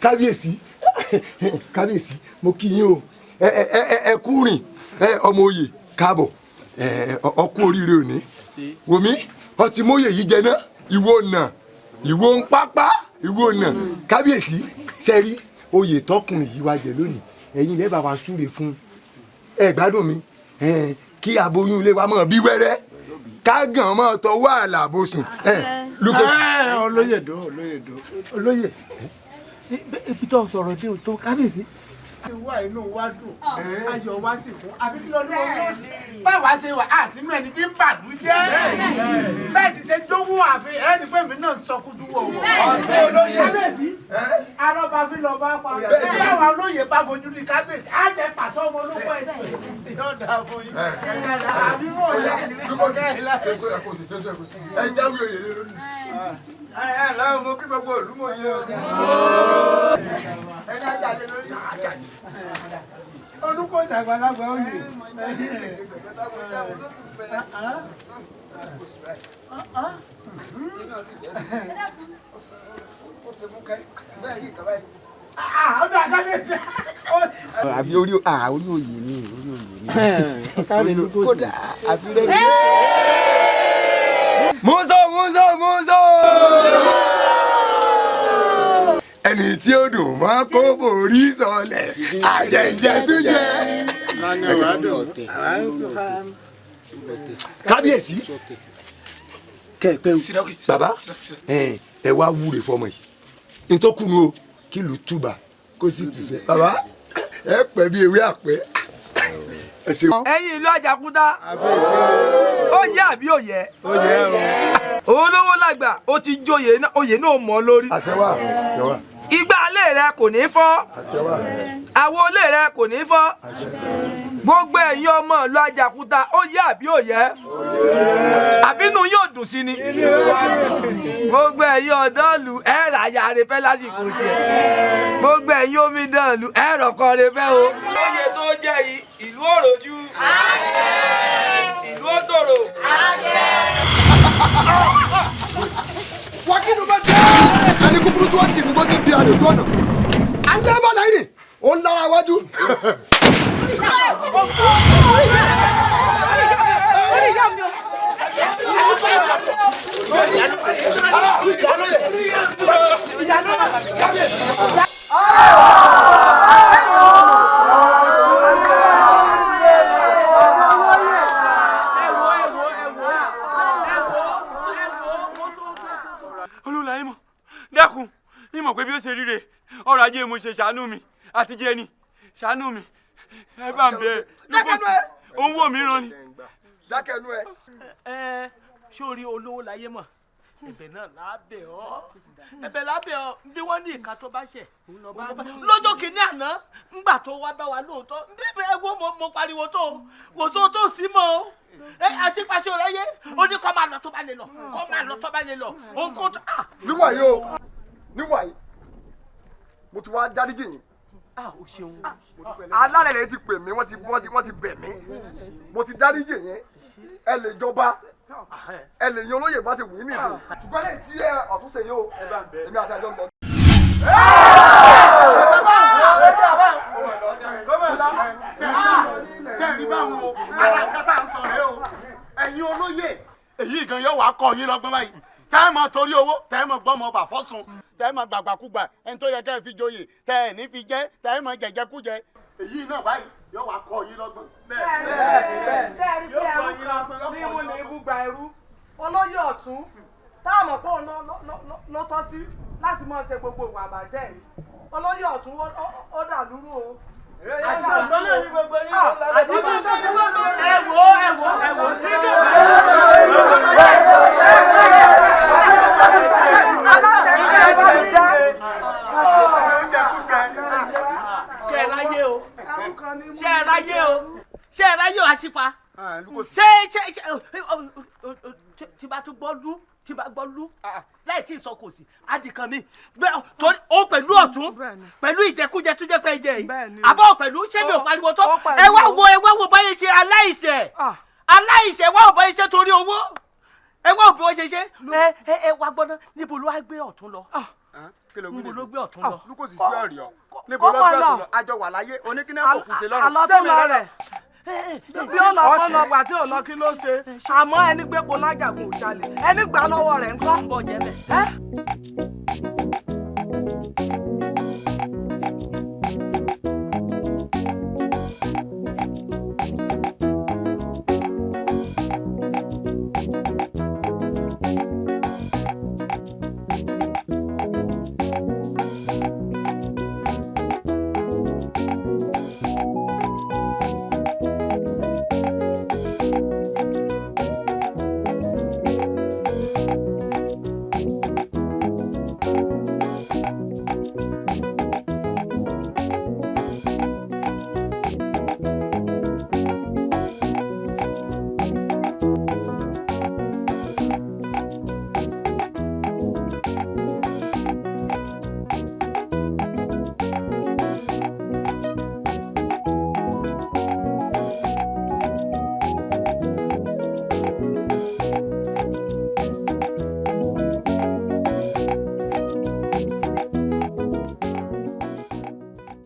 Kábíyèsí, kábíyèsí, mo kí yín o. Ẹ kú rìn ọmọ oyè káàbọ̀, ọkú oríire òní. Wòmí ọtí mòye yìí jẹ náà, ìwọ nà, ìwọ ń pápá, ìwọ nà. Kábíyèsí, ṣe rí oyè tọkùnrin yìí wá jẹ lónìí, ẹ̀yin lẹ bá wa súre fún. Ẹ gbádùn mi, kí aboyún ilé wa mọ̀ bí wẹ́rẹ́, kágàn mọ́ tọwọ́ àlàbòsùn. Olóyè dó, olóyè dó, olóyè ibi tó sọ̀rọ̀ dé tó kábíyèsí. Ti wá inú wa dùn, ayọ̀ wa sì kún, àbí kí lọ́dún ọdún sí. Báwa ṣe wà á sínú ẹni tí ń bàdú jẹ́. Bẹ́ẹ̀ sì ṣe jówó ààfin ẹni pé èmi náà sọ kúdú wọ̀ wọ̀. Kábíyèsí, arọ́ba fi lọ bá pa. Báwa olóyè bá fojú di kábíyèsí, á jẹ pàṣẹ ọmọ olóko ẹ̀sìn. Yóò dáa fún yín. Àbí mò ń lẹ́ ẹ jáwé oyè lé lórí. Ẹ lọ́wọ́ mo kí gbogbo ìlú mọ̀ yín o. Ẹ ní ajá lé lórí. Olùkọ́ àgbàlagbà oyè. Àbí orí oyè ni, orí oyè ni. Kódà àfi rẹ́ mi. Muso, muso, muso. Ẹni tí ó dùn mọ́ kó borí sọlẹ̀, àjẹjẹ tó jẹ. Kábíyèsí, kẹ́ẹ̀pẹ́ o, bàbá, ẹ wá wúre fọmọ yìí. Ntọ́kùnú o, kí lù túbà kó sì tùsẹ̀. Bàbá, ẹ pẹ́ bí ewé àpẹ́. Ẹ̀yin ìlú Àjàkúta, ó yẹ àbí ó yẹ? Olówó làgbà, ó ti jóyè, oyè náà mọ́ lórí. Igbá ilé rẹ kò ní fọ́, àwo ilé rẹ kò ní fọ́. Gbogbo ẹ̀yin ọmọ ìlú Àjàkúta, ó yẹ àbí ó yẹ? Àbínú yóò dùn sí ni. Gbogbo ẹ̀yin ọ̀dọ́ ìlú, ẹ rà ya rẹ fẹ́ lásìkò tiẹ̀. Gbogbo ẹ̀yin omidan ìlú, ẹ rọ̀kọ rẹ fẹ́ o. Oyè tó jẹ́ yìí, ìlú òròjú, ìlú òtòrò. Wákìlú bá jẹ́ ẹni kúkúrú tí wọ́n ti ìlú bó ti ti àrètú ọ̀nà. Alẹ́ bá lẹ́yìn, ó ń lára wájú. Olúláyé mọ̀, dákun, ìmọ̀ pé bí ó ṣe ríre ọrọ̀ ajé mo ṣe, ṣàánú mi àti jẹ́ ni, ṣàánú mi, ẹ bá ń bẹ ẹ. Jákẹ́nu ẹ. Ó ń wò mí ràn ni. Jákẹ́nu ẹ. Ẹ sórí olówó láyé mọ̀, ẹ̀bẹ̀ náà lábẹ́ ọ, ẹ̀bẹ̀ lábẹ́ ọ bí wọ́n ní ìka tó bá ṣẹ̀ lọ́jọ́ kìíní àná ńgbà tó wá bá wa lóòótọ́ níbẹ̀ ẹ wo mo pariwo tó wò só tó sí mọ́ o ẹ àṣepàṣẹ rẹ yé ó ní kó máa lọ tó bá lè lọ, kó máa lọ tó bá lè lọ òun kò tó. Níwàyí o, níwàyí mo ti wá dáríjì yín. O ṣeun. Alálẹ̀ rẹ̀ ti pè mí, wọ́n ti bẹ̀ mí, mo ti dáríjì yín. Ẹ lè jọba, ẹ lè yan olóyè bá ṣe wù yín nìyí, ṣùgbọ́n lẹ́yìn tí ẹ ọ̀tún ṣe yìí o, èmi àti àjọ ń lọ. Ṣe rí báwọn o, ara nǹkan tá à ń sọ rẹ o, ẹ̀yin olóyè, èyí gan yóò wá kọ́ yín lọ́gbọ́n báyìí. Tẹ́ ẹ mọ̀ torí owó, tẹ́ ẹ mọ̀ gbọ́mọ ọba fọ́sùn, tẹ́ ẹ mọ̀ gbàgbàkúgbà ẹni tó yẹ kẹ́ ẹ fi joyè, tẹ́ ẹ ní fi jẹ́, tẹ́ ẹ mọ̀ jẹjẹkújẹ, èyí náà báyìí yóò wá kọ́ yín lọ́gbọ́n. Bẹ́ẹ̀ tẹ́ ẹ rí pé ẹrú kan ní mú ní ibùgbà ẹrú, olóyè ọ̀tún táàmù pé òun ló tọ́ sí láti máa ṣe gbogbo ìwà àbàjẹ́ yìí, olóyè ọ̀tún ó dà lúrú o. Ẹ wo, ẹ wo, ẹ wo. Ṣe ẹ ráyé o, ṣe ẹ ráyé o, ṣe ẹ ráyé o, àṣìpa ṣe ṣe ṣe tí bá tún gbọ́ lú, tí bá gbọ́ lú láì tí ì sọ kò sí adìkan mi torí ó pẹ̀lú ọ̀tún pẹ̀lú ìjẹkújẹ tó jẹ́ pé jẹ yìí àbọ̀ pẹ̀lú ṣé mi ò pariwo tó. Ẹ wá wo, ẹ wá wo báyìí ṣe aláìṣẹ̀, aláìṣẹ̀, wá wò báyìí ṣe torí owó, ẹ wá wò bí wọ́n ṣe ṣe. Ẹ ẹ wá gbọ́dọ̀, níbo ló wá gbé ọ̀tún lọ? Níbo ló gbé ọ̀tún lọ? Lukosi sí ọ̀rẹ́ ọ, níbo ló gbé ọ̀tún lọ? Àjọ wà láyé oníkíní kò kù sí lọ́rùn. Àlọ́tún lọ rẹ̀ bí ó lọ kọ́ lọ gbà tí ò lọ kí ló ṣe, àmọ́ ẹni gbé po lájàgùn ò jalè, ẹni gbà lọ́wọ́ rẹ̀ ńkọ́. Bọ̀ jẹ́ bẹ́ẹ̀.